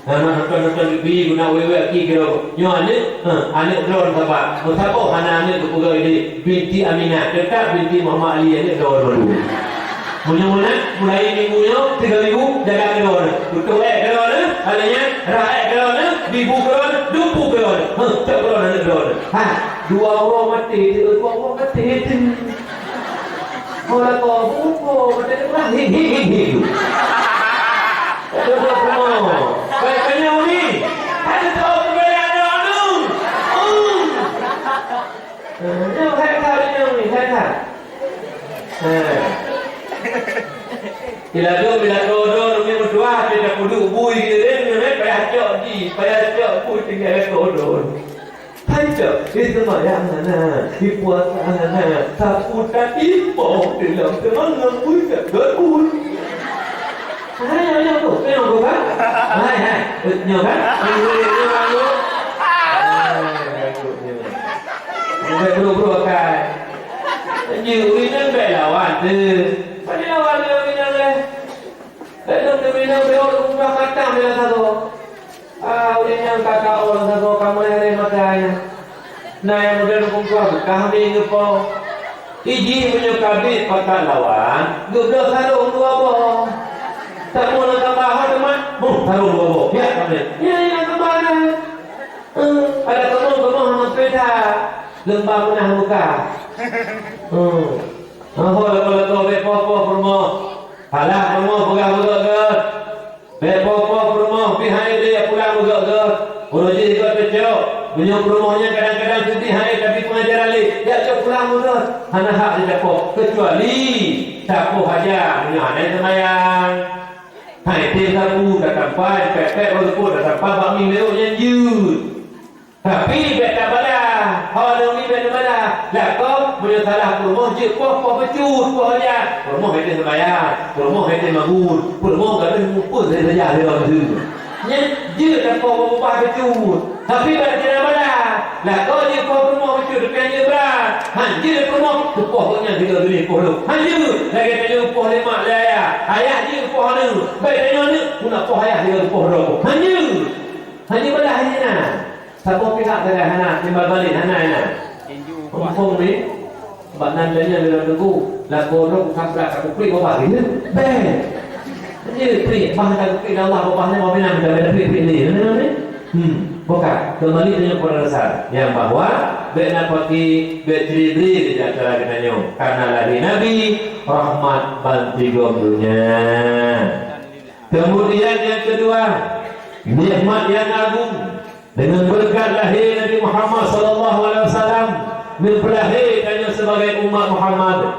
Hana nonton-nonton T V, guna wewe aki keudroe. Nyoe aneuk, heh, aneuk droe saban. Meusaboh hana aneuk geupeugah idéh binti Aminah, teutap binti Muhammad Ali, aneuk droe dua. Meunyoe meunan, mulai minggu nyoe, tiga minggu, jaga keudroe. Putôh ék keudroe, aneuk nyan, rah ék keudroe, bibu keudroe, dumpu keudroe. Heh, cok keudroe aneuk droe. Ha, dua uroe maté, dua uroe maté. Ho lakoe, buko, macam mana? Hik, hik, hik, hik. Duduk semua. Baik, tanya uni. Ada tahu kebaya ada anu? Hmm. Eh, nyoe hai ka, nyoe ni, hai ka. Eh. Bila tu, bila tu, tu, tu, tu, tu, tu, tu, payah cok di, payah cok pun tinggal tu, tu. Hai cok, di sembahyang hana, di puasa hana, sapu tak ipoh dalam semangat pun tak gaul. Hai, hai, hai, tu, tu, tu, kan? Hai, hai, tu, nyoe, kan? Nyoe, nyoe, nyoe, nyoe. Hai, hai, tu, nyoe. Nyoe, bro, bro, kan? Nyoe, ureueng nyan bèk lawan, tu. Bèk lawan, nyoe, ureueng nyan, leh. Bèk lôn, ureueng nyan, bèk lôn, ureueng nyan, bèk lôn. Ah, ureueng nyang ka kaôh lam sagoe ka meureh-reh mata nyan. Na nyang model huköm tuha beukah mi geupo. Iji meunyoe ka bit pakat lawan, geubloe sarông dua boh. Tamu lam kaba ho teuma, boh, sarông dua boh. Ya, ka bit. Ya, ya, kaba na. Eh, ada kamoe-kamoe hana peue that. Leumbang meunah buka. Hmm. Ho lakoe-lakoe bèk poh-poh peurumoh. Alah kamoe peugah beugöt-göt. Bèk poh-poh peurumoh pih han ék lé pulang beugöt-göt. Uroe jih göt teucok. Meunyoe peurumoh nyan kadang-kadang seuti han ék tapi peungajaran lé, jak cok pulang beugöt. Hana hak jicapoh, keucuali tapoh aja meunyoe hana seumayang. Hai tem sapu tatampa, pèt-pèt baru pun tatampa bak mi lewat nyan jeuet. Tapi bèk tabalah, ho lôn mi bèk neubalah. Lakoe meunyoe salah peurumoh jeuet poh, poh bacut, poh aja. Peurumoh ék teuh seumayang, peurumoh ék teuh magun, peurumoh ka lheueh muphom saja lewat tu. Nyan jeuet lakoe meubah bacut. Tapi bèk teubalah. Lakoe jeuet poh peurumoh bacut, tapi han jeuet brat. Han jeuet peurumoh, teupoh gobnyan sigoe dunie poh lôn. Han jeuet, lagèe tanyoe poh lé mak lé ayah. Ayah jeuet poh aneuk. Bèk tanyoe aneuk, puna poh ayah sigoe poh droe. Han jeuet. Han jeuet balah hai nyan. Saboh pihak sagai hana, timbal balik hana, hana. Muphom ni, bak nan dan nyan lôn teungku, lakoe droe bukan brat takuklik babah gitu. Bèk. Jadi klik, bah takuklik Allah babah nyan, babah nyan, babah nyan, klik, klik, klik, klik, klik. Hmm, bukan. Kembali tanyoe kepada dasar. Yang bahwa, bèk na paki, bèk ciri-ciri di antara kita nyoe. Karena lahé Nabi, rahmat bansigom dunia. Kemudian yang kedua, nikmat yang agung. Deungon beureukat lahé Nabi Muhammad sallallahu alaihi wasallam, neupeulahé tanyoe sibagai umat Muhammad.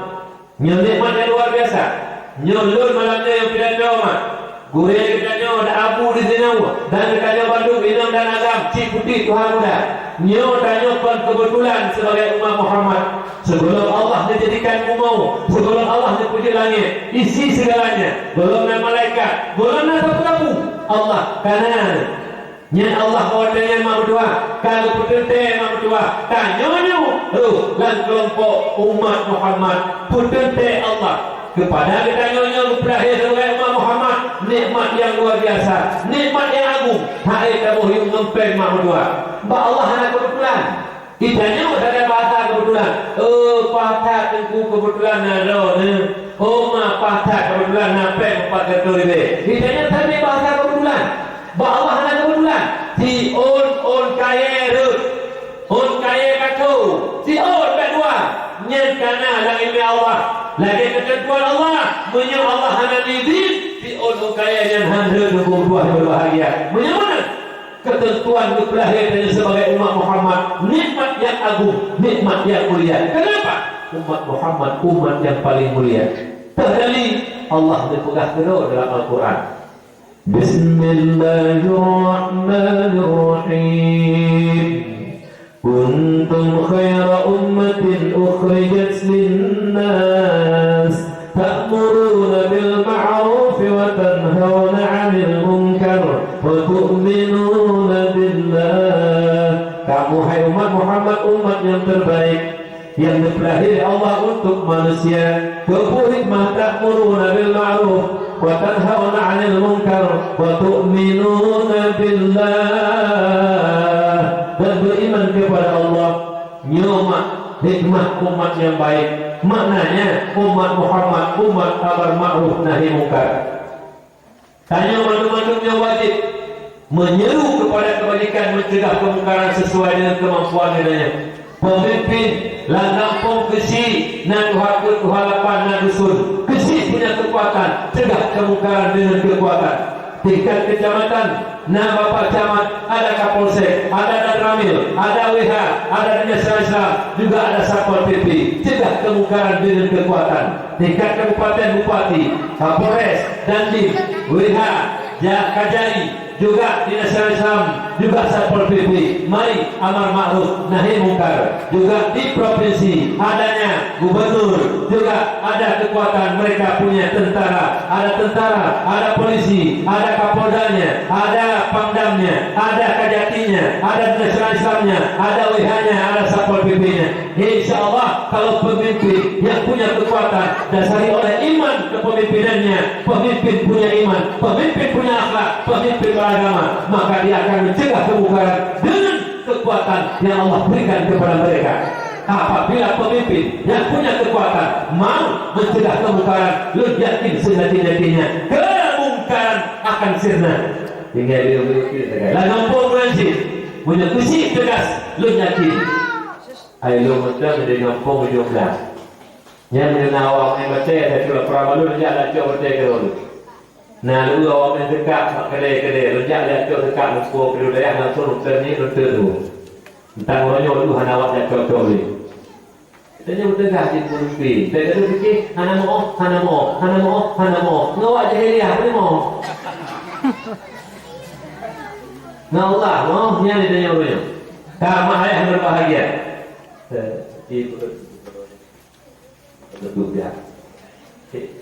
Nyoe nikmat nyang luar biasa. Nyoe lôn malam nyoe nyang pidato mak. Gurèe geutanyoe dan abu di sinoe dan geutanyoe bandum inong dan agam cit putéh tuha muda. Nyoe tanyoe kon keubeutulan sibagai umat Muhammad. Sigohlom Allah neujadikan bumoe, sigohlom Allah neupeujeuet langèt, isi sigalanya, gohlom na malaikat, gohlom na sapeue-sapeue, Allah ka na. Nyan Allah watèe nyan mak meutuah, ka geupeuteuntèe mak meutuah, tanyoe nyoe rôh lam keulompok umat Muhammad, peuteuntèe Allah. Keupada geutanyoe nyoe geupeulahé sibagai umat Muhammad, nikmat nyang luar biasa, nikmat nyang agung, han ék taboh yuem ngon péng mak meutuah. Bak Allah hana keubeutulan. Geutanyoe sagai bahasa keubeutulan. Oh, paih that teungku keubeutulan na droeneuh. Oh, ma paih that keubeutulan na péng meupat kantô ribèe. Geutanyoe sagai bahasa keubeutulan. Bak Allah hana keubeutulan. Siôn ôn kayèe rhot, ôn kayèe ka tho. Siôn bèk dua. Nyan ka na lam iéleumé Allah. Lagèe keuteuntuan Allah, meunyoe Allah hana neuidhin, siôn ôn kayèe nyan han rhot, teungku meutuah nyang berbahagia. Meunyoe meunan, keuteuntuan geupeulahé tanyoe sibagai umat Muhammad, nikmat nyang agung, nikmat nyang mulia. Kenapa? Umat Muhammad umat nyang paleng mulia. Teuh dalil, Allah neupeugah keudroe dalam Al-Quran. Bismillahirrahmanirrahim. Kuntum khaira ummatin ukhrijat linnas, ta'muruna bil ma'ruf wa tanhauna 'anil munkar, wa tu'minuna billah. Kamu, hai umat Muhammad, umat nyang terbaik, nyang neupeulahé lé Allah untuk manusia. Keu peue hikmah? Ta'muruna bil ma'ruf wa tanhauna 'anil munkar wa tu'minuna billah, dan beriman kepada Allah. Nyoe mak hikmah umat nyang baik. Maknanya, umat Muhammad, umat amar ma'ruf nahi mungkar. Tanyoe mandum-mandum nyoe wajéb meunyeru keupada keubajikan, meuceugah keumungkaran sisuai deungon keumampuan geutanyoe. Peumimpin lam gampông keuchik na tuha peuet, tuha lapan, na dusun, keuchik punya keukuatan ceugah keumungkaran deungon keukuatan. Tingkat keucamatan na bapak camat, ada kapolsek, ada danramil, ada W H, ada dinas syariah Islam, juga ada satpol P P, ceugah keumungkaran deungon keukuatan. Tingkat kabupaten, bupati, kapolres, dandim, W H, Ya, Kajari, juga di Nasional Islam, juga Satpol P P. Mari amar ma'ruf nahi mungkar. Juga di provinsi adanya gubernur, juga ada kekuatan, mereka punya tentara, ada tentara, ada polisi, ada kapoldanya, ada pangdamnya, ada kajatinya, ada Nasional Islamnya, ada W H-nya, ada Satpol P P-nya. Insya Allah, kalau pemimpin yang punya kekuatan dasari oleh iman kepemimpinannya, pemimpin punya iman, pemimpin punya akhlak, pemimpin beragama, maka dia akan mencegah kemungkaran dengan kekuatan yang Allah berikan kepada mereka. Apabila pemimpin yang punya kekuatan mau mencegah kemungkaran, lôn yakin seyakin-yakinnya kemungkaran akan sirna. Tinggai dia berpikir, tinggai. Lah gampông meunan cit, meunyoe keuchik teugas, lôn yakin. Ai lôn mantong di gampông ujong blang. Nyan meunyoe na awak nyan batée, tacok lapra balu, jak lacok batée keudroe. Na lheueh awak nyan teuka bak keudè-keudè, lôn jak lacok teuka lumpur keudè dayah langsung lôn teunie lôn teudu. Entang uroe nyoe lheueh hana awak jak cok-cok lé. Tanyoe teuga cit peumimpin. Teuga pike, hana moh, hana moh, hana moh, hana moh. Ngon awak jahiliah, apa moh? Ngon Allah, moh, nyan tanyoe uroe nyoe. Ka mak ayah berbahagia. Eh, di Betul, ya. Okey.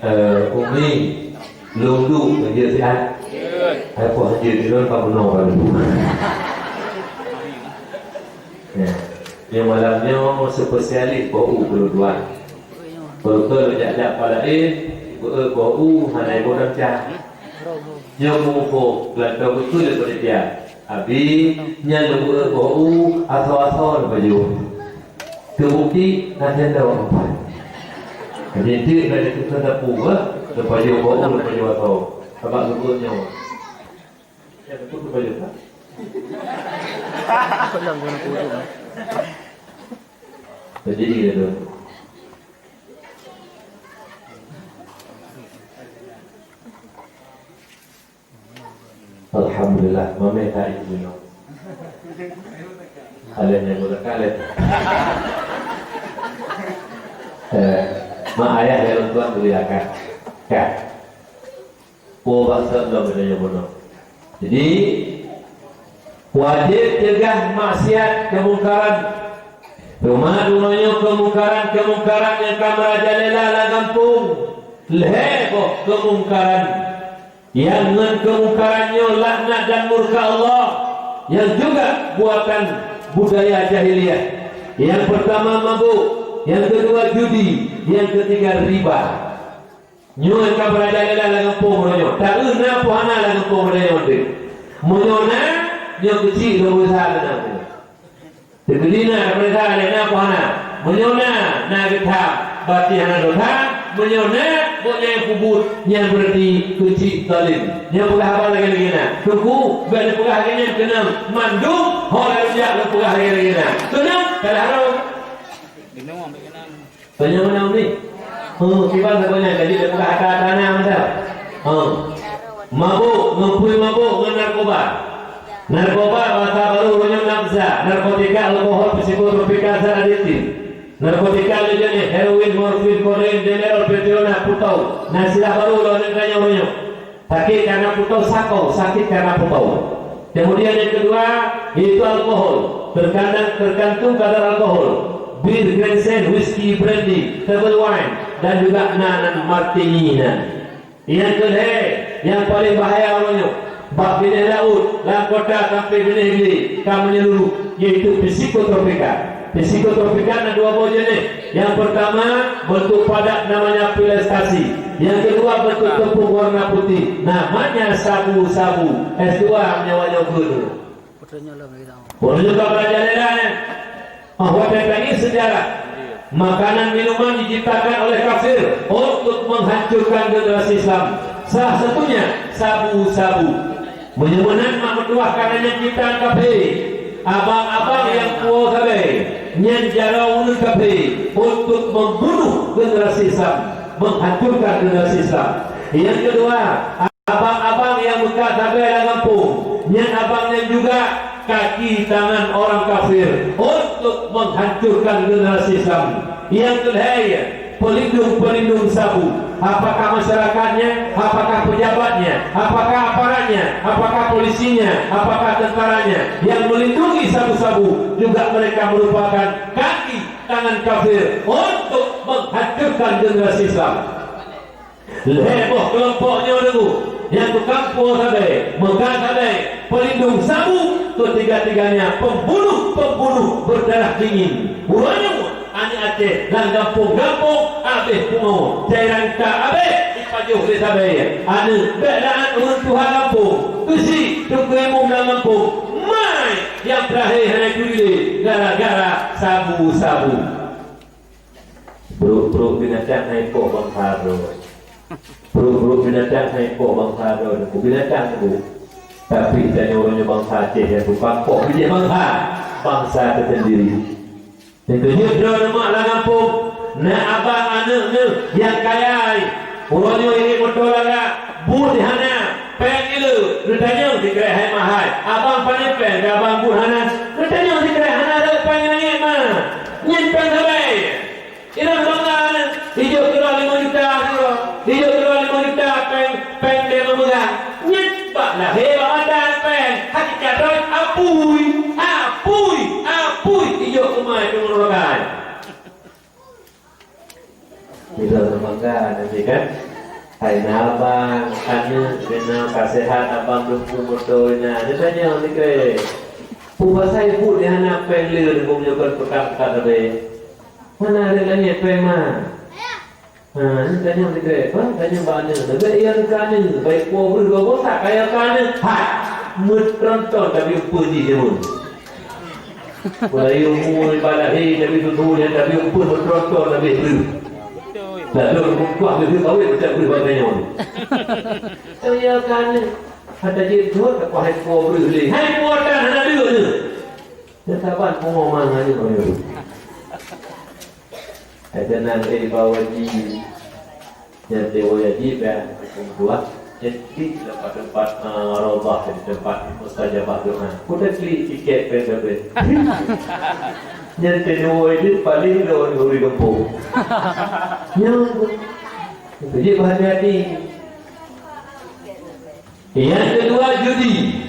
Eh, Umi, lôn duek, lanjut sihat. Apa lanjut, di luar Pak Menua baru. Ya. Yang malam nyoe spesialis bak u keuluduan. Beutôi jak-jak palaén, beu-eu boh u hana iboh danca. Nyoe muphom geulantoe beutôi lé panitia. Abi, nyan leubeue boh u asoe-asoe leupajoh. Teubukti na cendol empat. Jadi, enteuk na dikeue sapu, eh, leupajoh boh u, leupajoh asoe. Sabab leubeue nyoe. Ya, betul leupajoh, tak? Jadi, gitu. Alhamdulillah, mamé ka izin. Kalian yang udah kalian. Eh, mak ayah ya, orang tuan dulu ya, Kak. Kak. Oh, bangsa belum ada yang bunuh. Jadi, wajéb cegah maksiat, keumungkaran. Teuma uroe nyoe keumungkaran-keumungkaran nyang ka meurajalela lam gampông, lhée boh keumungkaran. Nyang ngon keumungkaran nyoe laknat dan murka Allah, nyang juga buatan budaya jahiliyah. Nyang peurtama mabök, nyang keudua judi, nyang keutiga riba. Nyoe ka meurajalela lam gampông uroe nyoe. Taeu na peu hana lam gampông uroe nyoe deh. Meunyoe na, nyoe keuchik lôn beureusaha keunan. Teukeudi na, tapeuriksa lé na peu hana. Meunyoe na, na geutham, berarti hana dosa. Meunyoe na, buet nyang peubuet, nyan berarti keuchik zalim. Nyoe peugah haba lagée-lagée na. Teungku, bék neupeugah lagée nyan keunan. Mandum ho laju jak lôn peugah lagée-lagée na. Keunan, ka lheueh harôh. Tanyoe meunan ni. Huh, kiban saboh nyan, jadi dia peugah ata-ata na masa. Huh. Mabök, ngon pui mabök, ngon narkoba. Narkoba, bahasa baru uroe nyoe nafza, narkotika, alkohol, psikotropika, zat aditif. Narkotika, leujeuneh, heroin, morfin, kodein, demerol, petrona, putau. Na istilah baru lôn nyan tanyoe uroe nyoe. Sakét karena putau, sakau, sakét karena putau. Kemudian yang kedua, yaitu alkohol. Terkadang tergantung kadar alkohol. Bir, Grensen, whisky, brandy, table wine, dan juga na nan martini nan. Yang kelhée, yang paling bahaya uroe nyoe, bak binéh laôt, lam kota sampai binéh glé, ka menyeluruh, yaitu psikotropika. Psikotropika na dua boh jeuneh. Nyang pertama, bentuk padat namanya pilestasi. Yang kedua, bentuk tepung warna putih namanya sabu-sabu. S dua nyawa nyoe geuh. Meununjuk ka merajalela nyan. Ah, watée tangieng sejarah, makanan minuman diciptakan oleh kafir untuk menghancurkan generasi Islam. Salah satunya sabu-sabu. Meunyoe meunan mak meutuwah ka na nyang ciptaan kafé, abang-abang nyang puwoe sabe, nyan jaroe ureuëng kafé untuk membunuh generasi Islam, menghancurkan generasi Islam. Yang kedua, abang-abang nyang meukat sabe lam gampông, nyan abang nyan juga kaki tangan orang kafir untuk menghancurkan generasi Islam. Yang kelhèe, pelindung-pelindung sabu. Apakah masyarakatnya? Apakah pejabatnya? Apakah aparatnya? Apakah polisinya? Apakah tentaranya? Yang melindungi sabu-sabu juga mereka merupakan kaki tangan kafir untuk menghancurkan generasi Islam. Lhèe boh keulompok nyoe teungku, nyang tukang po sabe, meuga sabe, pelindung sabu, ketiga-tiganya pembunuh-pembunuh berdarah dingin. Uroe nyoe aneuk Aceh lam gampông-gampông habéh pungo, cairan ka habéh jipajoh lé sabe. Aneuk bèk laén ureueng tuha gampông, keuchik teungku imum lam gampông, mai nyang teurakhé hana juri lé gara-gara sabu-sabu. Brok-brok binatang hai po bangsa droe. Brok-brok binatang hai po bangsa droe. Binatang tu. Tapi tanyoe uroe nyoe bangsa Aceh nyang tukang po bijéh bangsa. Bangsa teusendiri. Nyang keujeuet droeneuh mak lam gampông, na abang aneuk neuh nyang kaya. Uroe nyoe irit moto lagak, buet hana, péng ileuk, neutanyong sikrek hai ma hai. Abang pane péng, keu abang buet hana, neutanyong sikrek hana rhot péng nyang langét ma. Nyan péng sabe. Inong bangga nyan, ijok keudroe limong juta keudroe, ijok keudroe limong juta péng, péng lé meumeugang. Nyan bak lahé bak mata péng, hakikat droe apui, apui, apui, ijok keumai teungoh rogai. Bila bangga nanti kan, hai na abang, aneuk, kena ka sehat abang dum pu moto na. Dia tanya ni ke, pu pasai pu dia hana péng lé, pu meunyoe kon peukang-peukang sabe. Hana ada langit péng ma. Ha, ni tanyong sikrek, bah, tanyong bak aneuk. Leubeh iya keu aneuk, baik po breuh dua boh sak kaya keu aneuk. Hai, meutronton tapi umpeu jih jameun. Mulai umur ibadah, eh, tapi tutoe nyan tapi umpeu meutronton tapi breuh. Lalu kuah lebih kawin macam breuh bak tanyong. Kaya keu aneuk. Hata jeuet jeuet tak kuah hai po breuh lé. Hai po tan hana deuk tu. Teusaban pungo mangan ni baru. Hai tenang, eh, bawa ji. Nyan dewa ji, ya, buat. Nyan klik lah pada tempat, ah, raudhah, di tempat mustajabah doa. Kuda klik tiket P T B. Nyan kedua itu paling lo di gampông. Nyan. Jadi berhati-hati. Yang kedua, judi.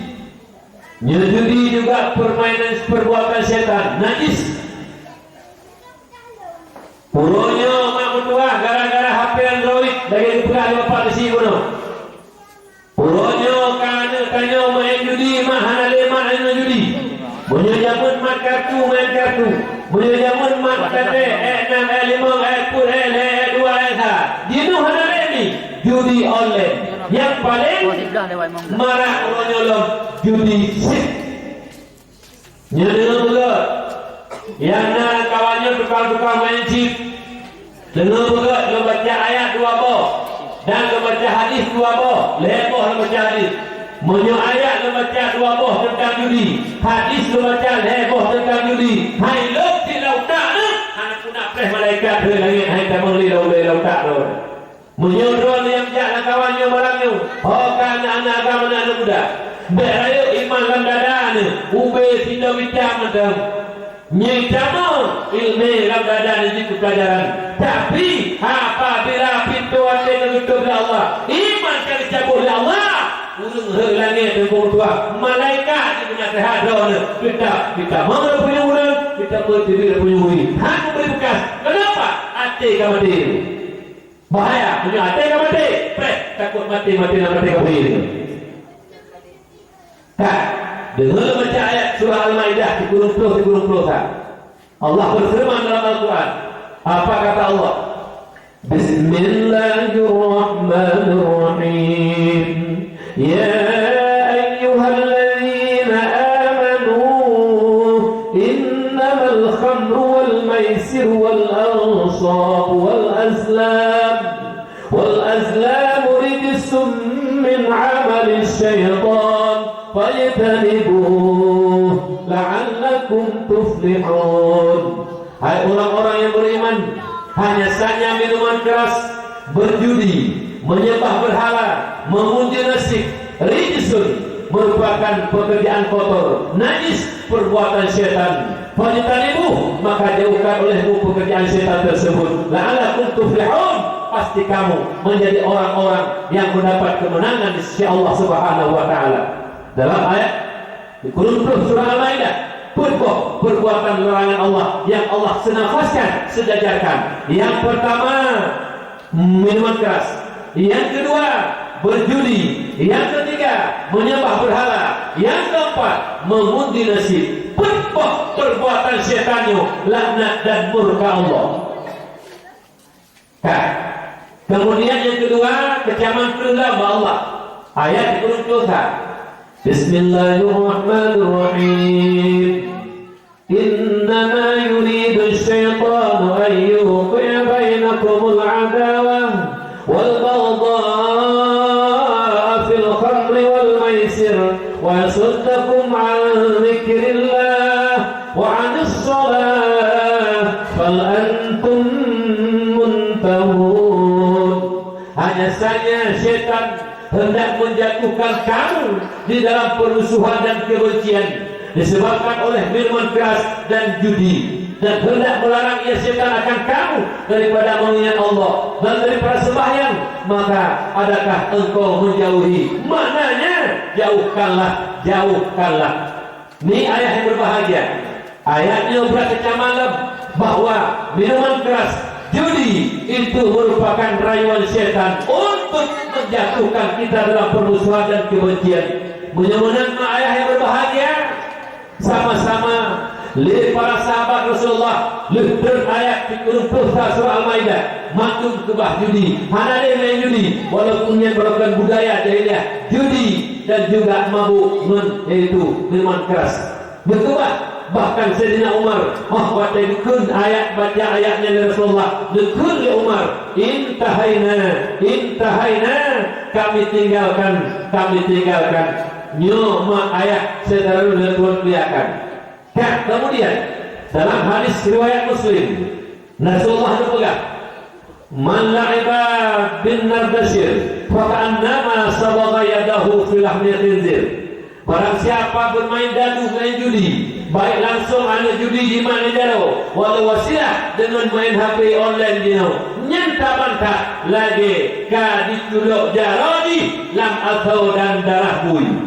Nyoe judi juga permainan perbuatan setan, najis. Uroe nyoe mak meutuah gara-gara H P Android lagèe geupeugah lé bapak bisi bunoe. Uroe nyoe ka aneuk tanyoe main judi, mak hana lé mak aneuk judi. Meunyoe jameun mat kartu, main kartu. Meunyoe jameun mat T T, eh, enam, eh, limong, eh, peuet, eh, lhèe, eh, dua, eh, sa. Jinoe hana lé ni, judi online. Nyang paleng marak uroe nyoe lom judi chip. Nyoe deungoe beugöt, nyang na kawan nyoe tukang-tukang main chip. Deungoe beugöt, lôn baca ayat dua boh dan lôn baca hadis dua boh, lhèe boh lôn baca hadis. Meunyoe ayat lôn baca dua boh teuntang judi, hadis lôn baca lhèe boh teuntang judi, hai lôn cit lam utak neuh, hana puna preh malaikat rhot langèt hai tamong lé lam ulèe lam utak droe. Meunyoe droeneuh nyang jak lam kawan nyoe malam nyoe, ho ka na aneuk agam, aneuk muda, bèk rayeuk iman lam dada neuh, ubé sidroe bintang mantong. Nyoe tamong ileumèe lam dada neuh jeuet keu peulajaran. Tapi, apabila pintoe até ka geutôp lé Allah, iman ka geucabot lé Allah, ureueng rhot langèt teungku meutuah, malaikat jipeunaseuhat droeneuh, "Kita, kita mau punya ureueng, kita mau jadi punya ureueng." Hana bri beukas. Kenapa? Até ka maté. Bahaya, meunyoe até ka maté, preh, takot maté, maté lam até kafé. Ka, deungoe baca ayat surah Al-Maidah, sikureueng ploh, sikureueng ploh sa. Allah berfirman dalam Al-Quran. Apa kata Allah? Bismillahirrahmanirrahim. يا أيها الذين آمنوا إنما الخمر والميسر والأنصاب والأزلام، والأزلام رجس من عمل الشيطان فاجتنبوه لعلكم تفلحون. Hai orang-orang yang beriman, hanya saja minuman keras, berjudi, menyembah berhala, mengunjui nasib, rijsun, merupakan pekerjaan kotor, najis, perbuatan setan. Fajtanibuh, maka jauhkan olehmu pekerjaan setan tersebut. La'allakum tuflihun, pasti kamu menjadi orang-orang yang mendapat kemenangan di sisi Allah Subhanahu wa Ta'ala. Dalam ayat di kurun ploh surah Al-Maidah, peuet boh perbuatan larangan Allah yang Allah senafaskan, sejajarkan. Yang pertama, minuman keras. Yang kedua, berjudi. Yang ketiga, menyembah berhala. Yang keempat, mengundi nasib. Peuet boh perbuatan setan nyoe, laknat dan murka Allah. Ka. Kemudian yang kedua, kecaman peureuloh bak Allah. Ayat kurun ploh sa. Bismillahirrahmanirrahim. إنما يريد الشيطان أن يوقع بينكم العداوة والبغضاء في الخمر والميسر ويصدكم عن ذكر الله وعن الصلاة فهل أنتم منتهون. Hanya saja syaitan hendak menjatuhkan kamu di dalam permusuhan dan kebencian disebabkan oleh minuman keras dan judi, dan hendak melarang ia syaitan akan kamu daripada mengingat Allah dan daripada sembahyang, maka adakah engkau menjauhi? Maknanya, jauhkanlah, jauhkanlah. Ni ayah yang berbahagia, ayat nyoe brat teucamang lom bahwa minuman keras, judi, itu merupakan rayuan syaitan untuk menjatuhkan kita dalam permusuhan dan kebencian. Meunyoe meunan, mak ayah yang berbahagia, sama-sama lé para sahabat Rasulullah lheueh treun ayat di kureueng ploh sa surah Al-Maidah, mandum keubah judi, hana lé main judi, walaupun nyan merupakan budaya jahiliyah, judi dan juga mabuk ngon, yaitu minuman keras. Geukeubah, bahkan Saidina Umar, oh, watée geukheun ayat, baca ayat nyan lé Rasulullah, geukheun lé Umar, "Intahaina, intahaina, kami tinggalkan, kami tinggalkan." Nyoe mak ayah syedara lôn nyang tuan muliakan. Ka, kemudian, dalam hadis riwayat Muslim, Rasulullah geupeugah, "Man la'iba bin nardashir, faka'annama sabagha yadahu fi lahmil khinzir." Barang siapa bermain dadu, main judi, baik langsung aneuëk judi jimat ngon jaroe, walau wasilah deungon main H P online jinoe, nyan tabantah lagée ka jiculok jaroe jih lam asoe dan darah bui.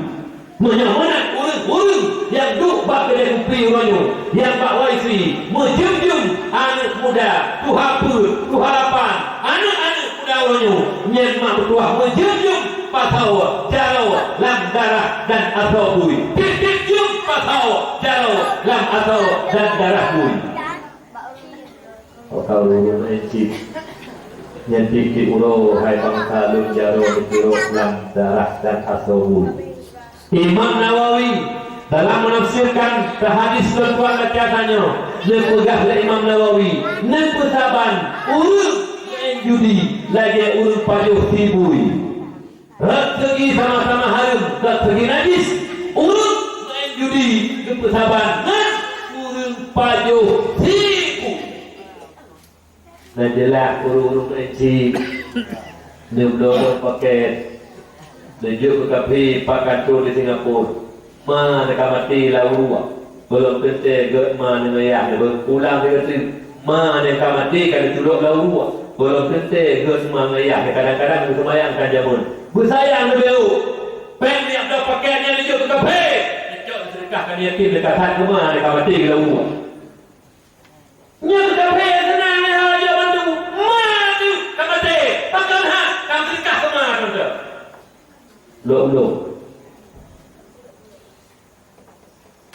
Meunyoe meunan ureuëng-ureuëng nyang duek bak keudée kupi uroe nyoe, nyang bak wifi, meujeuem-jeuem aneuëk muda, tuha peuet, tuha lapan, aneuëk-aneuëk muda uroe nyoe, nyan mak meutuah meujeuem-jeuem pasoe jaroe lam darah dan asoe bui. Tieb-tieb jeuem pasoe jaroe lam asoe dan darah bui. Watée ureuëng meucit, nyan tieb-tieb uroe hai bansa lôn jaroe jiculok lam darah dan asoe bui. Imam Nawawi dalam menafsirkan hadis lôn tuan baca tanyoe, neupeugah lé Imam Nawawi, neupeusaban ureuëng main judi lagée ureuëng pajoh sie bui. Rot seugi sama-sama hareuem, rot seugi najis. Ureuëng main judi geupeusaban ngon ureuëng pajoh sie bui. Neujeulaih ureuëng-ureuëng main chip, neubloe-bloe pakét, neujok keu kafé bak kantô di Singapura. Ma neuka maté lam uruek, gohlom teuntée gét ma ngon ayah neuh beupulang sigoe teuk. Ma neuka maté ka neuculok lam uruek, gohlom teuntée gét ma ngon ayah neuh kadang-kadang neuseumayang ka jameun. Beusayang neubeuet. Péng nyang bloe pakét nyan neujok keu kafé, neucok neuseudeukah keu yatim, neuka that keu ma neuka maté lam uruek. Nyoe teuka phé seunang lé hana jak bantu. Ma teuh ka maté, pakon hak ka meurikah teuma teuntèe. Lôn-lôn.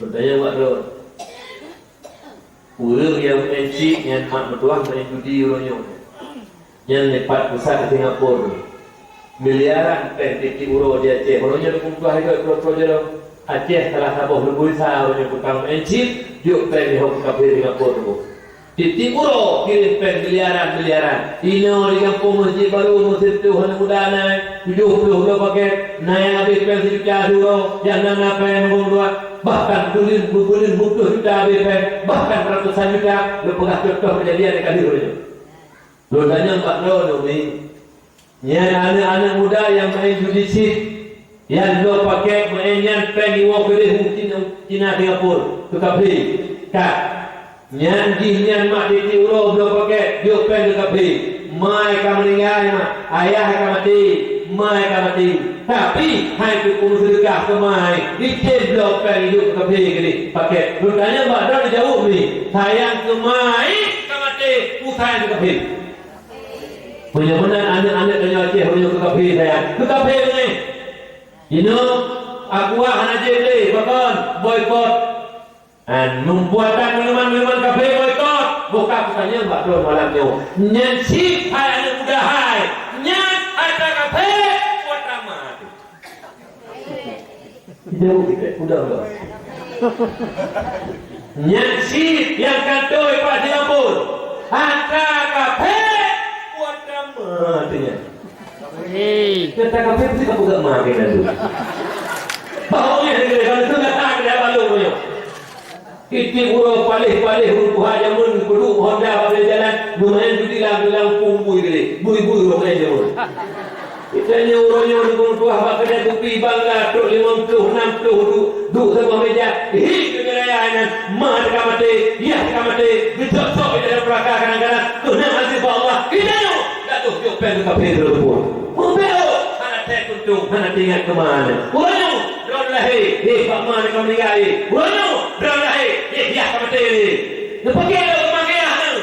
Peutanyong bak droe. Ureueng nyang meu'en chip nyan mak meutuah meu'en judi uroe nyoe. Nyan lipat pusat di Singapura. Miliaran péng tiep-tiep uroe di Aceh. Uroe nyoe dua ploh uroe, dua ploh uroe. Aceh salah saboh leubeh sa uroe nyoe tukang meu'en chip, jok péng di hok kafé Singapura tu. Tiep-tiep uroe kirém péng miliaran-miliaran. Inoe di gampông Masjid Baru, meuseutôh aneuk muda na, tujoh ploh uroe pakét, na nyang habéh péng sijuta siuroe, nyang na na péng limong dua, bahkan buleuen-buleuen peuet ploh juta habéh péng, bahkan ratusan juta, lôn peugah contoh keujadian nyang ka lheueh uroe nyoe. Lôn tanyong bak droeneuh, Umi. Nyan aneuk-aneuk muda nyang main judi chip, Nyang bloe pakét meu'en nyan péng iwoe keudeh u Cina, Cina Singapura, keu kafé. Ka. Nyan jih nyan mak tieb-tieb uroe bloe pakét, jok péng keu kafé. Mai ka meuninggai mak, ayah ka maté, mai ka maté. Tapi, hai keu peuseudeukah keu mai, icén bloe péng jok keu kafé keudeh pakét. Lôn tanyong bak droeneuh jaweueb ni, sayang keu mai ka maté, peue sayang keu kafé? Meunyoe meunan aneuk-aneuk tanyoe Aceh, meunyoe keu kafé sayang, keu kafé beungéh. Jinoe, Aqua hana jeuet lé, pakon? Boikot. An, peubuatan minuman-minuman kafé boikot. Boh ka kutanyong bak droe malam nyoe. Nyan cit hai aneuk muda hai. Nyan atra kafé, buet ramah tu. Jauh kita, udah, udah. Nyan cit nyang kantoi bak Singapura. Atra kafé, buet ramah tu nyan. Hei. Kata kafé mesti kapeugah ma keunan tu. Bahawa dia kena, kalau tu kata dia balu punya. Tieb-tieb uroe paléh-paléh ureueng tuha jameun peuduek Honda bak jalan, lumayan judi lam, lam pung bui tadi. Bui-bui ureueng main jameun. Kita nyoe uroe nyoe ureueng tuha bak kedai kupi bangga trok limong ploh, nam ploh duek, duek saboh meja. Hi, keu raya nyan, ma teuka maté, yah teuka maté, geucok-cok di dalam neraka kadang-kadang. Keuneuk azeub Allah. Kita nyoe, dak tuh jok péng keu kafé teureumpue. Mubeut, hana teutuntung, hana teuingat keu ma nyan. Uroe nyoe, Droeneuh lahé, hé, bak ma nyoe ka meuninggai, hé. Uroe nyoe, droeneuh lahé, hé, yah ka maté, hé. Neupiké lom keu ma keu yah nyoe.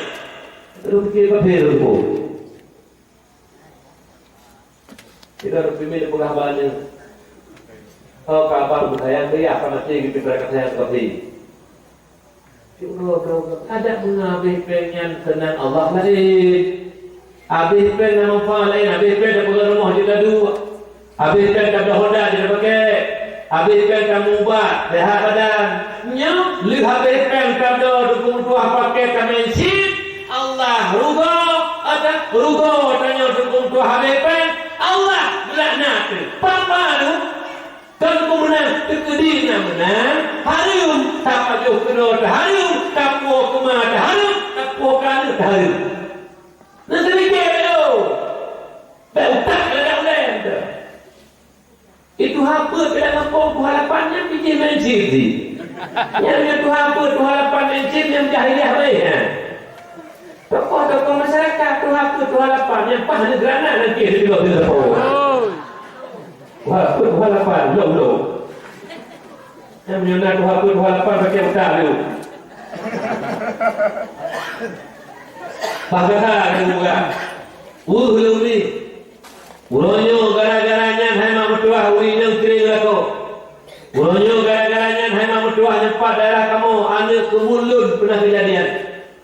Neupiké kafé lom, ho. Kita neupiké neupeugah haba nyoe. Oh, kaban sayang keu yah ka maté, geupeubuet kasayang keu kafé. Syukur, syukur. Adak meunyoe abéh péng nyan keunan Allah laén. Abéh péng na manfaat laén, abéh péng tapeugöt rumoh jeuet ladua. Abéh péng tabloe Honda jeuet tapaké. Abéh péng tamubat, seuhat badan. Nyoe lheueh abéh péng tabloe dukung tuah paké tameucit. Allah rugoe, adak rugoe tanyoe dukung tuah abéh péng. Allah geulaknat. Papa tu Kon keumeunang teukeudi na meunang, hareuem, tapajoh keunoe tahareuem, tapuwoe keuma tahareuem, tapuwoe keu aneuk tahareuem. Nyan seulidek laju. Bèk utak lagak ulèe teuh. Itu haba keu lam gampông tuha lapan nyan pih jih main sim jih. Nyan, nyan tuha haba tuha lapan main sim nyan jahiliah bae nyan. Tokoh-tokoh masyarakat, tuha peuet, tuha lapan, nyang paih aneuk granat nangkée sigoe sigoe. Tuha peuet, tuha lapan, ulông-ulông. Nyang meunyoe na tuha peuet, tuha lapan, pakai utak tu. Bah gata ada ureueng. Weueh lôn ni. Uroe nyoe gara-gara nyan hai mak meutuah ureueng inong sireng lakoe. Uroe nyoe gara-gara nyan hai mak meutuah nyoe pat daerah kamoe aneuk keumuen lôn peunah keujadian.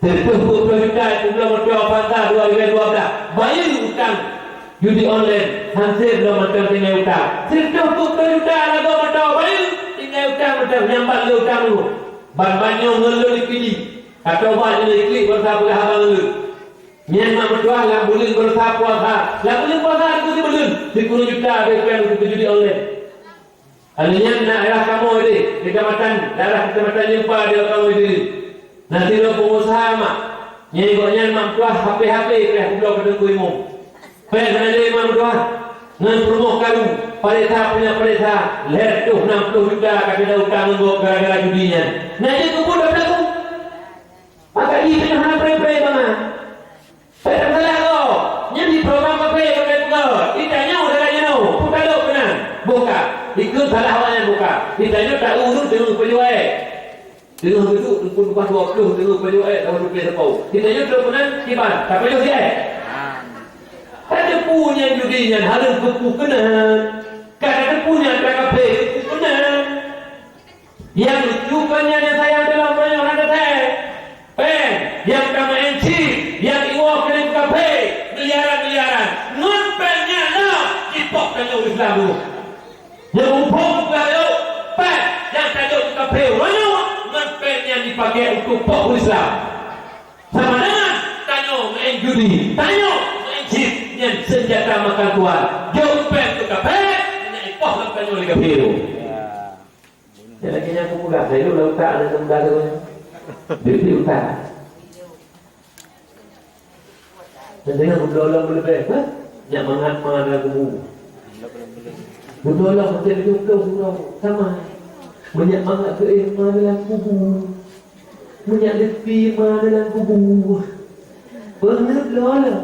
Sireutôh peuet ploh juta peubloe moto Avanza dua ribèe dua blah. Bayeue utang judi online, han sép lom mantong tinggai utang. Sireutôh peuet ploh juta lagoe moto bayeue, tinggai utang mantong nyang ban lé utang nyoe. Ban ban nyoe ngon lôn likidi. Ka tobat nyoe liklik bansa peugah haba ngon lôn. Nyan mak meutuah lam buleuen puasa, lam buleuen puasa sikureueng juta abéh péng keu judi online. Alèh nyan na daerah kamoe deh, kecamatan, daerah kecamatan Jeumpa di kamoe deh. Na sidroe peungusaha mak, nyan gobnyan mak meutuah H P-H P pih peubloe keu teungku imum. Péng hana lé mak meutuah, ngon peurumoh karu, pareksa punya pareksa, lhèe reutôh nam ploh juta ka keuneuk utang ngon gob gara-gara judi nyan. Na jeuet keu buet peulaku. Maka jih pih hana pré-pré bangai. Peusalah gob, nyan di program kaphé kaphé peugah, geutanyoe sagai jinoe, peue ka lheueh keunan? Boh ka, dikeue salah awaknyan boh ka. Geutanyoe ta ureueng teungoh pajoh èk. Teungoh geuduek teungku leubeh dua ploh teungoh pajoh èk, dua ploh sapo. Geutanyoe trok keunan kiban, tapajoh siat. Ka teupeu nyan judi nyan hareuem keupeue keunan. Ka teupeu nyan ka kaphé keupeue keunan. Nyang lucu kon nyan nyang sayang dalam panyang hana that. Péng nyang tameu'en cit, nyang iwoe keuneuk kaphé, miliaran-miliaran. Ngon péng nyan na jipoh tanyoe Islam dulu. Nyang muphom peugah lé, péng nyang tajok keu kaphé uroe nyoe, ngon péng nyan jipaké untuk poh Islam. Sama dengan tanyoe meu'en judi, tanyoe meu'en cit, nyan seunjata makan tuan. Jok péng keu kaphé, nyan jipoh lam tanyoe lé kaphé tu. Ya, lagèe nyan kupeugah, saya dulu utak ada teumbang tu. Di utak. Dan dengan udah-udah berlebih, ha? Nyak mangat mana kubu. Beutôi lah, macam itu keu surau sama. Meunyak mangat geuéh ma dalam kubu. Meunyak leupie ma dalam kubu. Peungeut lolo.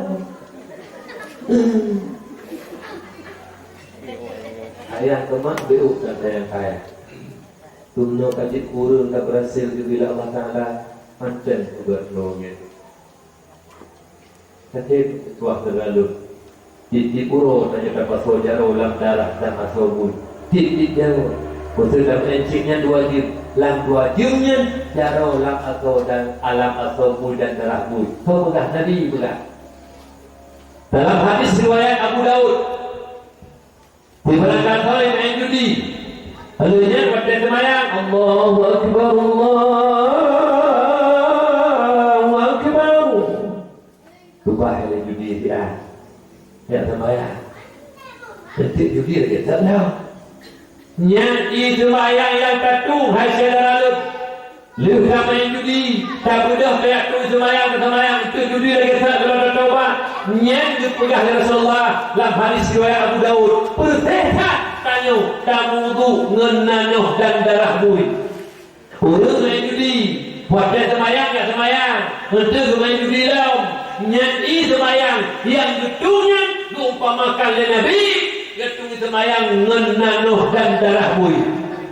Ayah keumat beuh dan sayang kaya. Tumno ka jeuet ureueng ka beurhasil geubri lé Allah Taala, mantong peugah droe nyan. Tapi tuah teugalon. Tiep-tiep uroe tanyoe tapasoe jaroe lam darah dan asoe bui. Tiep-tiep jaroe. Meuseu lam encik nyan dua jeuem. Lam dua jeuem nyan jaroe lam asoe dan alam asoe bui dan darah bui. Soe peugah? Nabi peugah. Dalam hadis riwayat Abu Daud, Ibarat kata main judi. Lalu nyan watèe seumayang, Allahu Akbar, Allahu Akbar. Leupah lé judi siat. Nyan seumayang. Eunteuk judi lagèe saboh. Nyan ie seumayang nyang tatueng hai syedara lôn. Lheueh ka main judi, tabeudôh tajak tueng seumayang, seumayang, eunteuk judi lagèe saboh lôn tatobat. Nyan geupeugah lé Rasulullah lam hadis riwayat Abu Daud, "Peureuséh that tanyoe tameuwudhu ngon nanoh dan darah bui." Ureueng main judi, watèe seumayang jak seumayang, eunteuk geumain judi lom, nyan ie seumayang nyang geutueng nyan geuupamakan lé Nabi, geutueng seumayang ngon nanoh dan darah bui.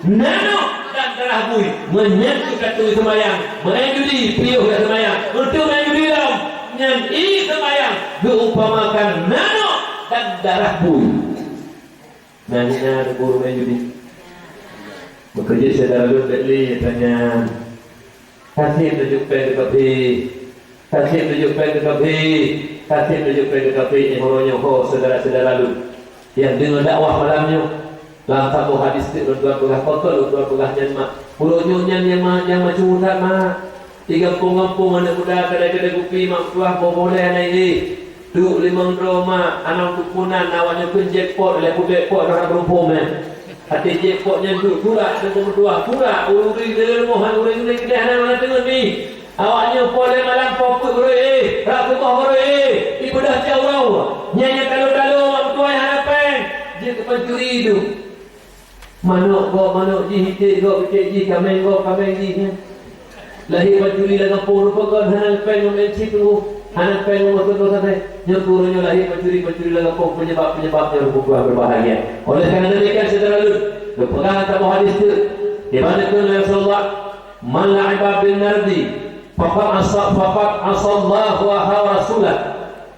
Nanoh dan darah bui, meunyan geutueng seumayang, main judi piôh jak seumayang, eunteuk main judi lom, nyan ie seumayang geuupamakan nanoh dan darah bui. Nah, nyan na guru main judi. Meukeujeuet syedara lôn bèk lé tanyong. Ka sép neujok péng keu kafé. Ka sép neujok péng keu kafé. Ka sép neujok péng keu kafé, eh, uroe nyoe ho syedara-syedara lôn nyang deungö dakwah malam nyoe. Lam saboh hadis teuk lôn tuan peugah, pakon lôn tuan peugah nyan mak. Uroe nyoe nyan nyang ma-, nyang macam that mak. Di gampông-gampông aneuk muda keudè-keudè kupi mak tuah boh-boh lé hana ilé. Duek limong droe mak, anang tupunan awaknyan kheun jackpot, lhèe peuet jackpot hana meurumpok meh. Até jackpot nyan duek surat, teungku meutuah surat, ureueng-ureueng di rumoh hana ureueng-ureueng keudeh hana, hana teungeut mi. Awaknyan poh lhèe malam poh peuet baroe éh, rab keuboh baroe éh, ipeugah cit uroe. Nyan nyang talo-talo mak meutuah nyang hana péng, jeuet keu pancuri duek. Manok gob manok jih, iték gob iték jih, kaméng gob kaméng jih nyan. Lahé pancuri lam gampông rupa kon hana péng ngon main chip tu, hana péng ngon moto-moto sagai. Nyoe keuh uroe nyoe lahé pancuri-pancuri lam gampông, penyebab-penyebab nyoe bukan berbahagia. Oleh karena demikian, syedara lôn, geupeugah saboh hadis teuk, di mana kheun Rasulullah, "Man la'iba bin nardi, faqad asa-, faqad asallahu wa rasulah."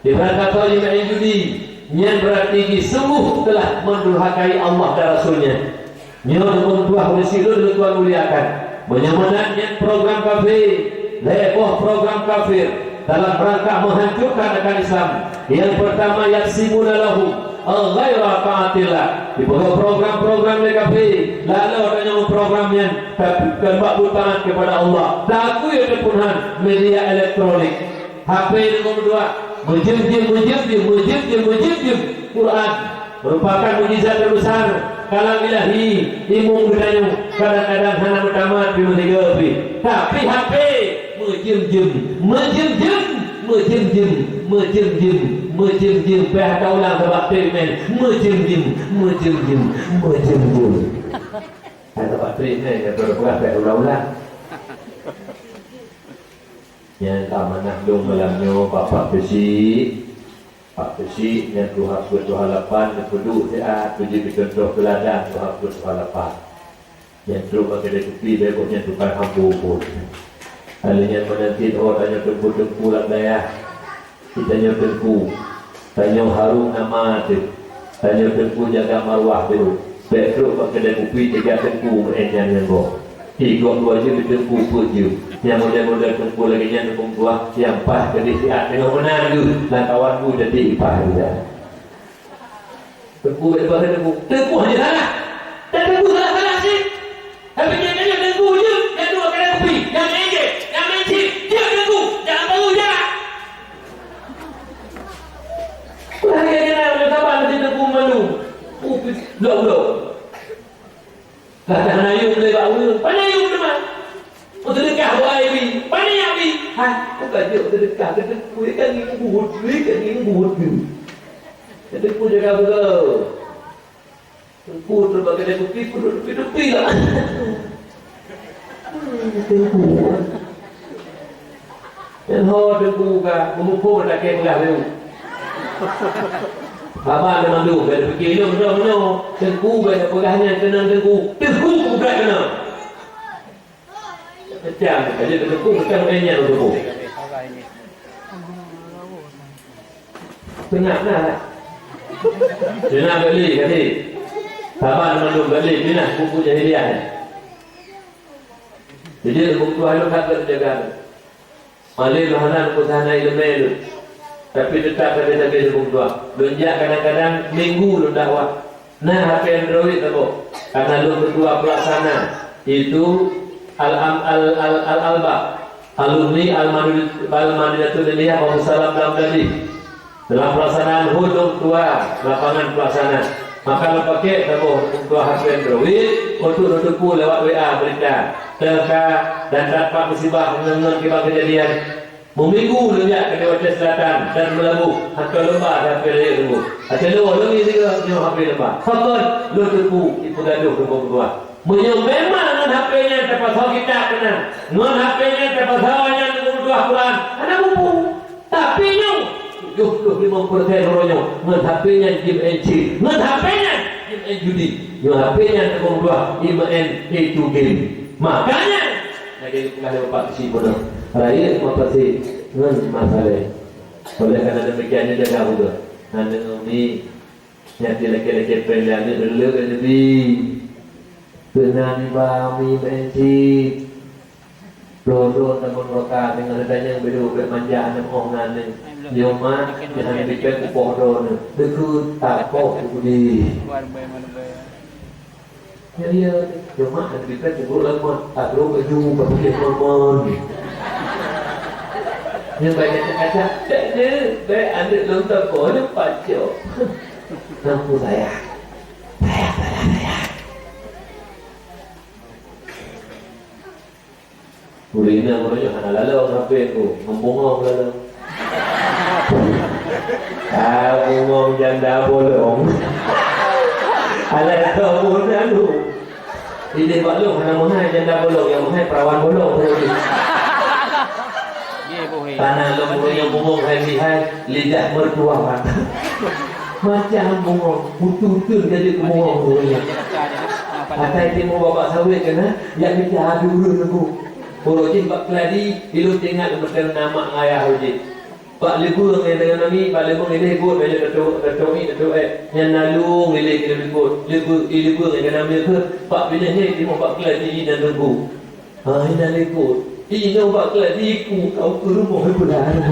Ibarat kata jih main judi, nyan berarti jih sungguh telah mendurhakai Allah dan Rasul-Nya. Nyoe teungku meutuah ureueng syiek lôn nyang tuan muliakan. Meunyoe meunan nyan program kafé, lhèe boh program kafir dalam rangka menghancurkan akan Islam. Yang pertama, yaqsimuna lahu ghaira taatillah. Dipeugah program-program lé kafé, lalu tanyoe program nyan, tapi bukan bak beutaat kepada Allah. Tapi ya teupun han media elektronik. H P di rumoh dua, meujeuem-jeuem, meujeuem-jeuem, meujeuem-jeuem, meujeuem-jeuem. Quran merupakan mukjizat terbesar, kalam ilahi, ilmu geutanyoe kadang-kadang hana meutamat pih meusigoe pih. Tapi H P meujeuem-jeuem, meujeuem-jeuem, meujeuem-jeuem, meujeuem-jeuem, meujeuem-jeuem. Payah taulang sabab treatment. Meujeuem-jeuem, meujeuem-jeuem, meujeuem-jeuem. Sabab treatment, ya, beureupeugah payah ulang-ulang. Nyang ka manah lôn malam nyoe, Bapak Peusyik. Pak Peusyik nyang tuha peuet tuha lapan, neupeuduek siat, peujeuet keu cuntoh teuladan tuha peuet tuha lapan. Nyang trok bak keudè kupi, bèk boh nyan tukang hambo phôn. Kali nyan meunan cit, oh, tanyoe teungku-teungku lam dayah. Tanyoe teungku, tanyoe harôm nama teuh. Tanyoe teungku jaga marwah teuh. Bèk trok bak keudè kupi teuga teungku meu'en nyan ngon gob. Di gob dua jeuem teungku peuet jeuem. Nyang model-model teungku lagèe nyan teungku meutuah, nyang paih keudéh siat teungoh meunan geuh, lam kawan ku jadi paih juga. Teungku bèk beuhe teungku. Teungku hana salah. Dan teungku salah-salah cit. Tapi nyang nyoe teungku jeuet, nyang dua keuneuk kupi, nyang meu'en jeuet, nyang meu'en cit, jeuet teungku, jangan baru jarak. Kurang ajar nyan, ureueng saban meusti teungku malu. Uh, blok-blok. Ka hana yum lé bak ureueng, pane yum teuma. Meuseudeukah bak ai bi, pane jak bi. Hai, bukan jeuet meuseudeukah, keu teungku, ikan ngieng buet, ikan ngieng buet. Keu teungku jaga beutôi. Teungku tu bak keude kupi, peuduek tepi-tepi lah. Hmm, teungku. Dan ho teungku ka meumupuk lakée peugah lé. Haba lé mandum, bèk tapike lôn droe nyoe. Teungku bèk tapeugah nyan keunan teungku. Teungku kupeugah keunan. Macam, aja teungku, macam nyan teungku. Seungab na. Seungab beli kasi. Saban mandum beli pinah buku jahiliah. Jadi buku tu harus tak terjaga. Malée lôn hana lôn peusahana ileumèe lôn. Tapi teutap sabe-sabe lôn dua. Lôn jak kadang-kadang minggu lôn dakwah. Na H P Android saboh. Karena lôn ketua pelaksana, itu al-, al-, al-, al-, alba, alumni Al-Madrid-, Al-Madinatul Ilmiah Abdussalam Damdali. Dalam pelaksanaan hudong tua lapangan pelaksana, maka lôn pakai saboh tua H P Android untuk lôn teupeu lewat W A berita, teuka dan dapat musibah ngon-ngon kiban kejadian. Meuminggu lôn jak ke Dewata Selatan dan Meulaboh, hantom lomba H P rayeuk teungku. Até lôn lôn ngieng sigoe nyoe H P lomba. Pakon lôn teupeu ipeugah lôn teupeu keudua. Meunyoe memang ngon H P nyan tapasoe kitab keunan, ngon H P nyan tapasoe nyan teupeu keudua Quran, hana muphom. Tapi nyoe, tujoh ploh limong persen uroe nyoe ngon H P nyan jimeu'en chip, ngon H P nyan jimeu'en judi, ngon H P nyan teupeu keudua jimeu'en itu game. Makanya, lagèe peugah lé Bapak Keuchik Peunoh, rayeuk meupaséh ngon masalah. Oleh karena demikian, nyoe jaga beutôi. Hana ngon mi, nyan lakèe-lakèe péng lé aneuk, le-le neubi. Keunan iba mi meu'en chip. Droe-droe tamong roka deungon tanyong beudôh bèk manja aneuk oh ngon aneuk. Nyoe mak, nyan bèk kupoh droeneuh. Deukeuet tapoh keu budi. Nyan dia, nyoe mak, aneuk bèk kupoh lam mak. Tatrok baju ka putih mon-mon. Nyoe banyak cakap-cakap. Bèk deuh, bèk aneuk lôn tapoh nyoe pacok. Nampu sayang. Sayang, sayang, sayang. Ureueng inong uroe nyoe hana lalong H P ku, ngon bungong lalong. Ah, bungong janda bolong. Alah, dah tahu dah tu. Ini bak lôn hana meuhai janda bolong, nyang meuhai perawan bolong tu. Tanah lôn uroe nyoe bungong hai lihai, lidah mertua. Macam bungong, beutôi-beutôi jadi bungong uroe nyoe. Atai timu babak sawét keunan, yak mita adu ureueng nunggu. Uroe jih bak keuladi, ilôn teuingat meuteun na mak ngon ayah uroe jih. Bak leubeueng nyan deungon nami, bak leubeueng ilée buet, bak ilée teutôk, teutôk mi, teutôk ék. Nyan na lueng ilée keu leubeueng, leubeueng, i leubeueng nyan deungon nami keuh, bak binéh nyan timoh bak keuladi inan teungku. Ha, inan likot. Inoe bak keuladi ku, kau keu rumoh ipeulalu.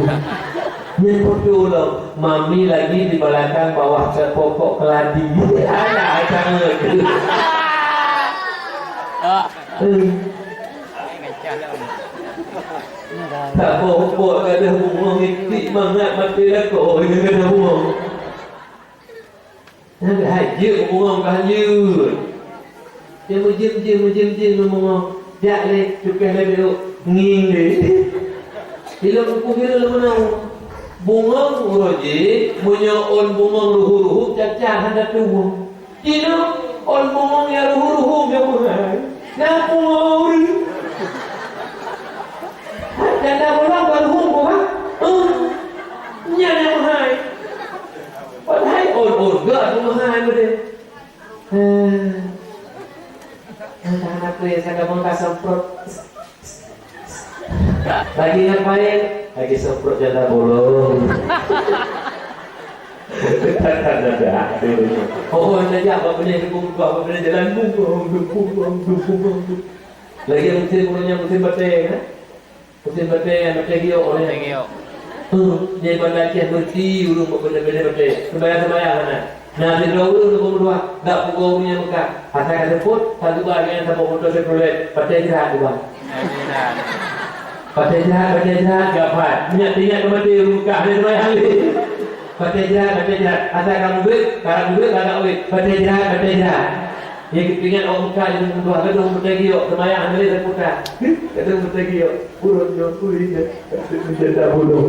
Nyan foto lom, mami lagi di balakang bawah ke pokok keladi. Alah, sangat. Eh. Saboh-boh gadoh bungong itik mangat maté lakoe ngon gadoh bungong. Nyan hai jeuet bungong ka han jeuet. Dia meujeuem-jeuem, meujeuem-jeuem ngon bungong. Jak lé, cukeh lé biru, ngieng lé. Ilôn uku biru lôn meunoe. Bungong uroe jih, meunyoe ôn bungong ruhu-ruhu, caca hana tuwoe. Jinoe ôn bungong nyang ruhu-ruhu nyang meuhai. Na pungo ureueng. Janda bolong baru ruhu, ha? Eh, nyan nyang meuhai. Padahai ôn-ôn gak tu meuhai beudeh. Eh. Entah kenapa ya, saya ngomong tak semprot. Lagi ngapain? Lagi semprot janda bolong. Ada, ada. Oh, anda jak, apa boleh dukung, apa boleh jalan, bungong, bungong, bungong. Lagi musim, musim batèe, kan? Musim batèe, batèe giok, batèe giok. Hmm, di Banda Aceh berhenti ureueng buet batèe-batèe. Sembahyang-sembahyang hana. Nah, sidroe ureueng leumo meutuah, gak pugoe ureueng nyang Mekah. Asai ka seupôt, ka geuba nyan saboh moto Chevrolet, batèe jrat geuba. Batèe jrat, batèe jrat, geuba. Meunyo teuingat keu batèe ureueng Mekah, lé sembahyang lé. Batèe jrat, batèe jrat. Asai ka mubuet, ka mubuet, ka geuwét. Batèe jrat, batèe jrat. Nyang geupeuingat awak Mekah nyang meutuah, gadôh batèe giok, sembahyang hana lé sapeue. Gadôh batèe giok, ureueng nyoe turi nyan, janda bolong.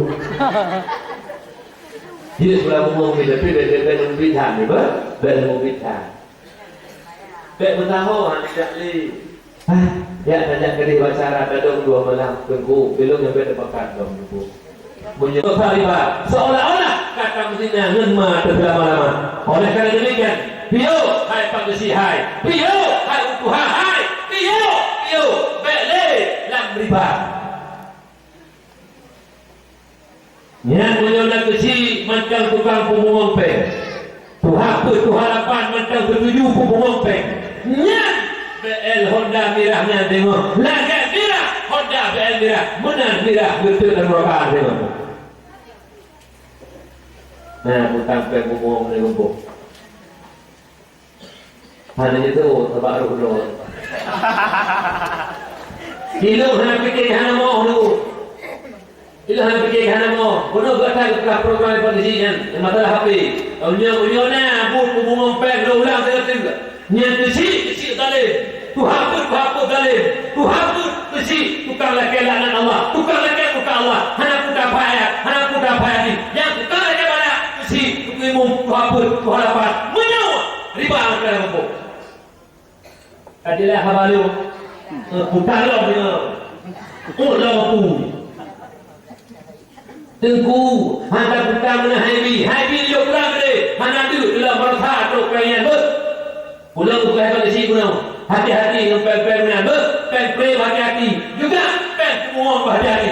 Jeuet pula bungong ni, tapi bèk, bèk, bèk lôn bit that, ni, bah? Bèk lôn bit that. Bèk meusaho hana jak lé. Ah, jak tajak keudeh bak syara tadong dua malam, Teungku, ilôn nyang bèk teupakat dong, Teungku. Meunyoe riba, seolah-olah ka tameuzina ngon ma teuh seulama-lama. Oleh karena demikian, piôh hai Pak Geuchik hai, piôh hai U Tuha hai, piôh, piôh, bèk lé lam riba. Nyan meunyoe na Geuchik mantong tukang peubungong péng, tuha peuet, tuha lapan mantong seutuju peubungong péng, nyan B L Honda mirah nyan teungoh lagèe mirah Honda B L mirah, meunan mirah geuteuk lam rokah teungoh. Nah, utang péng peubungong nyan rumpok. Hana jiteuôt sabab roh droe. Ilôn hana pike hana moh dulu. Ilôn hana pike hana moh. Bunoe gata geupeugah program polisi nyan, nyang masalah H P. Meunyoe, meunyoe na buet peubungong péng, lôn ulang sigoe teuk. Nyan Geuchik, Geuchik zalim. Tuha peuet, tuha peuet zalim. Tuha peuet Geuchik, tukang lakèe laknat Allah, tukang lakèe murka Allah. Hana peue taphai ayat, hana peue taphai hadis. Nyang tukang lakèe badak Geuchik, tukang imum, tuha peuet, tuha lapan. Meunyoe riba meukeurah muphom. Ka jeulaih haba lôn. Eh, putar lom deungoe. Oh, lom pu. Teungku, hana putar meunan hai bi. Hai bi jok pulang keudeh. Hana deuk lom, baroesa trok péng nyan beuh. Ulôn peugah bak Geuchik bunoe, hati-hati ngon péng-péng meunan beuh. Péng prem hati-hati. Juga péng peubungong hati-hati.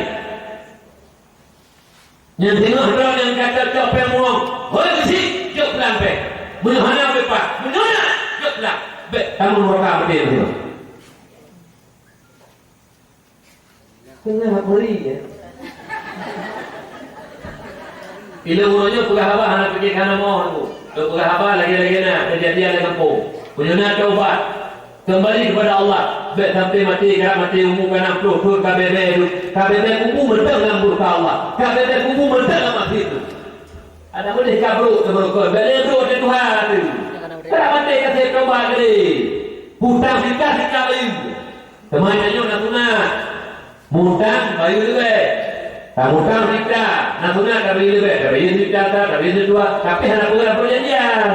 Nyang singoh droe nyang ka cok-cok péng muong, hôi Geuchik, jok pulang péng. Meunyoe hana beupat, meunyoe na, jok pulang. Bèk tamong murka maté meunyoe. Teungoh meuri, ya. Ilôn uroe nyoe peugah haba hana pike hana moh aku. Lôn peugah haba lagèe-lagèe na, keujadian lam gampông. Meunyoe na taubat, keumbali keupada Allah, bèk sampoe maté, ka maté umu ka nam ploh thon, ka bèe-bèe tu, ka bèe-bèe kubu mantong lam murka Allah, ka bèe-bèe kubu mantong lam até tu. Adak meudeh ka brok teumeurokon, bèk lé brok di Tuhan tu. Ka maté ka sép taubat keudeh. Utang sika-sika bayeue. Teuma tanyoe na sunat. Mutang bayeue leubeh. Tamutang sitra, na sunat tabayeue leubeh, tabayeue sitra, tabayeue sitra, tapi hana peugah perjanjian.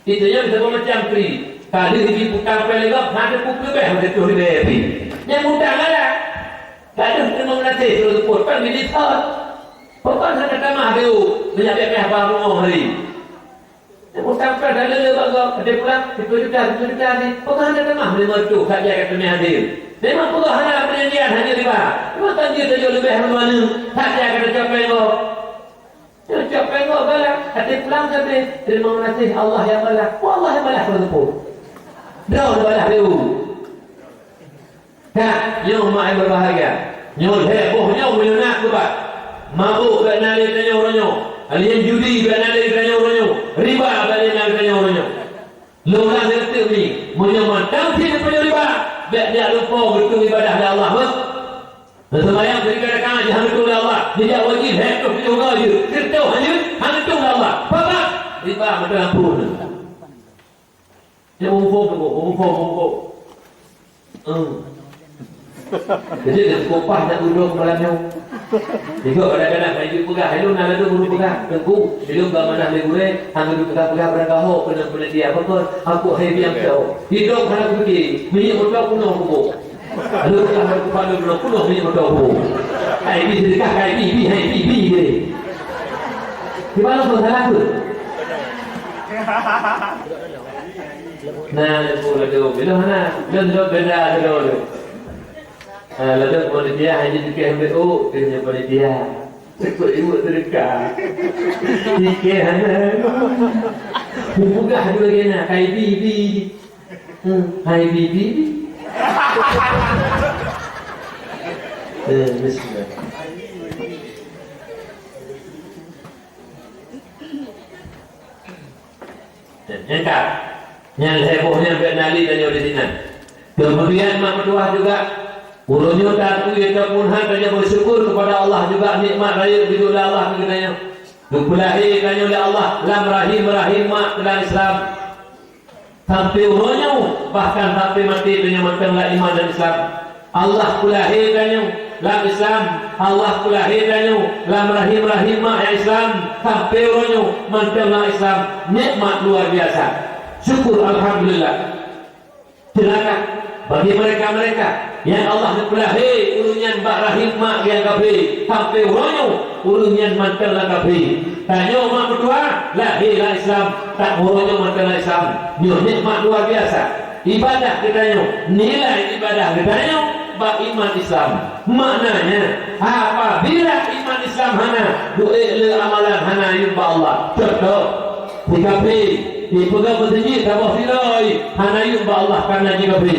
Itu nyan saboh macam kri. Ka deuh jiputang péng lé gob, hana teupeu leubeh, hana teupeu leubeh pih. Nyang mutang galak. Ka deuh teurimong gaséh, suruh seupôt, kan bit thon. Pakon hana tamah beu, meunyak payah bak rumoh hari. Nyang mutang péng dah lé bak gob, até pulang, siplôh juta, siplôh juta hari. Pakon hana tamah meunyoe meureutôh, saja ka teumé hadir. Memang peugah hana perjanjian, hana riba. Memang kan jeuet tajok leubeh meunyoe, saja ka teucok péng gob. Cocok péng gob galak, até pulang sabe, terima kasih Allah yang balas. Oh, Allah yang balas pun teupeu. Droe balas dulu. Ka, nyoe mak yang berbahagia. Nyoe lhèe boh nyoe meunyoe na keubat. Mabök bèk na lé tanyoe uroe nyoe. Alian judi bèk na lé tanyoe uroe nyoe. Riba bèk lé na lé tanyoe uroe nyoe. Lôn ulang lé teuk ni, meunyoe mantong cit tanyoe riba, bèk jak lumpoe geutanyoe ibadah lé Allah, beuh. Neuseumayang keudeh ka jih hana geutanyoe lé Allah, jijak wajéb, hèk troh tujoh goe jeuet, sireutoh hana jeuet, hana geutanyoe lé Allah. Papa, riba meuteumé ampôn. Nyoe muphom, muphom, muphom. Hmm. Jadi, dah cukup paih nak udong malam nyoe. Tiga kadang-kadang, hai jeuet peugah, hai lôn na ladôm ureueng peugah, Teungku, ilôn bak manah lé gurèe, hana geupeugah-peugah barang gaho, peunah-peunah dia, apa kon, aku hai biang tau. Hidong hana kupike, minyeuk moto kunoh kuboh. Lalu ka hana kupadu droe kunoh minyeuk moto bu. Hai bi seudeukah, hai bi, bi, hai bi, bi, bi. Di mana pun salah tu? Nah, lepo laju. Bila mana? Lon, lon beda tu dulu. Ah, laju panitia, hai di tikeh ambil, oh, dia punya panitia. Ikut ibu seudeukah. Tikeh hana. Bubuka dulu lagi nak, hai bi, bi. Hmm, hai bibi. Eh, bismillah. Nyang ka, nyang lhèe boh nyan bèk na lé tanyoe di sinan. Keumudian mak meutuwah juga, uroe nyoe taakui ataupun han tanyoe beusyukur keupada Allah juga nikmat rayeuk geujok lé Allah keu geutanyoe. Geupeulahé tanyoe lé Allah lam rahim-rahim mak keunan Islam. Sampoe uroe nyoe, bahkan sampoe maté tanyoe mantong lam iman dan Islam. Allah peulahé tanyoe lam Islam, Allah peulahé tanyoe lam rahim-rahim mak nyang Islam, sampoe uroe nyoe mantong lam Islam. Nikmat luar biasa. Syukur, alhamdulillah. Ceulaka bagi mereka-mereka nyang Allah neupeulahé ureuëng nyan bak rahim mak nyang kafé, sampai uroe nyoe ureuëng nyan mantong lam kafé. Tanyoe mak meutuah lahé lam Islam, tapi uroe nyoe mantong lam Islam. Nyoe nikmat luar biasa. Ibadah geutanyoe, nilai ibadah geutanyoe bak iman Islam. Maknanya, apabila iman Islam hana, duek le amalan hana yum bak Allah. Contoh, si kafé, ipeugah meuseujid saboh sidroe, hana yum bak Allah karena jih kafé.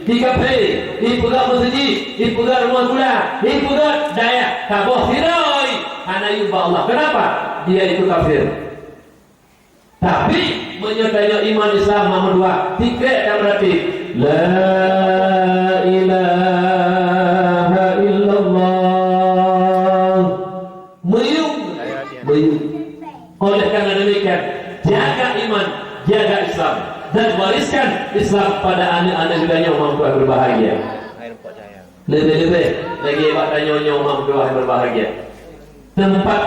Si kafé, ipeugah meuseujid, ipeugah rumoh gula, ipeugah dayah saboh sidroe, hana yum bak Allah. Kenapa? Dia itu kafir. Tapi, meunyoe tanyoe iman Islam mak meutuah, tikrek tameuratéb, "La ilaha illallah." Meuyum, meuyum. Oleh karena demikian, jaga iman, jaga Islam, dan wariskan Islam pada aneuk-aneuk geutanyoe mak meutuah berbahagia. Leubeh-leubeh lagée bak tanyoe nyoe mak meutuah berbahagia. Teumpat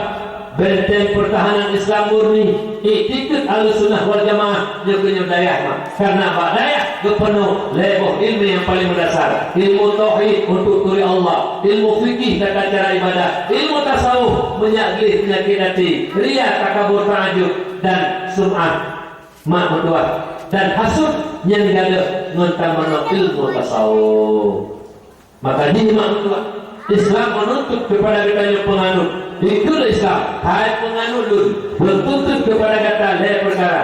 benteng pertahanan Islam murni, iktikeuet Ahlussunnah wal Jamaah nyoe keuh nyoe dayah mak. Karena bak dayah geupeunoh lhée boh ileumèe nyang paleng meudasar, ilmu tauhid untuk turi Allah, ilmu fikih tata cara ibadah, ilmu tasawuf meunyak gleh peunyakét até, ria, takabur, taajub, dan sum'ah mak meutuah, dan hasut nyang gadôh ngon tameunoe ilmu tasawuf. Maka jih mak meutuah, Islam menuntut kepada geutanyoe penganut. Ikut Islam, hai penganut lôn, lôn tuntut kepada gata lhée peukara.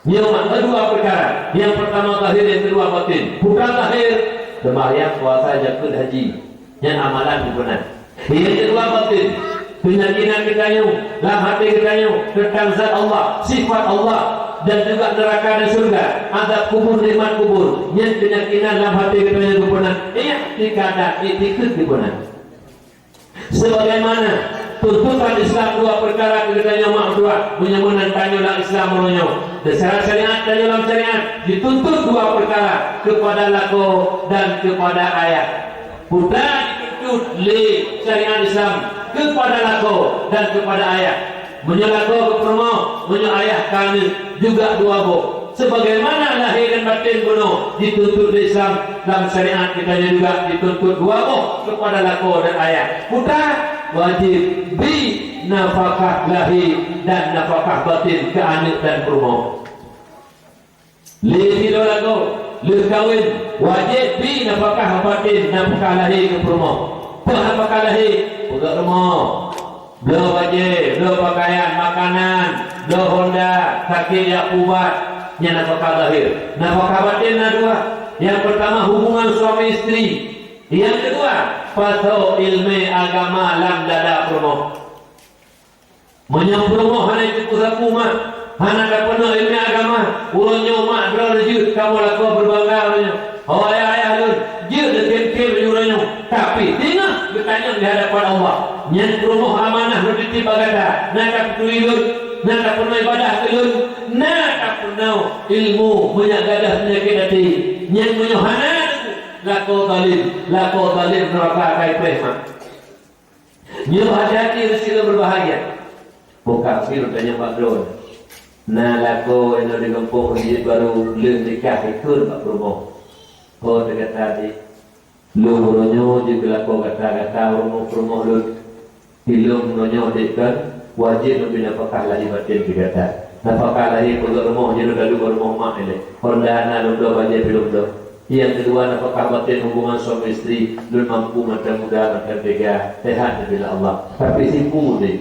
Nyoe mak dua peukara. Nyang pertama zahir, nyang kedua batin. Bukan zahir, sembahyang, puasa, zakat, haji. Nyan amalan geupeuna. Nyang kedua batin, keuyakinan geutanyoe lam até geutanyoe teuntang zat Allah, sifat Allah, dan juga neuraka dan syeuruga, azab kubur, nikmat kubur. Nyan keuyakinan lam até geutanyoe geupeuna, iktikadan, iktikeuet geupeuna. Sebagaimana tuntutan Islam dua peukara keu geutanyoe mak meutuah, meunyoe meunan tanyoe lam Islam uroe nyoe. Secara syariat tanyoe lam syariat dituntut dua peukara, keupada lakoe dan keupada ayah. Putra dituntut lé syariat Islam keupada lakoe dan keupada ayah. Meunyoe lakoe keu peurumoh, meunyoe ayah keu aneuk, juga dua boh. Sebagaimana lahé dan batin bunoe dituntut lé Islam, lam syariat geutanyoe juga dituntut dua boh keupada lakoe dan ayah. Putra wajéb bi nafakah lahé dan nafakah batin keu aneuk dan peurumoh. Lé sidroe lakoe lheueh kawen, wajéb bi nafakah batin, nafakah lahé keu peurumoh. Peue nafakah lahé? Peugöt rumoh, bloe bajée, bloe pakaian, makanan, bloe honda, sakét jak peuubat, nyan nafakah lahé. Nafakah batin na dua. Nyang peurtama hubungan suami istri. Nyang keudua, pasoe ileumèe agama lam dada peurumoh. Meunyoe peurumoh hana jipeusapeue mak, hana tapeunoh ileumèe agama, uroe nyoe mak droeneuh jeuet kamoe lakoe beubangga uroe nyoe. Ho ayah-ayah lôn, jeuet lé kém-kém uroe nyoe, tapi teungoh geutanyong di hadapan Allah. Nyan peurumoh amanah lôn titip bak gata, na tapeuturi lôn, na tapeunoh ibadah keu lôn, na tapeunoh ilmu meunyak gadôh peunyakét até. Nyan meunyoe hana, lakoe zalim, lakoe zalim neuraka ka ipreh mak. Nyoe hati-hati, reusila berbahagia. Buka sirot dan nyang bak droe. Na lakoe inoe di gampông Meuseujid Baru lheueh nikah ikot bak peurumoh. Ho teuka tadi, lôn uroe nyoe jeuet keu lakoe gata-gata uroe peurumoh lôn. Ilôn uroe nyoe dek kan wajéb lôn bri nafakah lahé batin keu gata. Nafakah lahé peugöt rumoh jinoe taduek bak rumoh mak ilée. Honda na lôn bloe bajée pih lôn bloe. Nyang keudua, nafakah batin hubungan suami istri, lôn mampu mantong muda, mantong teuga, sehat neubila Allah. Tapi sipu deh,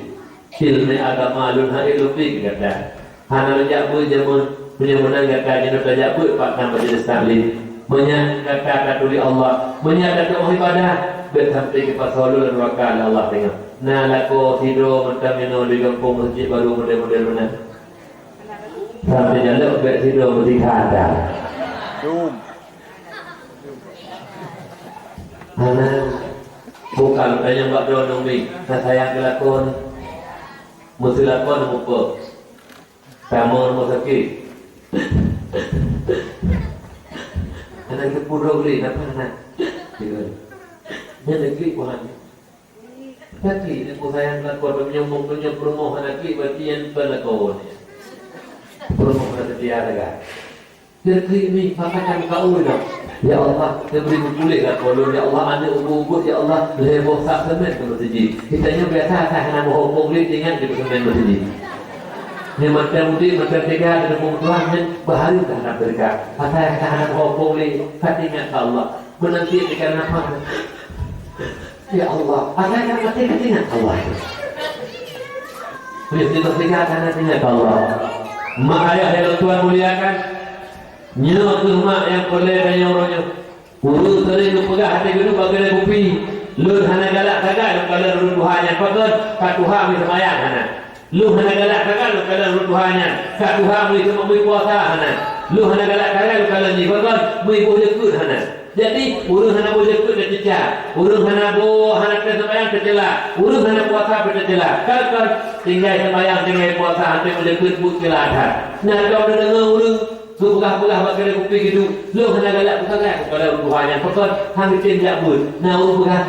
ileumèe agama lôn han ék lôn bri keu gata. Hana lôn jak beuet jameun, meunyoe meunan gata jinoe tajak beuet pat na majelis taklim. Meunyoe gata taturi Allah, meunyoe tateu'oh ibadah, bèk sampai geupasoe lôn lam neuraka lé Allah teungoh. Na lakoe sidroe mantong inoe di gampông Meuseujid Baru model-model meunan. Sampai jalok bèk sidroe meusiha dah. Dum. Hana, bukan tanyong bak droeneuh mi, na sayang keu lakoe nyoe. Meuseulakoe nyoe muphom. Kamoe rumoh sakét. Hana geupudok lé, napa hana? Nyan lagèe Tuhan. Sakét, nyan peue sayang lakoe, meunyoe, meunyoe peurumoh hana sakét, berarti nyan bukan lakoe nyan. Peurumoh hana seutia sagai. Keu-keu mi, pakatan ka ureueng. Ya Allah, neubri meupuléh lakoe lôn, ya Allah, aneuk ubit-ubit, ya Allah, lhèe boh sak seumén keu meuseujid. Geutanyoe biasa asai hana meuhopong lé, ingat keu seumén meuseujid. Nyoe mantong udép, mantong teuga, keu Tuhan, nyan bahari ka hana teuka. Asai ka hana meuhopong lé, ka ingat keu Allah. Meunan cit teuka nafah. Ya Allah, asai ka maté, ka ingat Allah. Meunyoe teuka hana ingat Allah. Mak ayah nyang Tuhan muliakan, nyoe kheueh mak nyang peureulèe tanyoe uroe nyoe. Ureueng sering geupeugah até geuduek bak keudè kupi, "Lôn hana galak sagai lôn kalon ureueng tuha nyan, pakon ka tuha meuseumayang hana. Lôn hana galak sagai lôn kalon ureueng tuha nyan, ka tuha meuseumayang puasa hana. Lôn hana galak sagai lôn kalon jih, pakon meuboh jeukeut hana." Jadi, ureueng hana boh jeukeut teuceula, ureueng hana boh, hana teuseumbayang teuceula, ureueng hana puasa pih teuceula. Kan, kan, tinggai seumbayang, tinggai puasa, hana boh jeukeut buet ceula that. Nyan lôn deungoe ureueng geupeugah-peugah bak keudè kupi geuduek, "Lôn hana galak peusagai keu ureueng tuha nyan, pakon hana geutem jak beuet." Na ureueng peugah,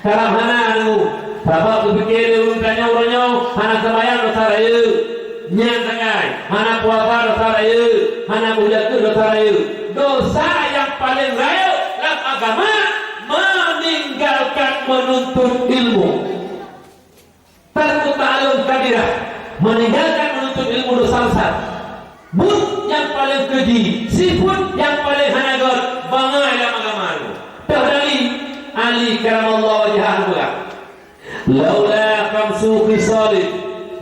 "Karam hana nyoe, sabab geupike lé ureueng tanyoe uroe nyoe hana seumbayang dosa rayeuk. Nyan sagai, hana puasa dosa rayeuk, hana boh jeukeut dosa rayeuk. Dosa nyang paleng rayeuk lam agama meninggalkan menuntut ilmu." Tarku ta'allum kabirah, meninggalkan menuntut ilmu dosa besar. Buet nyang paleng keuji, sifeuet nyang paleng hana göt, bangai lam agama nyoe. Toh dari Ali karamallahu wajhah geupeugah, "Laula khamsu khisalin,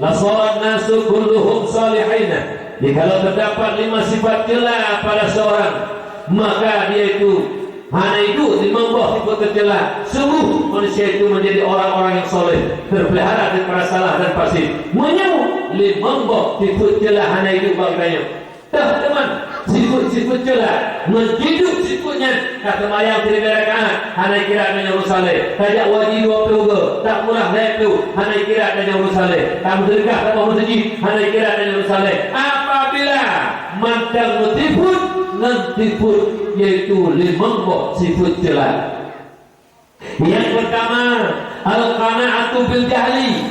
la sharan nasu kulluhum salihina." Jikalau terdapat lima sifat ceula pada seorang, maka dia itu hana iduek limong boh sifeuet teuceula, sungguh manusia itu menjadi orang-orang yang soleh, terpelihara daripada salah dan fasik. Meunyoe limong boh sifeuet ceula hana iduek bak geutanyoe, dah teuma sifeuet-sifeuet ceula, ngon jiduek sifeuet nyan, ka seumayang siribèe rakaat, hana kira tanyoe ureueng saleh, ka jak haji dua ploh go, tak murah lhèe ploh, hana kira tanyoe ureueng saleh, ka meuseudeukah saboh meuseujid, hana kira tanyoe ureueng saleh. Apabila mantong meusifeuet ngon sifeuet, yaitu limong boh sifeuet ceula. Nyang peurtama, al-qana'atu bil jahli,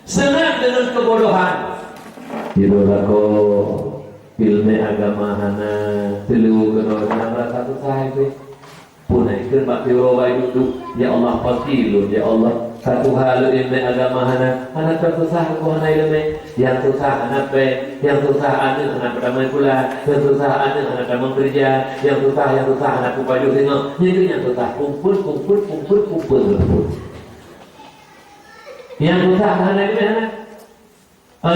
seunang deungon keubodohan. Sidroe lakoe, ileumèe agama hana, teuleu keunoe hana, meurasa susah itu. Pun ai keu bak tiroe bai duek-duek, "Ya Allah, paki lôn, ya Allah. Ka tuha lôn ileumèe agama hana, hana teususah keu hana ileumèe." Nyang susah hana pèng, nyang susah aneuk hana peutamong sikula, nyang susah aneuk hana tamong keureuja, nyang susah, nyang susah hana peupajoh singoh. Nyan keuh nyang susah, kumpul, kumpul, kumpul, kumpul, kumpul. Nyang susah hana ileumèe hana.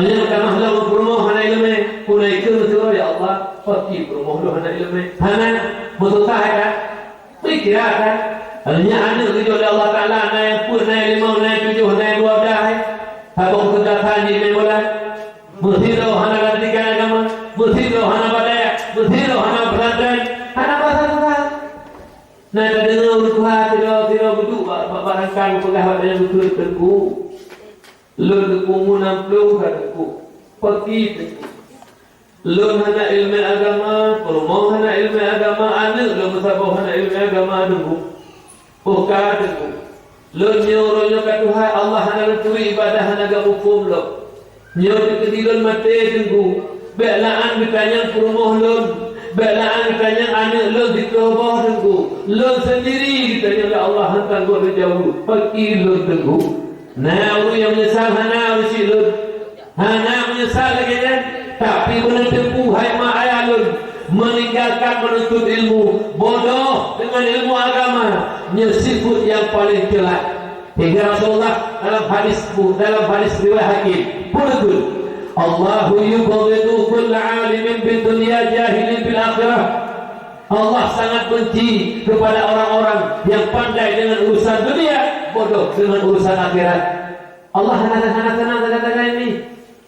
Nyang tamah lom peurumoh hana ileumèe, pun ai keu meusidroe, "Ya Allah, paki peurumoh lôn hana ileumèe." Hana, meususah ai that. Pikiran that. Nyan aneuk geujok lé Allah Taala, na nyang peuet, na nyang limong, na nyang tujoh, na nyang dua blah, eh. Saboh keudroe that jih main bola. Meusidroe hana lam pendidikan agama, meusidroe hana bak dayah, meusidroe hana pesantren, hana bahasa Tuhan. Na tadeungoe ureueng tuha sidroe-sidroe geuduek bak, bak, bak rangkang peugah bak tanyoe beutôi, "Teungku, lôn teungku umur nam ploh ka, Teungku. Paki, Teungku. Lôn hana ileumèe agama, peurumoh hana ileumèe agama, aneuk lôn meusaboh hana ileumèe agama, Teungku. Oh ka, Teungku. Lôn nyoe uroe nyoe ka tuha, Allah hana lôn turi ibadah, hana geuhukôm lôn. Nyoe teukeudi lôn maté, Teungku. Bèk la'an geutanyong peurumoh lôn, bèk la'an geutanyong aneuk lôn siplôh boh, Teungku. Lôn seundiri geutanyong lé Allah, han sanggob lôn jaweueb. Paki lôn, Teungku." Na ureueng nyang meunyeusal? Hana, ureueng syik lôn. Hana meunyeusal lagèe nyan, tapi beuneuteupeu hai mak ayah lôn, meninggalkan menuntut ilmu, bodoh dengan ilmu agama, nyoe sifeuet nyang paleng ceula. Hingga Rasulullah dalam hadis, dalam hadis riwayat Hakim, peureukeuet, "Allahu yubghidu kulla alimin bid dunya jahilin bil akhirah." Allah sangat benci kepada orang-orang yang pandai dengan urusan dunia, bodoh dengan urusan akhirat. Allah hana, hana seunang sagai-sagai mi.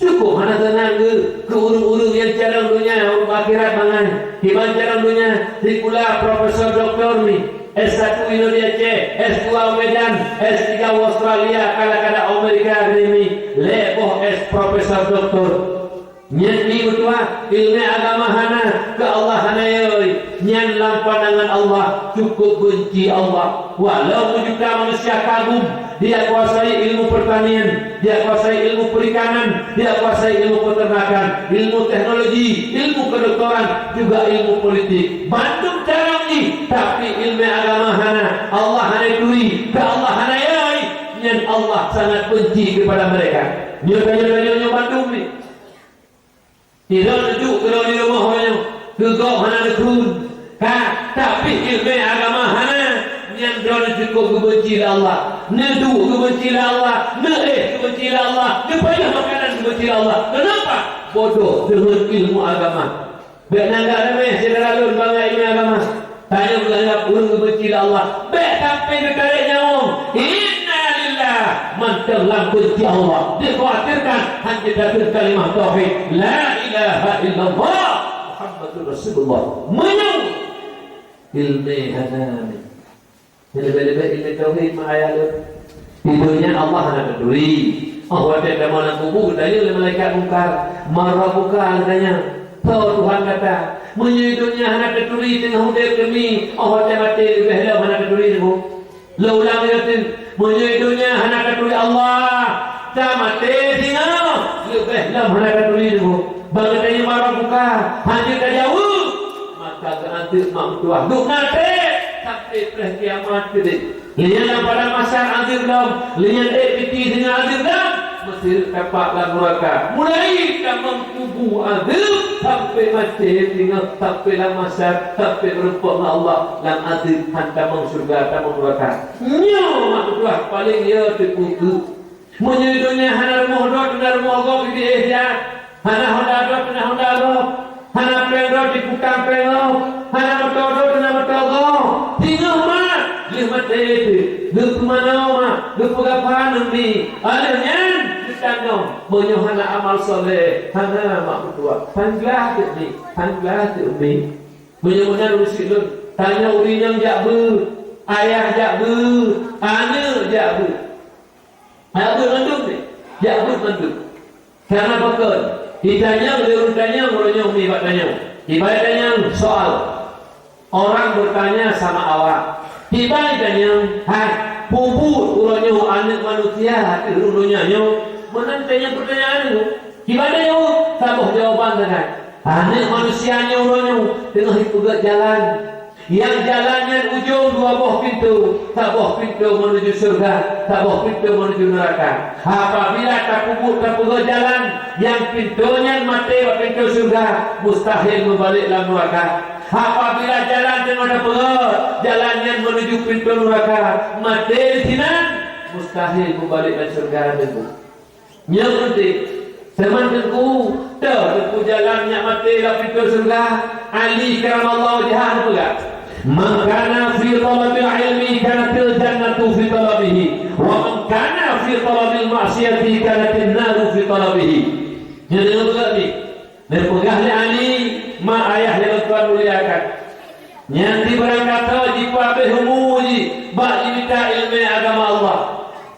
Cukup hana seunang geuh keu ureueng-ureueng nyang carông donya, ureueng akhirat mangat. Kiban carông donya, sikula profesor doktor mi, S satu Indonesia, S dua Medan, S tiga Australia, kadang-kadang Amerika geuh mi, lhèe boh S profesor doktor. Nyan mi meutuah, ileumèe agama hana, keu Allah hana yö. Nyan lam pandangan Allah cukôp beunci Allah. Walau meujuta manusia kagum, dia kuasai ilmu pertanian, dia kuasai ilmu perikanan, dia kuasai ilmu peternakan, ilmu teknologi, ilmu kedokteran, juga ilmu politik. Bandum carông jih, tapi ileumèe agama hana, Allah hana turi, keu Allah hana yö. Nyan Allah sangat benci kepada mereka. Nyoe tanyoe-tanyoe nyoe bandum ni. Sidroe neuduek keudroe di rumoh uroe nyoe, keu gob hana neukheun. Ka, tapi ileumèe agama hana, nyan droeneuh cukôp geubeunci lé Allah. Neuduek geubeunci lé Allah, neuéh geubeunci lé Allah, neupajoh makanan geubeunci lé Allah. Keunapa? Bodoh deungon ilmu agama. Bèk na gak ramè syedara lôn bangga ileumèe agama. Tanyoe meuanggap ureueng geubeunci lé Allah, bèk sampai geutarek nyawöng. Innalillah, mantong lam beunci Allah. Dikhawatirkan hana jiteupeue kalimah tauhid, la ilaha illallah Muhammadur Rasulullah. Meunyoe ileumèe hana ni, leubeh-leubeh ileumèe tauhid meuayah lôn. Di donya Allah hana taturi. Oh, watèe tamong lam kubu, geutanyong lé malaikat Mungkar, "Man Rabbuka?" geutanyong. "Soe Tuhan gata?" Meunyoe donya hana taturi teungoh udeb keu mi, oh watèe maté leubeh lom hana taturi teungku. Lôn ulang lagi teuk, meunyoe donya hana taturi Allah, tamaté singoh leubeh lom hana taturi teungku. Bak geutanyong, "Man Rabbuka?" Hana tajaweueb, maka geuanteuk mak meutuah duek na trép sampai preh kiamat keudéh. Lé nyan lam padang mahsyar anteuk lom, lé nyan ék piti singoh anteuk lom, meusireuk tapak lam nuraka. Mulai tamong kubu anteuk sampai maté singoh, sampai lam mahsyar, sampai meureumpok ngon Allah lam anteuk, han tamong syeuruga, tamong nuraka. Nyoe mak meutuah paléng yö teupeu keuh. Meunyoe donya hana rumoh droe, na rumoh gob di éh jat. Hana honda droe, na honda gob. Hana péng droe, dipukang péng gob. Hana moto droe, na moto gob. Singoh mat, lheueh maté teuk. Geupeumanoe mak, geupeugapa ngon mi. Óh lheueh nyan, geutanyong, meunyoe hana amal soleh, hana mak meutuah. Han glah teuk mi, han glah teuk mi. Meunyoe meunan ureueng syiek lôn, tanyoe ureueng inong jak beuet, ayah jak beuet, aneuk jak beuet. Jak beuet mandum ni, jak beuet mandum. Karena pakon? Itanyong lé ureueng tanyong uroe nyoe mi bak tanyoe. Ibarat tanyong soal, orang bertanya sama awak. Ibarat tanyong, "Hai, peue buet uroe nyoe aneuk manusia ateueh rhueng donya nyoe?" Meunan tanyong peutanyaan nyoe. Ibarat nyoe saboh jawaban sagai. Aneuk manusia nyoe uroe nyoe teungoh jipeugöt jalan. Nyang jalan nyan ujong dua boh pintoe, saboh pintoe meunuju syeuruga, saboh pintoe meunuju neuraka. Apabila tapeubuet tapeugöt jalan nyang pintoe nyan maté bak pintoe syeuruga, mustahil meubalek lam neuraka. Apabila jalan teungoh tapeugöt, jalan nyan meunuju pintoe neuraka, maté disinan, mustahil meubalek lam syeuruga teungku. Nyang peunteng, teuma teungku, toh teungku jalan nyang maté lam pintoe syeuruga? Ali karamallahu wajhahu peugah, "Man kana fi talabil ilmi kanatil jannatu fi talabihi, wa man kana fi talabil ma'siyati kanatin naru fi talabihi." Nyan deungoe peugah ni. Neupeugah lé Ali, mak ayah nyang lôn tuan muliakan. Nyan di beurangkat jipeubeh umu jih bak jimita ileumèe agama Allah.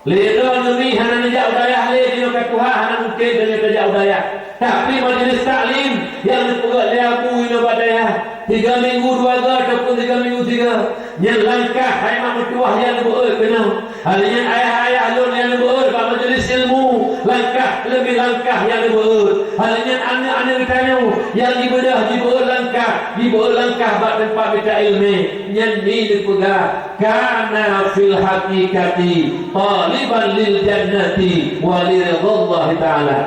Lé droeneuh mi hana neujak u dayah lé, jinoe ka tuha hana mungken tanyoe tajak u dayah. Tapi majelis taklim nyang neupeugöt lé Abu inoe bak dayah, tiga minggu dua goe ataupun tiga minggu tiga. Nyan langkah hai mak meutuah nyang neubeuet keunoe. Hal nyan ayah-ayah lôn nyang neubeuet bak majelis ilmu, langkah leubeh langkah nyang neubeuet. Hal nyan aneuk-aneuk geutanyoe nyang jibeudôh jibeuet langkah, jibeuet langkah bak teumpat mita ileumèe. Nyan mi neupeugah, "Kana fil haqiqati taliban lil jannati wa li ridhallahi ta'ala."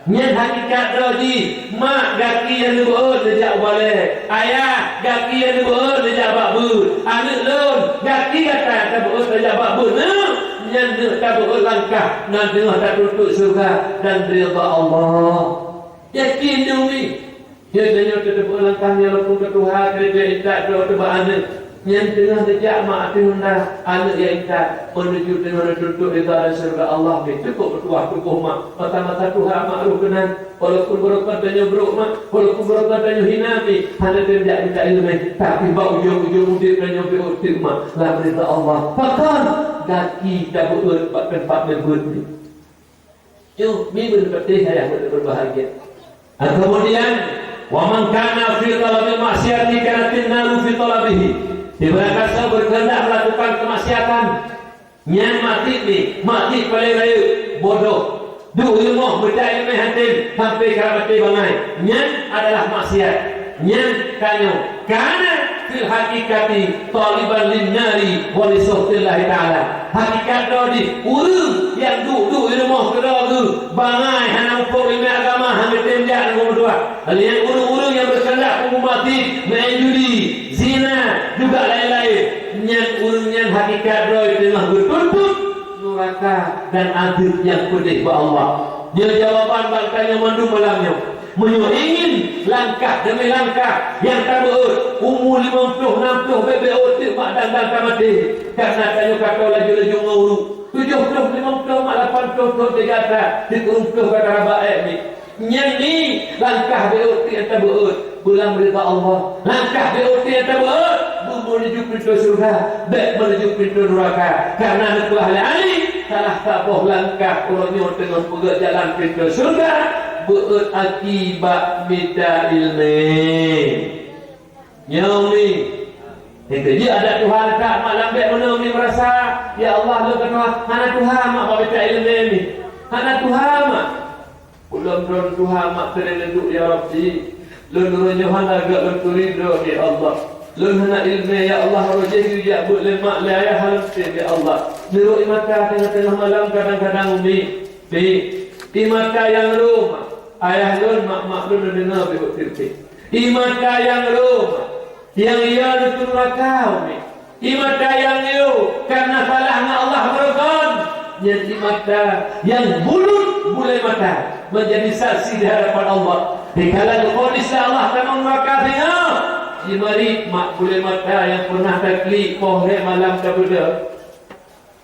Nyan hakikat droe jih, mak gaki nyang neubeuet neujak u balèe, ayah gaki nyang neubeuet neujak bak beuet, aneuk lôn gaki gata tabeuet tajak bak beuet, neuk nyan neuk tabeuet langkah nan teungoh tatuntut syeuruga dan ridha Allah. Yakin deungon Nyoe tanyoe teuteupeu langkah nyoe, walaupun ka tuha, keureuja intat droe teuh bak aneuk. Nyan teungoh neujak mak ateueh honda, aneuk nyang intat, meuneuju teungoh neutuntut ridha dan syeuruga Allah, pih cukôp meutuah tuboh mak. Masa-masa tuha mak roh keunan, walaupun beureukat tanyoe brôk mak, walaupun beureukat tanyoe hina pih, hana teuh jak mita ileumèe, tapi bak ujong-ujong udép tanyoe pih ôk teuk mak lam ridha Allah. Pakon? Gaki tabeuet bak teumpat neubeuet nyoe. Nyoe, mi beureukat ayah beureukat berbahagia. Kemudian, "Wa man kana fi talabil maksiati kanatin naru fi talabihi." Sibarang kasoe berkehendak melakukan kemaksiatan, nyan mati ni, mati paléng rayeuk, bodoh. Duek rumoh meucari ileumèe hana tem, sampoe ka maté bangai. Nyan adalah maksiat. Nyan tanyoe. Kana fil haqiqati taliban lin nari wa li sukhtillahi ta'ala. Hakikat droe jih, ureueng nyang duek-duek i rumoh keudroe geuh, bangai hana muphom ileumèe agama, hana tem jak ngon meutuah. Nyan ureueng-ureueng nyang berkehendak peubuet maksiat, main judi, zina, juga laén-laén. Nyan ureueng nyan hakikat droe teungoh geutuntot nuraka dan azab nyang peudeh bak Allah. Nyoe jawaban bak tanyoe mandum malam nyoe. Meunyoe ingin langkah demi langkah nyang tabeuet, umu limong ploh, nam ploh bèk-bèk ôk teuk mak dan-dan ka maté. Karena tanyoe ka toe laju-laju ngon ureueng. Tujoh ploh, limong ploh, mak lapan ploh thôn teuga that, sikureueng ploh ka tarabak èk nyoe. Nyan ni langkah beuet nyang tabeuet beulam ridha Allah. Langkah beuet nyang tabeuet beumenuju pintoe syeuruga, bèk menuju pintoe nuraka. Karena neupeugah lé Ali, salah saboh langkah uroe nyoe teungoh peugöt jalan pintoe syeuruga, beuet aki bak mita ileumèe. Nyoe mi. Nyang keujeuet adak tuha that mak lambek meunoe mi meurasa, "Ya Allah, lôn ka tuha." Hana tuha mak bak mita ileumèe mi. Hana tuha mak. Ulôn droe tuha mak keuneuk neuduek, "Ya Rabbi, lôn uroe nyoe hana gèt lôn turi droe, ya Allah. Lôn hana ileumèe, ya Allah, uroe jih geujak beuet lé mak lé ayah hana tem, ya Allah." Neurok ie mata teungoh-teungoh malam kadang-kadang umi. Pi, ie mata nyang rhom, ayah lôn, mak-mak lôn neudeungoe beuet tiep-tiep. Ie mata nyang rhom, nyang ie neuteuraka umi. Ie mata nyang yôh, karena salah ngon Allah meureugon. Nyan ie mata nyang bulut bulèe mata, menjadi saksi di hadapan Allah. Dikala geuponis lé Allah tamong nuraka singoh, jimarit mak bulèe mata nyang peunah taklik poh lhèe malam tabeudôh.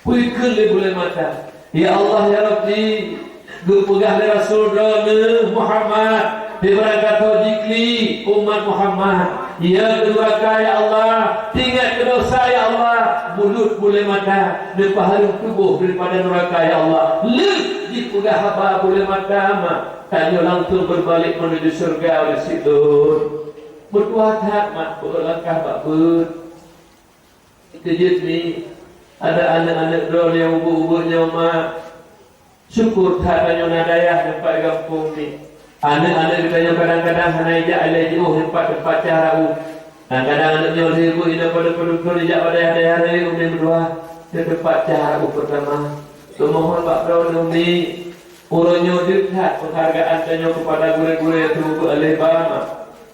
Peue kheun lé bulèe mata, "Ya Allah, ya Rabbi, geupeugah lé Rasul Droeneuh Muhammad, di barangkasoe jiklik umat Muhammad, ya keu nuraka, ya Allah, teuingat keu dosa, ya Allah." Bulut bulèe mata, neupeuhareuem tuboh daripada nuraka, ya Allah. Lheueh jipeugah haba bulèe mata mak, tanyoe langsung beurbalek menuju syeuruga, "Wahai si lôn, meutuah that mak, beuet langkah bak beuet." Keujeuet mi, ada aneuk-aneuk droe nyang ubeut-ubeut nyoe mak. Syukur that tanyoe na dayah teumpat gampông mi. Aneuk-aneuk geutanyoe kadang-kadang hana ijak ilèe jiôh teumpat-teumpat cah raôh. Kadang-kadang aneuk nyoe lheueh beuet inoe padum-padum thôn ijak bak dayah-dayah rayeuk umi meutuah, keu teumpat cah raôh peutama. Teumohon bak droeneuh umi, uroe nyoe deuh that peunghargaan tanyoe keupada gurèe-gurèe nyang seumeubeuet aléh ba mak.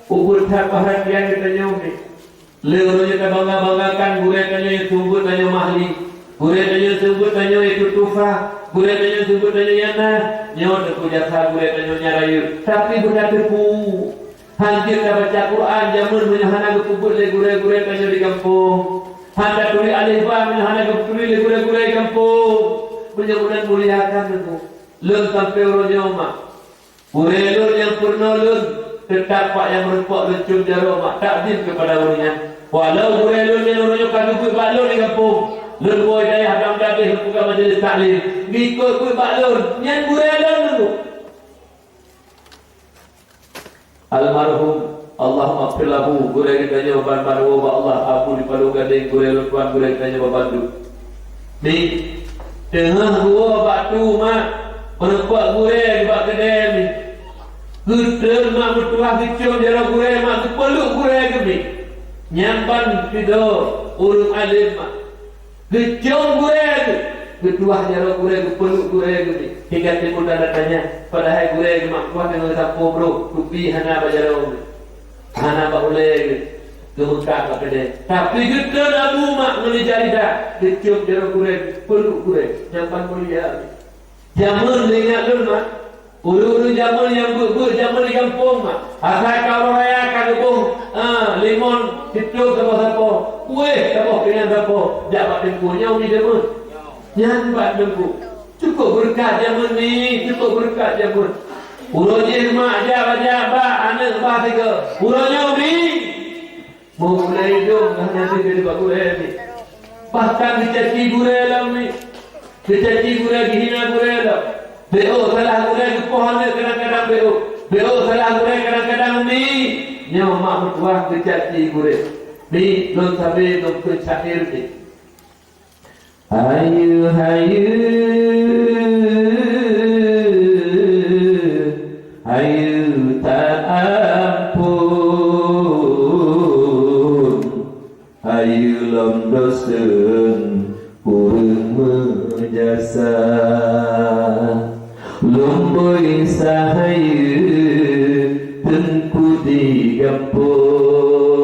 Ubeut that peurhatian geutanyoe mi. Lé uroe nyoe tabangga-banggakan gurèe tanyoe nyang seumeubeuet tanyoe Mahli, gurèe tanyoe nyang seumeubeuet tanyoe yaitu Tufa, gurèe tanyoe nyang seumeubeuet tanyoe Yana. Nyoe teupeu jasa gurèe tanyoe nyang rayeuk, tapi beuna teupeu. Han jeuet tabaca Quran jameun meunyoe hana geupeubeuet lé gurèe-gurèe tanyoe di gampông. Han taturi aléh ba meunyoe hana geuturi lé gurèe-gurèe gampông. Meunyoe meunan muliakan Teungku. Lôn sampoe uroe nyoe mak. Gurèe lôn nyang peurunoe lôn, teutap bak nyang meurumpok lôn ciom jaroe mak takzim keupada ureueng nyan. Walau gurèe lôn nyan uroe nyoe ka geubeuet bak lôn di gampông, lôn woe dayah dam dabeh lôn peugah majelis taklim, geukheun beuet bak lôn, nyan gurèe lôn Teungku. Almarhum, Allahummaghfir lahu, gurèe geutanyoe ban-ban woe bak Allah, Abu di Padang Gadeng, gurèe lôn tuan, gurèe geutanyoe ban bandum. Mi, teungoh geuwoe bak tu mak, meurumpok gurèe bak keudè mi. Geutreun mak meutuah geuciom jaroe gurèe mak, geupeluk gurèe geuh mi. Nyan ban sidroe ureueng além mak. Geuciom gurèe geuh, geutuah jaroe gurèe, geupeluk gurèe geuh mi. Hingga timbul tanda tanya, padahai gurèe geuh mak tuah deungon sapo brôk, tupi hana bak jaroe geuh. Hana bak ulèe geuh, geumeungkah bak keudè. Tapi geutreun abu mak ngon ija lidah, geuciom jaroe gurèe, geupeluk gurèe, nyan ban mulia. Jameun lé ingat lôn mak, ureueng-ureueng jameun nyang beuet-beuet jameun di gampông mak, asai ka uroe raya ka geuboh, ah, limon siploh saboh sapo, kueh saboh pingan sapo, jak bak teungku nyoe mi jameun. Nyan bak teungku. Cukôp beureukat jameun mi, cukôp beureukat jameun. Uroe jih mak jak bajak bak aneuk bah sigoe. Uroe nyoe mi, meugulai idông hana teuka bak gurèe mi. Bahkan geucaci gurèe lom mi. Geucaci gurèe, geuhina gurèe lom. Bèk ôk salah gurèe geupoh aneuk kadang-kadang bèk ôk. Beusalah gurée kadang-kadang mi, nyoe mak meutuah geucaci gurée. Mi, lôn sabe lôn keu syair mi. Hayeue, hayeue, hayeue ta ampôn. Hayeue lom dosen ureuëng meujasa. Lumboi sahayeue teungku di gampông.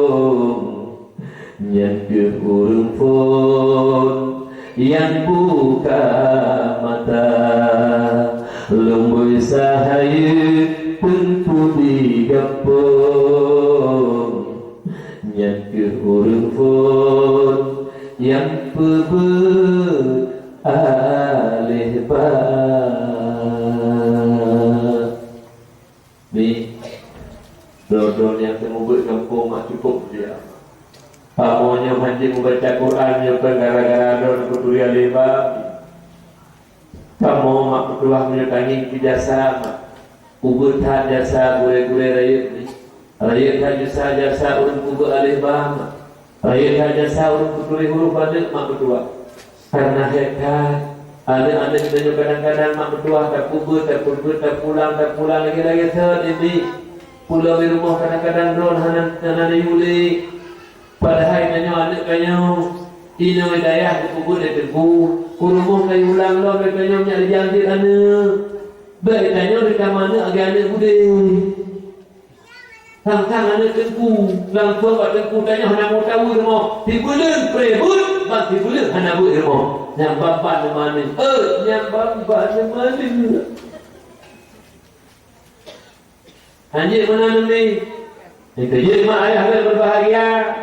Nyan kheueh ureuëng phon nyang buka mata. Lumboi sahayeue teungku di gampông. Nyan kheueh ureuëng phon nyang peubeuet aléh ba. Ni, droe-droe nyang teumeubeuet gampông mak cukôp dia. Kamoe nyoe hanjeuet mubaca Quran nyoe kan gara-gara droe neukuturi aléh ba. Kamoe mak meutuah meunyoe tangieng keu jasa mak. Ubeut that jasa gurée-gurée rayeuk ni. Rayeuk that jasa, jasa ureuëng peubeuet aléh ba mak. Rayeuk that jasa ureuëng peuturi huruf aneuk mak meutuah. Kareuna hék that, aneuk-aneuk geutanyoe kadang-kadang mak meutuah tapeubeuet, tapeubeuet, tapulang, tapulang lagée-lagée thon ibi. Pulang di rumoh kadang-kadang droe hana, hana neuyue lé. Padahai tanyoe aneuk tanyoe, inoe dayah geupeubeuet lé teungku, u rumoh ka ulang lom lé tanyoe nyak rijang jeuet aneuk. Bék tanyoe rikama aneuk lagée aneuk budé. Sang-sang aneuk teungku, langsong bak teungku tanyoe hana mau tahu rumoh. Sibuleuen preh beuet, ban sibuleuen hana beuet rumoh. Nyang ban-ban neumanis. Eh, nyang ban-ban neumanis. Hanjeuet meunan umi. Dikeujeuet mak ayah lôn beubahgia.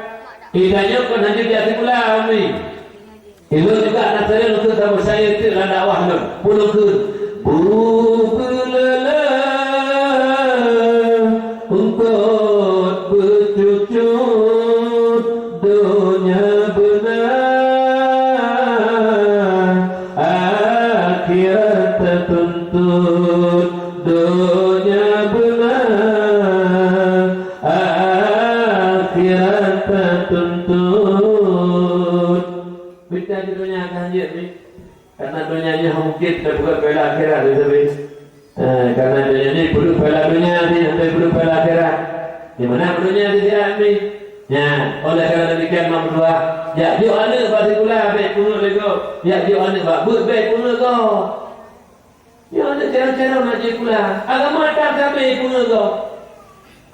Geutanyoe kon hanjeuet jak sikula umi. Ilôn juga na seuring keu saboh syair teuk lam dakwah lôn. Pulung kheun. Bubeuleuleu eungkot beucucut donya beuna, akhirat tatuntut. Donya beuna, akhirat tatuntut. Mita di donya ka hanjeuet ni. Karena donya nyoe mungkin kita bukan piala akhirat, ya, tapi, eh, karena donya ni perlu piala donya ni, sampai perlu piala akhirat. Di mana donya di akhirat ni? Ya, oleh karena demikian, mak meutuah, jak jok aneuk bak sikula, bék pungo lego. Jak jok aneuk bak beuet, bék pungo lego. Nyoe aneuk carông-carông nak jeuet sikula. Agama that sabe peungeut gob.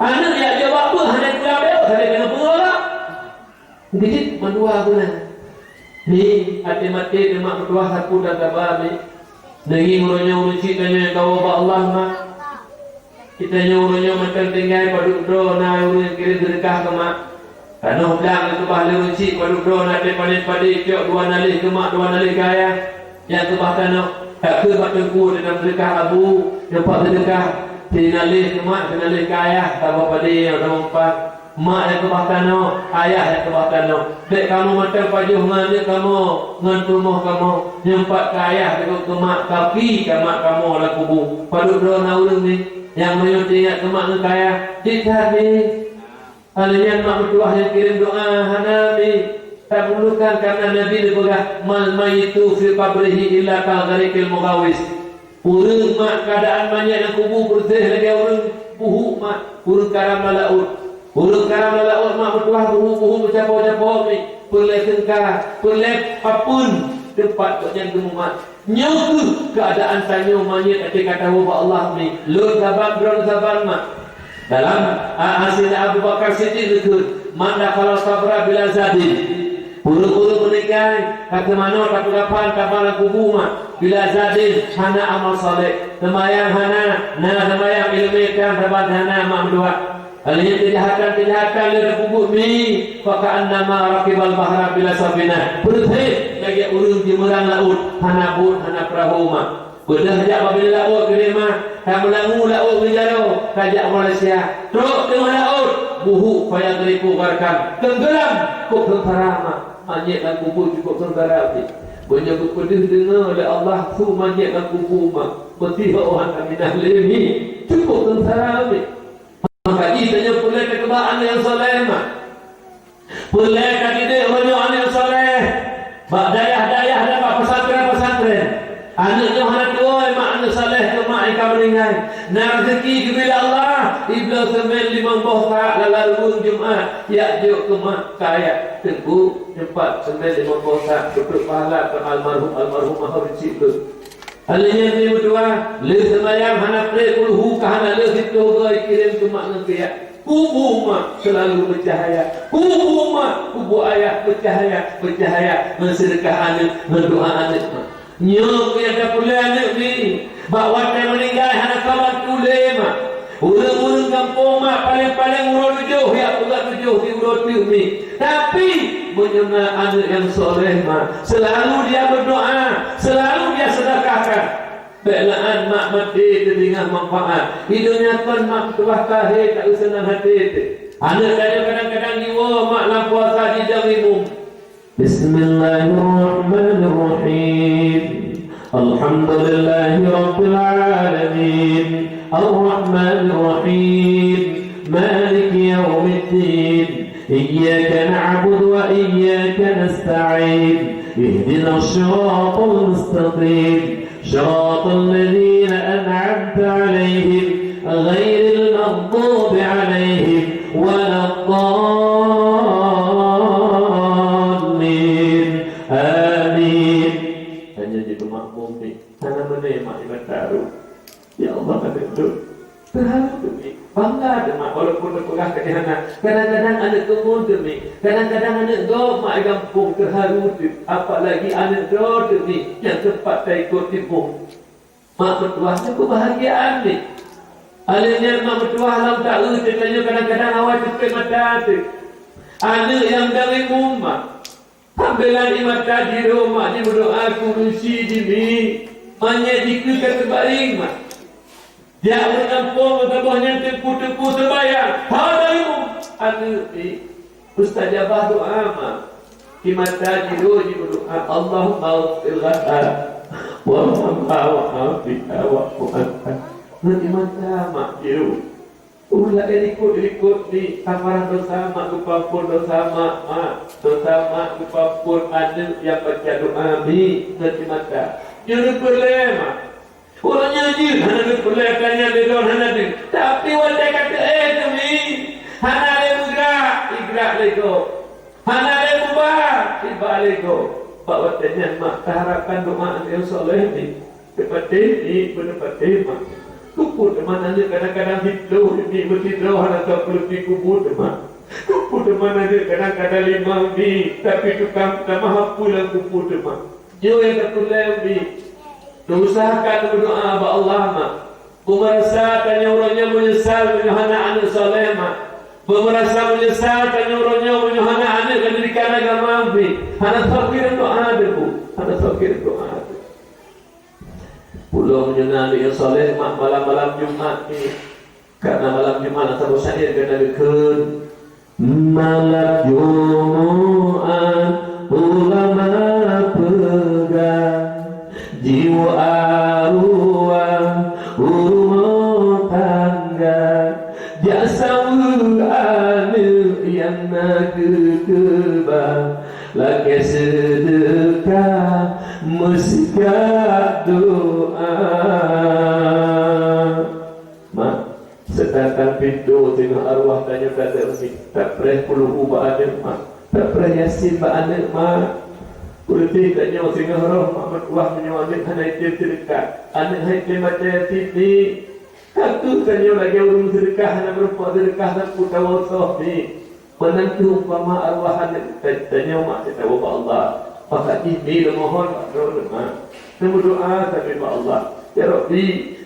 Aneuk jak jaweueb beuh hana sikula beutôi, sabe keuneuk peungeut gob. Geujeuet mandua guna. Ni, até maté teuh mak meutuah sapeue dan saba ni. Deungon uroe nyoe ureueng chik tanyoe nyang kawoe bak Allah, mak. Geutanyoe uroe nyoe mantong tinggai padub droe na ureueng kirém seudeukah keu mak. Tanoh blang geukeubah lé ureueng chik padub droe na teuh panen padé cok dua naleh keu mak, dua naleh keu ayah. Nyang keubah tanoh, ka kheueh bak teungku teuh seudeukah abu, teumpat seudeukah, sinaleh keu mak, sinaleh keu ayah, saboh padé nyang saboh empat. Mak nyang keubah tanoh, ayah nyang keubah tanoh. Bék kamoe mantong pajoh ngon aneuk kamoe, ngon peurumoh kamoe. Nyang pat keu ayah, teungoh keu mak, tapi ka mak kamoe lam kubu. Padub droe na ureueng ni, nyang meunyoe teuingat keu mak ngon keu ayah, cit that ni. Hana nyan mak meutuah nyang kirém doa, hana mi. Tapeurlukan, karena Nabi neupeugah, "Mal mayyitu fi qabrihi illa kal ghariqil mughawis." Ureueng mak keuadaan manyét lam kubu peureuseh lagée ureueng buhuk mak, ureueng karam lam laôt. Ureueng karam lam laôt mak meutuah buhuk-buhuk meucapo-capo mi, peureulée seungka, peureulée papeuen teumpat gobnyan geumumat. Nyoe kheueh keuadaan tanyoe manyét até ka tawoe bak Allah ni. Lôn saban, droeneuh saban mak. Dalam, a, Saidina Abu Bakar Siddiq geukheun, "Man dakhala qabra bila zadin." Ureueng-ureueng meuninggai, ka teumanoe, ka peukafan, ka ba lam kubu mak, bila zadin, hana amal saleh. Seumayang hana, na seumayang, ileumèe tan saban hana mak meutuah. Hal nyan keujahatan-keujahatan lé tapeubuet mi, fa ka'annama rakibal bahra bila safinah. Peureuseh lagée ureueng jimeurang laôt, hana bot, hana peurahô mak. Beudôh jak babila laôt keu lima, ka meulangue laôt ngon jaroe, ka jak Malaysia. Trok teungoh laôt, buhuk fayadriku gharkan. Teunggeulam, kok seungsara mak. Manyét lam kubu cukôp seungsara pih. Meunyoe geupeudeuh deungoe lé Allah su manyét lam kubu mak, meuseuti hok Aminah lé mi. Cit Kok seungsara ubit. Maka jih tanyoe peureulée takeubah aneuk nyang saleh, mak. Peureulée tadidik uroe nyoe aneuk saleh. Bak dayah-dayah dan bak pesantren-pesantren. Aneuk nyoe hana tuwoe, mak, aneuk saleh keu mak nyang ka meuninggai. Na rezeki geubri lé Allah, ibloe seumén limong boh sak lala ruweueng Jumat, jak jok keu mak, ka jak teungku, teumpat seumén limong boh sak, beutôi pahala keu almarhum, almarhumah, ureueng chik lôn. Aneuk nyan meutuah, lheueh seumayang hana preh kulhu ka hana lheueh sitoh goe kirém keu mak ngon keu yah. Kubu mak seulalu meucahya. Kubu mak, kubu ayah meucahya, meucahya ngon seudeukah aneuk, ngon doa aneuk mak. Nyoe keuh nyang tapeureulée aneuk mi. Bak watée meuninggai hana kawan tuléh mak. Ureuëng-ureuëng gampông mak paleng-paleng uroe tujoh, jak peugah tujoh di uroe teuk mi. Tapi, meunyoe na aneuk nyang soleh mak, seulalu dia meudoá, seulalu dia seudakahkan. Bék la'an mak maté teutinggai manfaat. Di donya kon mak meutuah kahé tak useunan até teuh. Aneuk tanyoe kadang-kadang jiwoe mak lam puasa jidong imum. Bismillahirrahmanirrahim. Alhamdulillahirabbil alamin. Arrahmanirrahim. Maliki yaumiddin. Iyyaka na'budu wa iyyaka nasta'in. Ihdinas siratal mustaqim. Siratal ladzina an'amta 'alaihim ghairil maghdubi 'alaihim waladdallin. Amin. Hana jeuet makmum ni. Hana meunan mak iman taru. Ya Allah, aneuk lôn. Teuharu teuh mi. Bangga teuh mak, walaupun teupeugah keu hana. Kadang-kadang aneuk keumuen teuh mi. Kadang-kadang aneuk gob mak di gampông teuharu teuh. Apalagi aneuk droe teuh mi nyang teumpat taikot tiboh. Mak meutuah nyoe keubahgiaan mi. Aneuk nyan mak meutuah lam taeu teuh tanyoe kadang-kadang awai teupet mata teuh. Aneuk nyang dari rumah. Sambilan di mata jidong mak jimeudoa keu ureuëng chik jih mi, manyét jikeue ka teubaring mak. Jak ureuëng gampông meusaboh nyan teungku-teungku seumayang. Hana ilmu. Aneuk mi, mustajabah doa mak. Di mata jidong jimeudoa, Allahummaghfir laha warhamha wa'afiha wa'fu anha. Ngon di mata mak jidong. Ulah likot-likot mi, taparah dosa mak geupeuampon dosa mak, mak. Dosa mak geupeuampon aneuk nyang baca doa mi ngon di mata. Nyoe neupeureulée mak. Uroe nyoe jeuet hana neupeureulée, ka nyan lé droe hana deuh. Tapi watée ka teuéh teuh mi, hana lé meugrak, igrak lé gob. Hana lé muba, iba lé gob. Bak watée nyan mak taharapkan doa aneuk nyang soleh ni. Teupatéh ni, beuneupatéh mak. Keupeue teuma aneuk kadang-kadang siploh ni meusidroe hana soe peuleupi kubu teuma. Keupeue teuma aneuk kadang-kadang limong ni, tapi tukang tamah apui lam kubu teuma. Nyoe nyang tapeuleueh ni. Teuusahakan meudoa bak Allah mak. Beumeurasa tanyoe uroe nyoe meunyeusal meunyoe hana aneuk saleh mak. Beumeurasa meunyeusal tanyoe uroe nyoe meunyoe hana aneuk keu didikan agama mak. Hana sabe doa deungon. Hana sabe doa deungon. Pulo meunyoe na aneuk nyang saleh mak, malam-malam Jumat ni. Karena malam Jumat ata boh syair keunan geukheun. Malam Jumat ulama peugah, jiwoe arwah u rumoh tangga, jak saweue aneuk nyang na keu keubah, lakée seudeukah meusikat doa. Mak, seudangkan pintoe singoh arwah tanyoe tadeungoe, tapreh kulhu bak aneuk mak, tapreh Yasin bak aneuk mak. Peureuté tanyoe singoh roh mak meutuah meunyoe aneuk hana item seudeukah, aneuk hana item baca Yasin ni. Ka keuh tanyoe lagée ureuëng seudeukah hana meurumpok seudeukah sapeue tawoe soh ni. Meunan kheueh umpama arwah aneuk ta-, tanyoe mak teutabong bak Allah. Maka jih mi leumohon bak droeneuh mak. Neumeudoa sabe bak Allah. Ya Rabbi,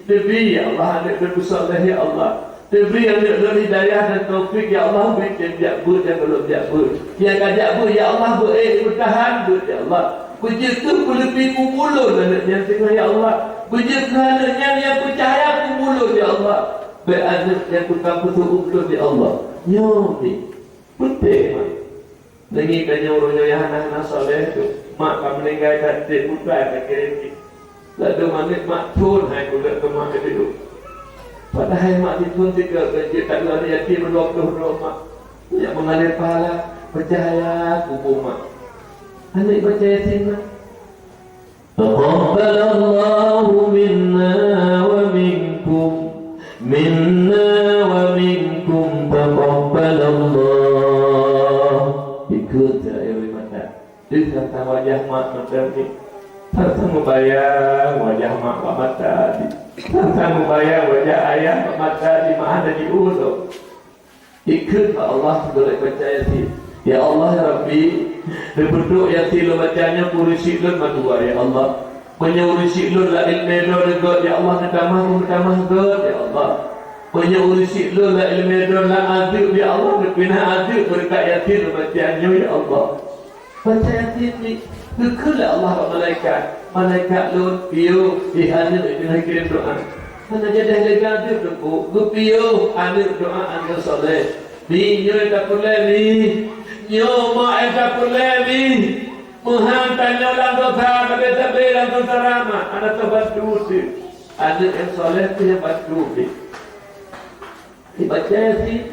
neubi ya Allah aneuk lôn beusaleh ya Allah. Neubri aneuk lôn hidayah dan taufik ya Allah, bri tem jak beuet nyang gohlom jak beuet. Nyang ka jak beuet ya Allah, beuék beutahan beuet ya Allah. Beujeuet kheueh peuleupi kubu lôn aneuk nyan singoh ya Allah. Beujeuet kheueh aneuk nyan nyang peucahya kubu lôn ya Allah. Bék aneuk nyang tukang peuseu'ueb lôn ya Allah. Nyoe mi. Putéh mak. Deungon tanyoe uroe nyoe nyang hana-hana saleh tu, mak ka meuninggai that treb buta ka kirém jih. Ladôm aneuk mak thon hai kulét teuma keu diduek. Padahai mak siphon sigoe, keu jeuet taeu aneuk yatim dua ploh droe mak. Nyak meungalir pahala, peucaya kubu mak. Aneuk baca Yasin mak. Taqabbalallahu minna wa minkum, minna wa minkum, taqabbalallah. Ikheun cahya mata. Deuh tantang wajah mak mantong ni. Tantang mubayang wajah mak bak mata ni. Tantang mubayang wajah ayah bak mata ni, mak hana jiôh lom. Ikheun bak Allah, beureukat baca Yasin. Ya Allah, ya Rabbi, neupeuduek Yasin lôn baca nyoe keu ureueng syik lôn mandua, ya Allah. Meunyoe ureueng syik lôn lam ileumèe droeneuh gèt, ya Allah, neutamah, neutamah gèt, ya Allah. Meunyoe ureueng syik lôn lam ileumèe droeneuh lam azeub, ya Allah, neupinah azeub beureukat Yasin lôn baca nyoe, ya Allah. Baca Yasin ni, geukheun lé Allah bak malaikat, "Malaikat lôn, piôh, ih aneuk nyang kirém doa." Hana jadeh lé gadoh teungku, geupiôh aneuk doa aneuk soleh. Mi, nyoe tapeureulèe mi. Nyoe mak nyang tapeureulèe mi. Meuhan tanyoe lam dosa, sabe-sabe lam sengsara mak, hana teubantu teuh. Aneuk nyang soleh teuh nyang bantu teuh. Dibaca Yasin.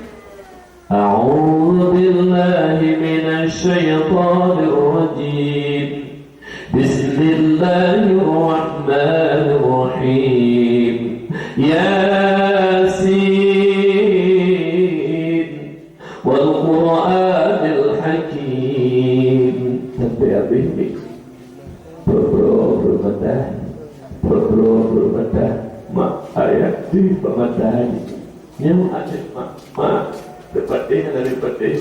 أعوذ بالله من الشيطان الرجيم. بسم الله الرحمن الرحيم. ياسين. والقرآن الحكيم. Sampai habis ni. Bro-bro, bro, mata. Bro-bro, bro, mata. Mak, ayah, di pematah ni. Nyoe aneuk mak, mak, teupatéh hana teupatéh,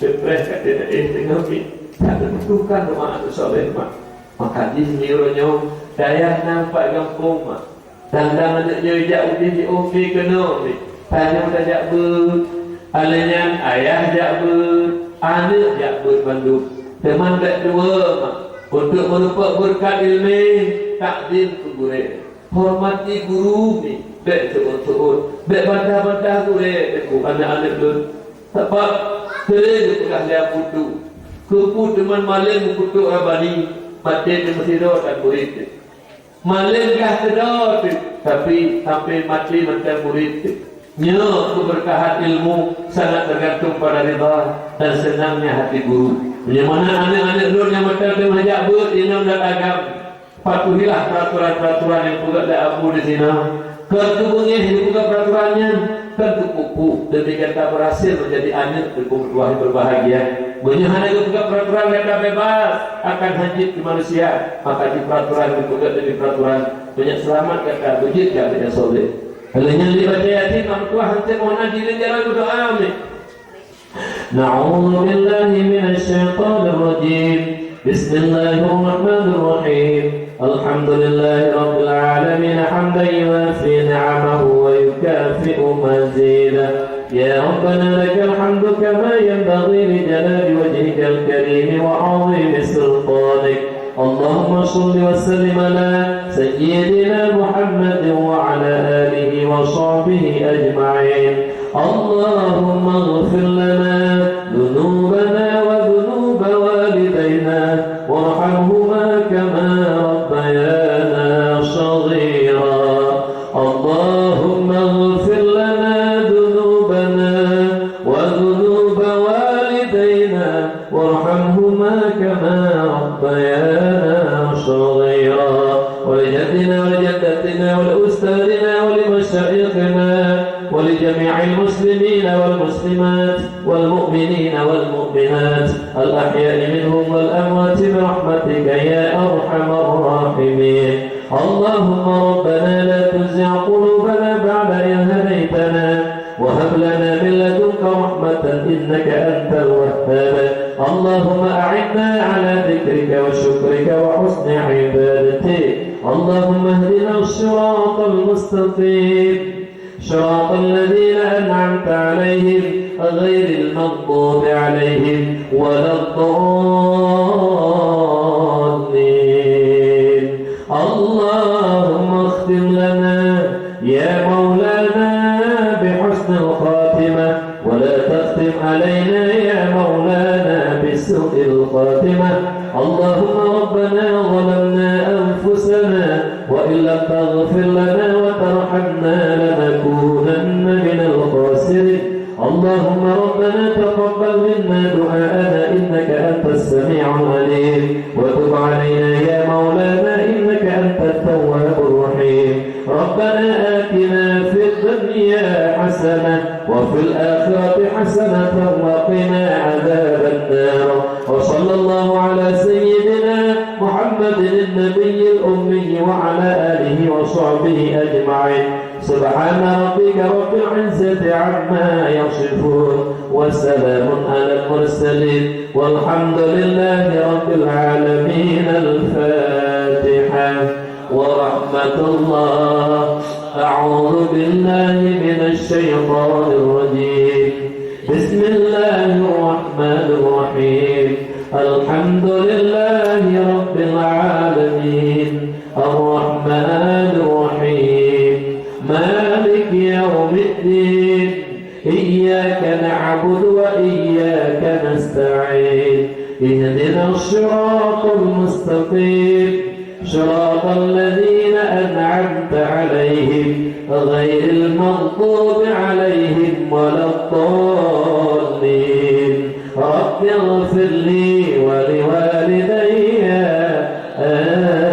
teupreh ka teunaéh teungoh mi, ka teubutuhkan rumoh aneuk soleh mak. Maka jih meunyoe nyoe dayah na pat gampông mak, dan-dan aneuk nyoe jak udeh di ungke keunoe mi, tanyoe tajak beuet, alèh nyan ayah jak beuet, aneuk jak beuet mandum. Teuma bèk tuwoe mak, untuk meurumpok beureukat ileumèe, takzim keu gurèe. Hormati guru mi, bèk seuôt-seuôt, bèk bantah-bantah gurèe teungku aneuk-aneuk lôn. Sabab seuring geupeugah lé Abu Tu, keupeue teuma malém meukutok Rabani, maté teuma sidroe tan murit. Malém gah keudroe teuk, tapi sampai maté mantong murit. Nyoe keubeureukatan ilmu sangat teugantung pada ridha dan seunangnya hati guru. Meunyoe mangat aneuk-aneuk lôn nyang mantong teuma jak beuet inong dan agam, patuhilah peuraturan-peuraturan nyang peugah lé Abu di sinoe. Kon keu beungéh dipeugah peuraturan nyan, kon keu pupu, demi gata beurhasil meujadi aneuk teungku meutuah nyang beubahgia. Meunyoe hana geupeugah peuraturan gata bebas akan hanjeuet keu manusia, maka di peuraturan dipeugah demi peuraturan, meunyoe seulamat gata beujeuet keu aneuk nyang soleh. Lheuh nyan dibaca Yasin, mak meutuah hantom meunan jilén jaroe meudoa, amin. أعوذ بالله من الشيطان الرجيم. بسم الله الرحمن الرحيم. الحمد لله رب العالمين، حمدا يوافي نعمه ويكافئ مزيده. يا ربنا لك الحمد كما ينبغي لجلال وجهك الكريم وعظيم سلطانك. اللهم صل وسلم على سيدنا محمد وعلى آله وصحبه أجمعين. اللهم اغفر لنا ذنوبنا وذنوب والدينا وارحمهما كما ربيانا صغيرا. اللهم اغفر لنا ذنوبنا وذنوب والدينا وارحمهما كما ربيانا صغيرا. ولجدنا ولجدتنا ولأستاذنا ولمشايخنا ولجميع المسلمين والمسلمات والمؤمنين والمؤمنات الأحياء منهم والأموات برحمتك يا أرحم الراحمين. اللهم ربنا لا تزغ قلوبنا بعد إذ هديتنا وهب لنا من لدنك رحمة إنك أنت الوهاب. اللهم أعنا على ذكرك وشكرك وحسن عبادتك. اللهم اهدنا الصراط المستقيم، صراط الذين أنعمت عليهم غير المغضوب عليهم ولا الضالين. اللهم اختم لنا يا مولانا بحسن الخاتمة، ولا تختم علينا يا مولانا بسوء الخاتمة. اللهم ربنا ظلمنا أنفسنا وإن لم تغفر لنا وترحمنا لنكونن اللهم ربنا تقبل منا دعاءنا إنك أنت السميع العليم، وتب علينا يا مولانا إنك أنت التواب الرحيم. ربنا آتنا في الدنيا حسنة وفي الآخرة حسنة وقنا عذاب النار. وصلى الله على سيدنا محمد النبي الأمي وعلى آله وصحبه أجمعين. سبحان ربك رب العزة عما يصفون، وسلام على المرسلين، والحمد لله رب العالمين. الفاتحة. ورحمة الله. أعوذ بالله من الشيطان الرجيم. بسم الله الرحمن الرحيم. الحمد لله رب العالمين. الرحمن الرحيم. مالك يوم الدين. إياك نعبد وإياك نستعين. اهدنا الصراط المستقيم. صراط الذين أنعمت عليهم غير المغضوب عليهم ولا الضالين. رب اغفر لي ولوالدي.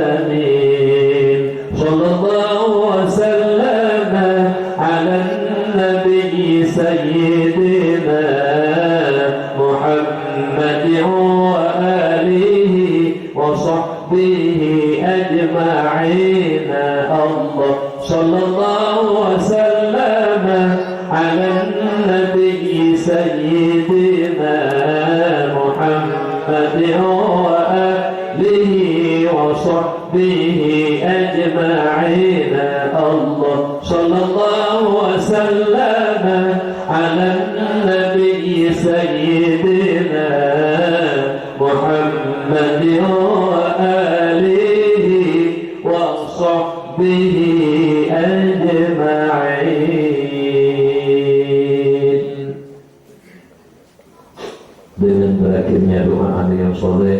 آمين. صلى الله وسلم على النبي سيدنا محمد وآله وصحبه أجمعين. الله. صلى الله وسلم على النبي سيدنا محمد وآله وصحبه أجمعين. الله. صلى الله وسلم على النبي سيدنا محمد وآله وصحبه أجمعين. Deungon berakhirnya doa aneuk nyang soleh,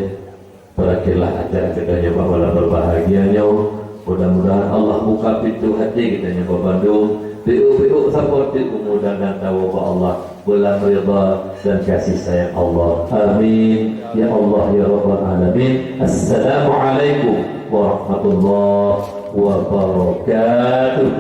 berakhirlah acara geutanyoe bak malam berbahagia nyoe. Mudah-mudahan Allah buka pintoe hati geutanyoe bak bandum. Piôh-piôh saboh teuk umu dan dan tawoe bak Allah, dalam ridha dan kasih sayang Allah. Amin. Ya Allah, ya Rabbal Alamin. Assalamualaikum warahmatullahi wabarakatuh.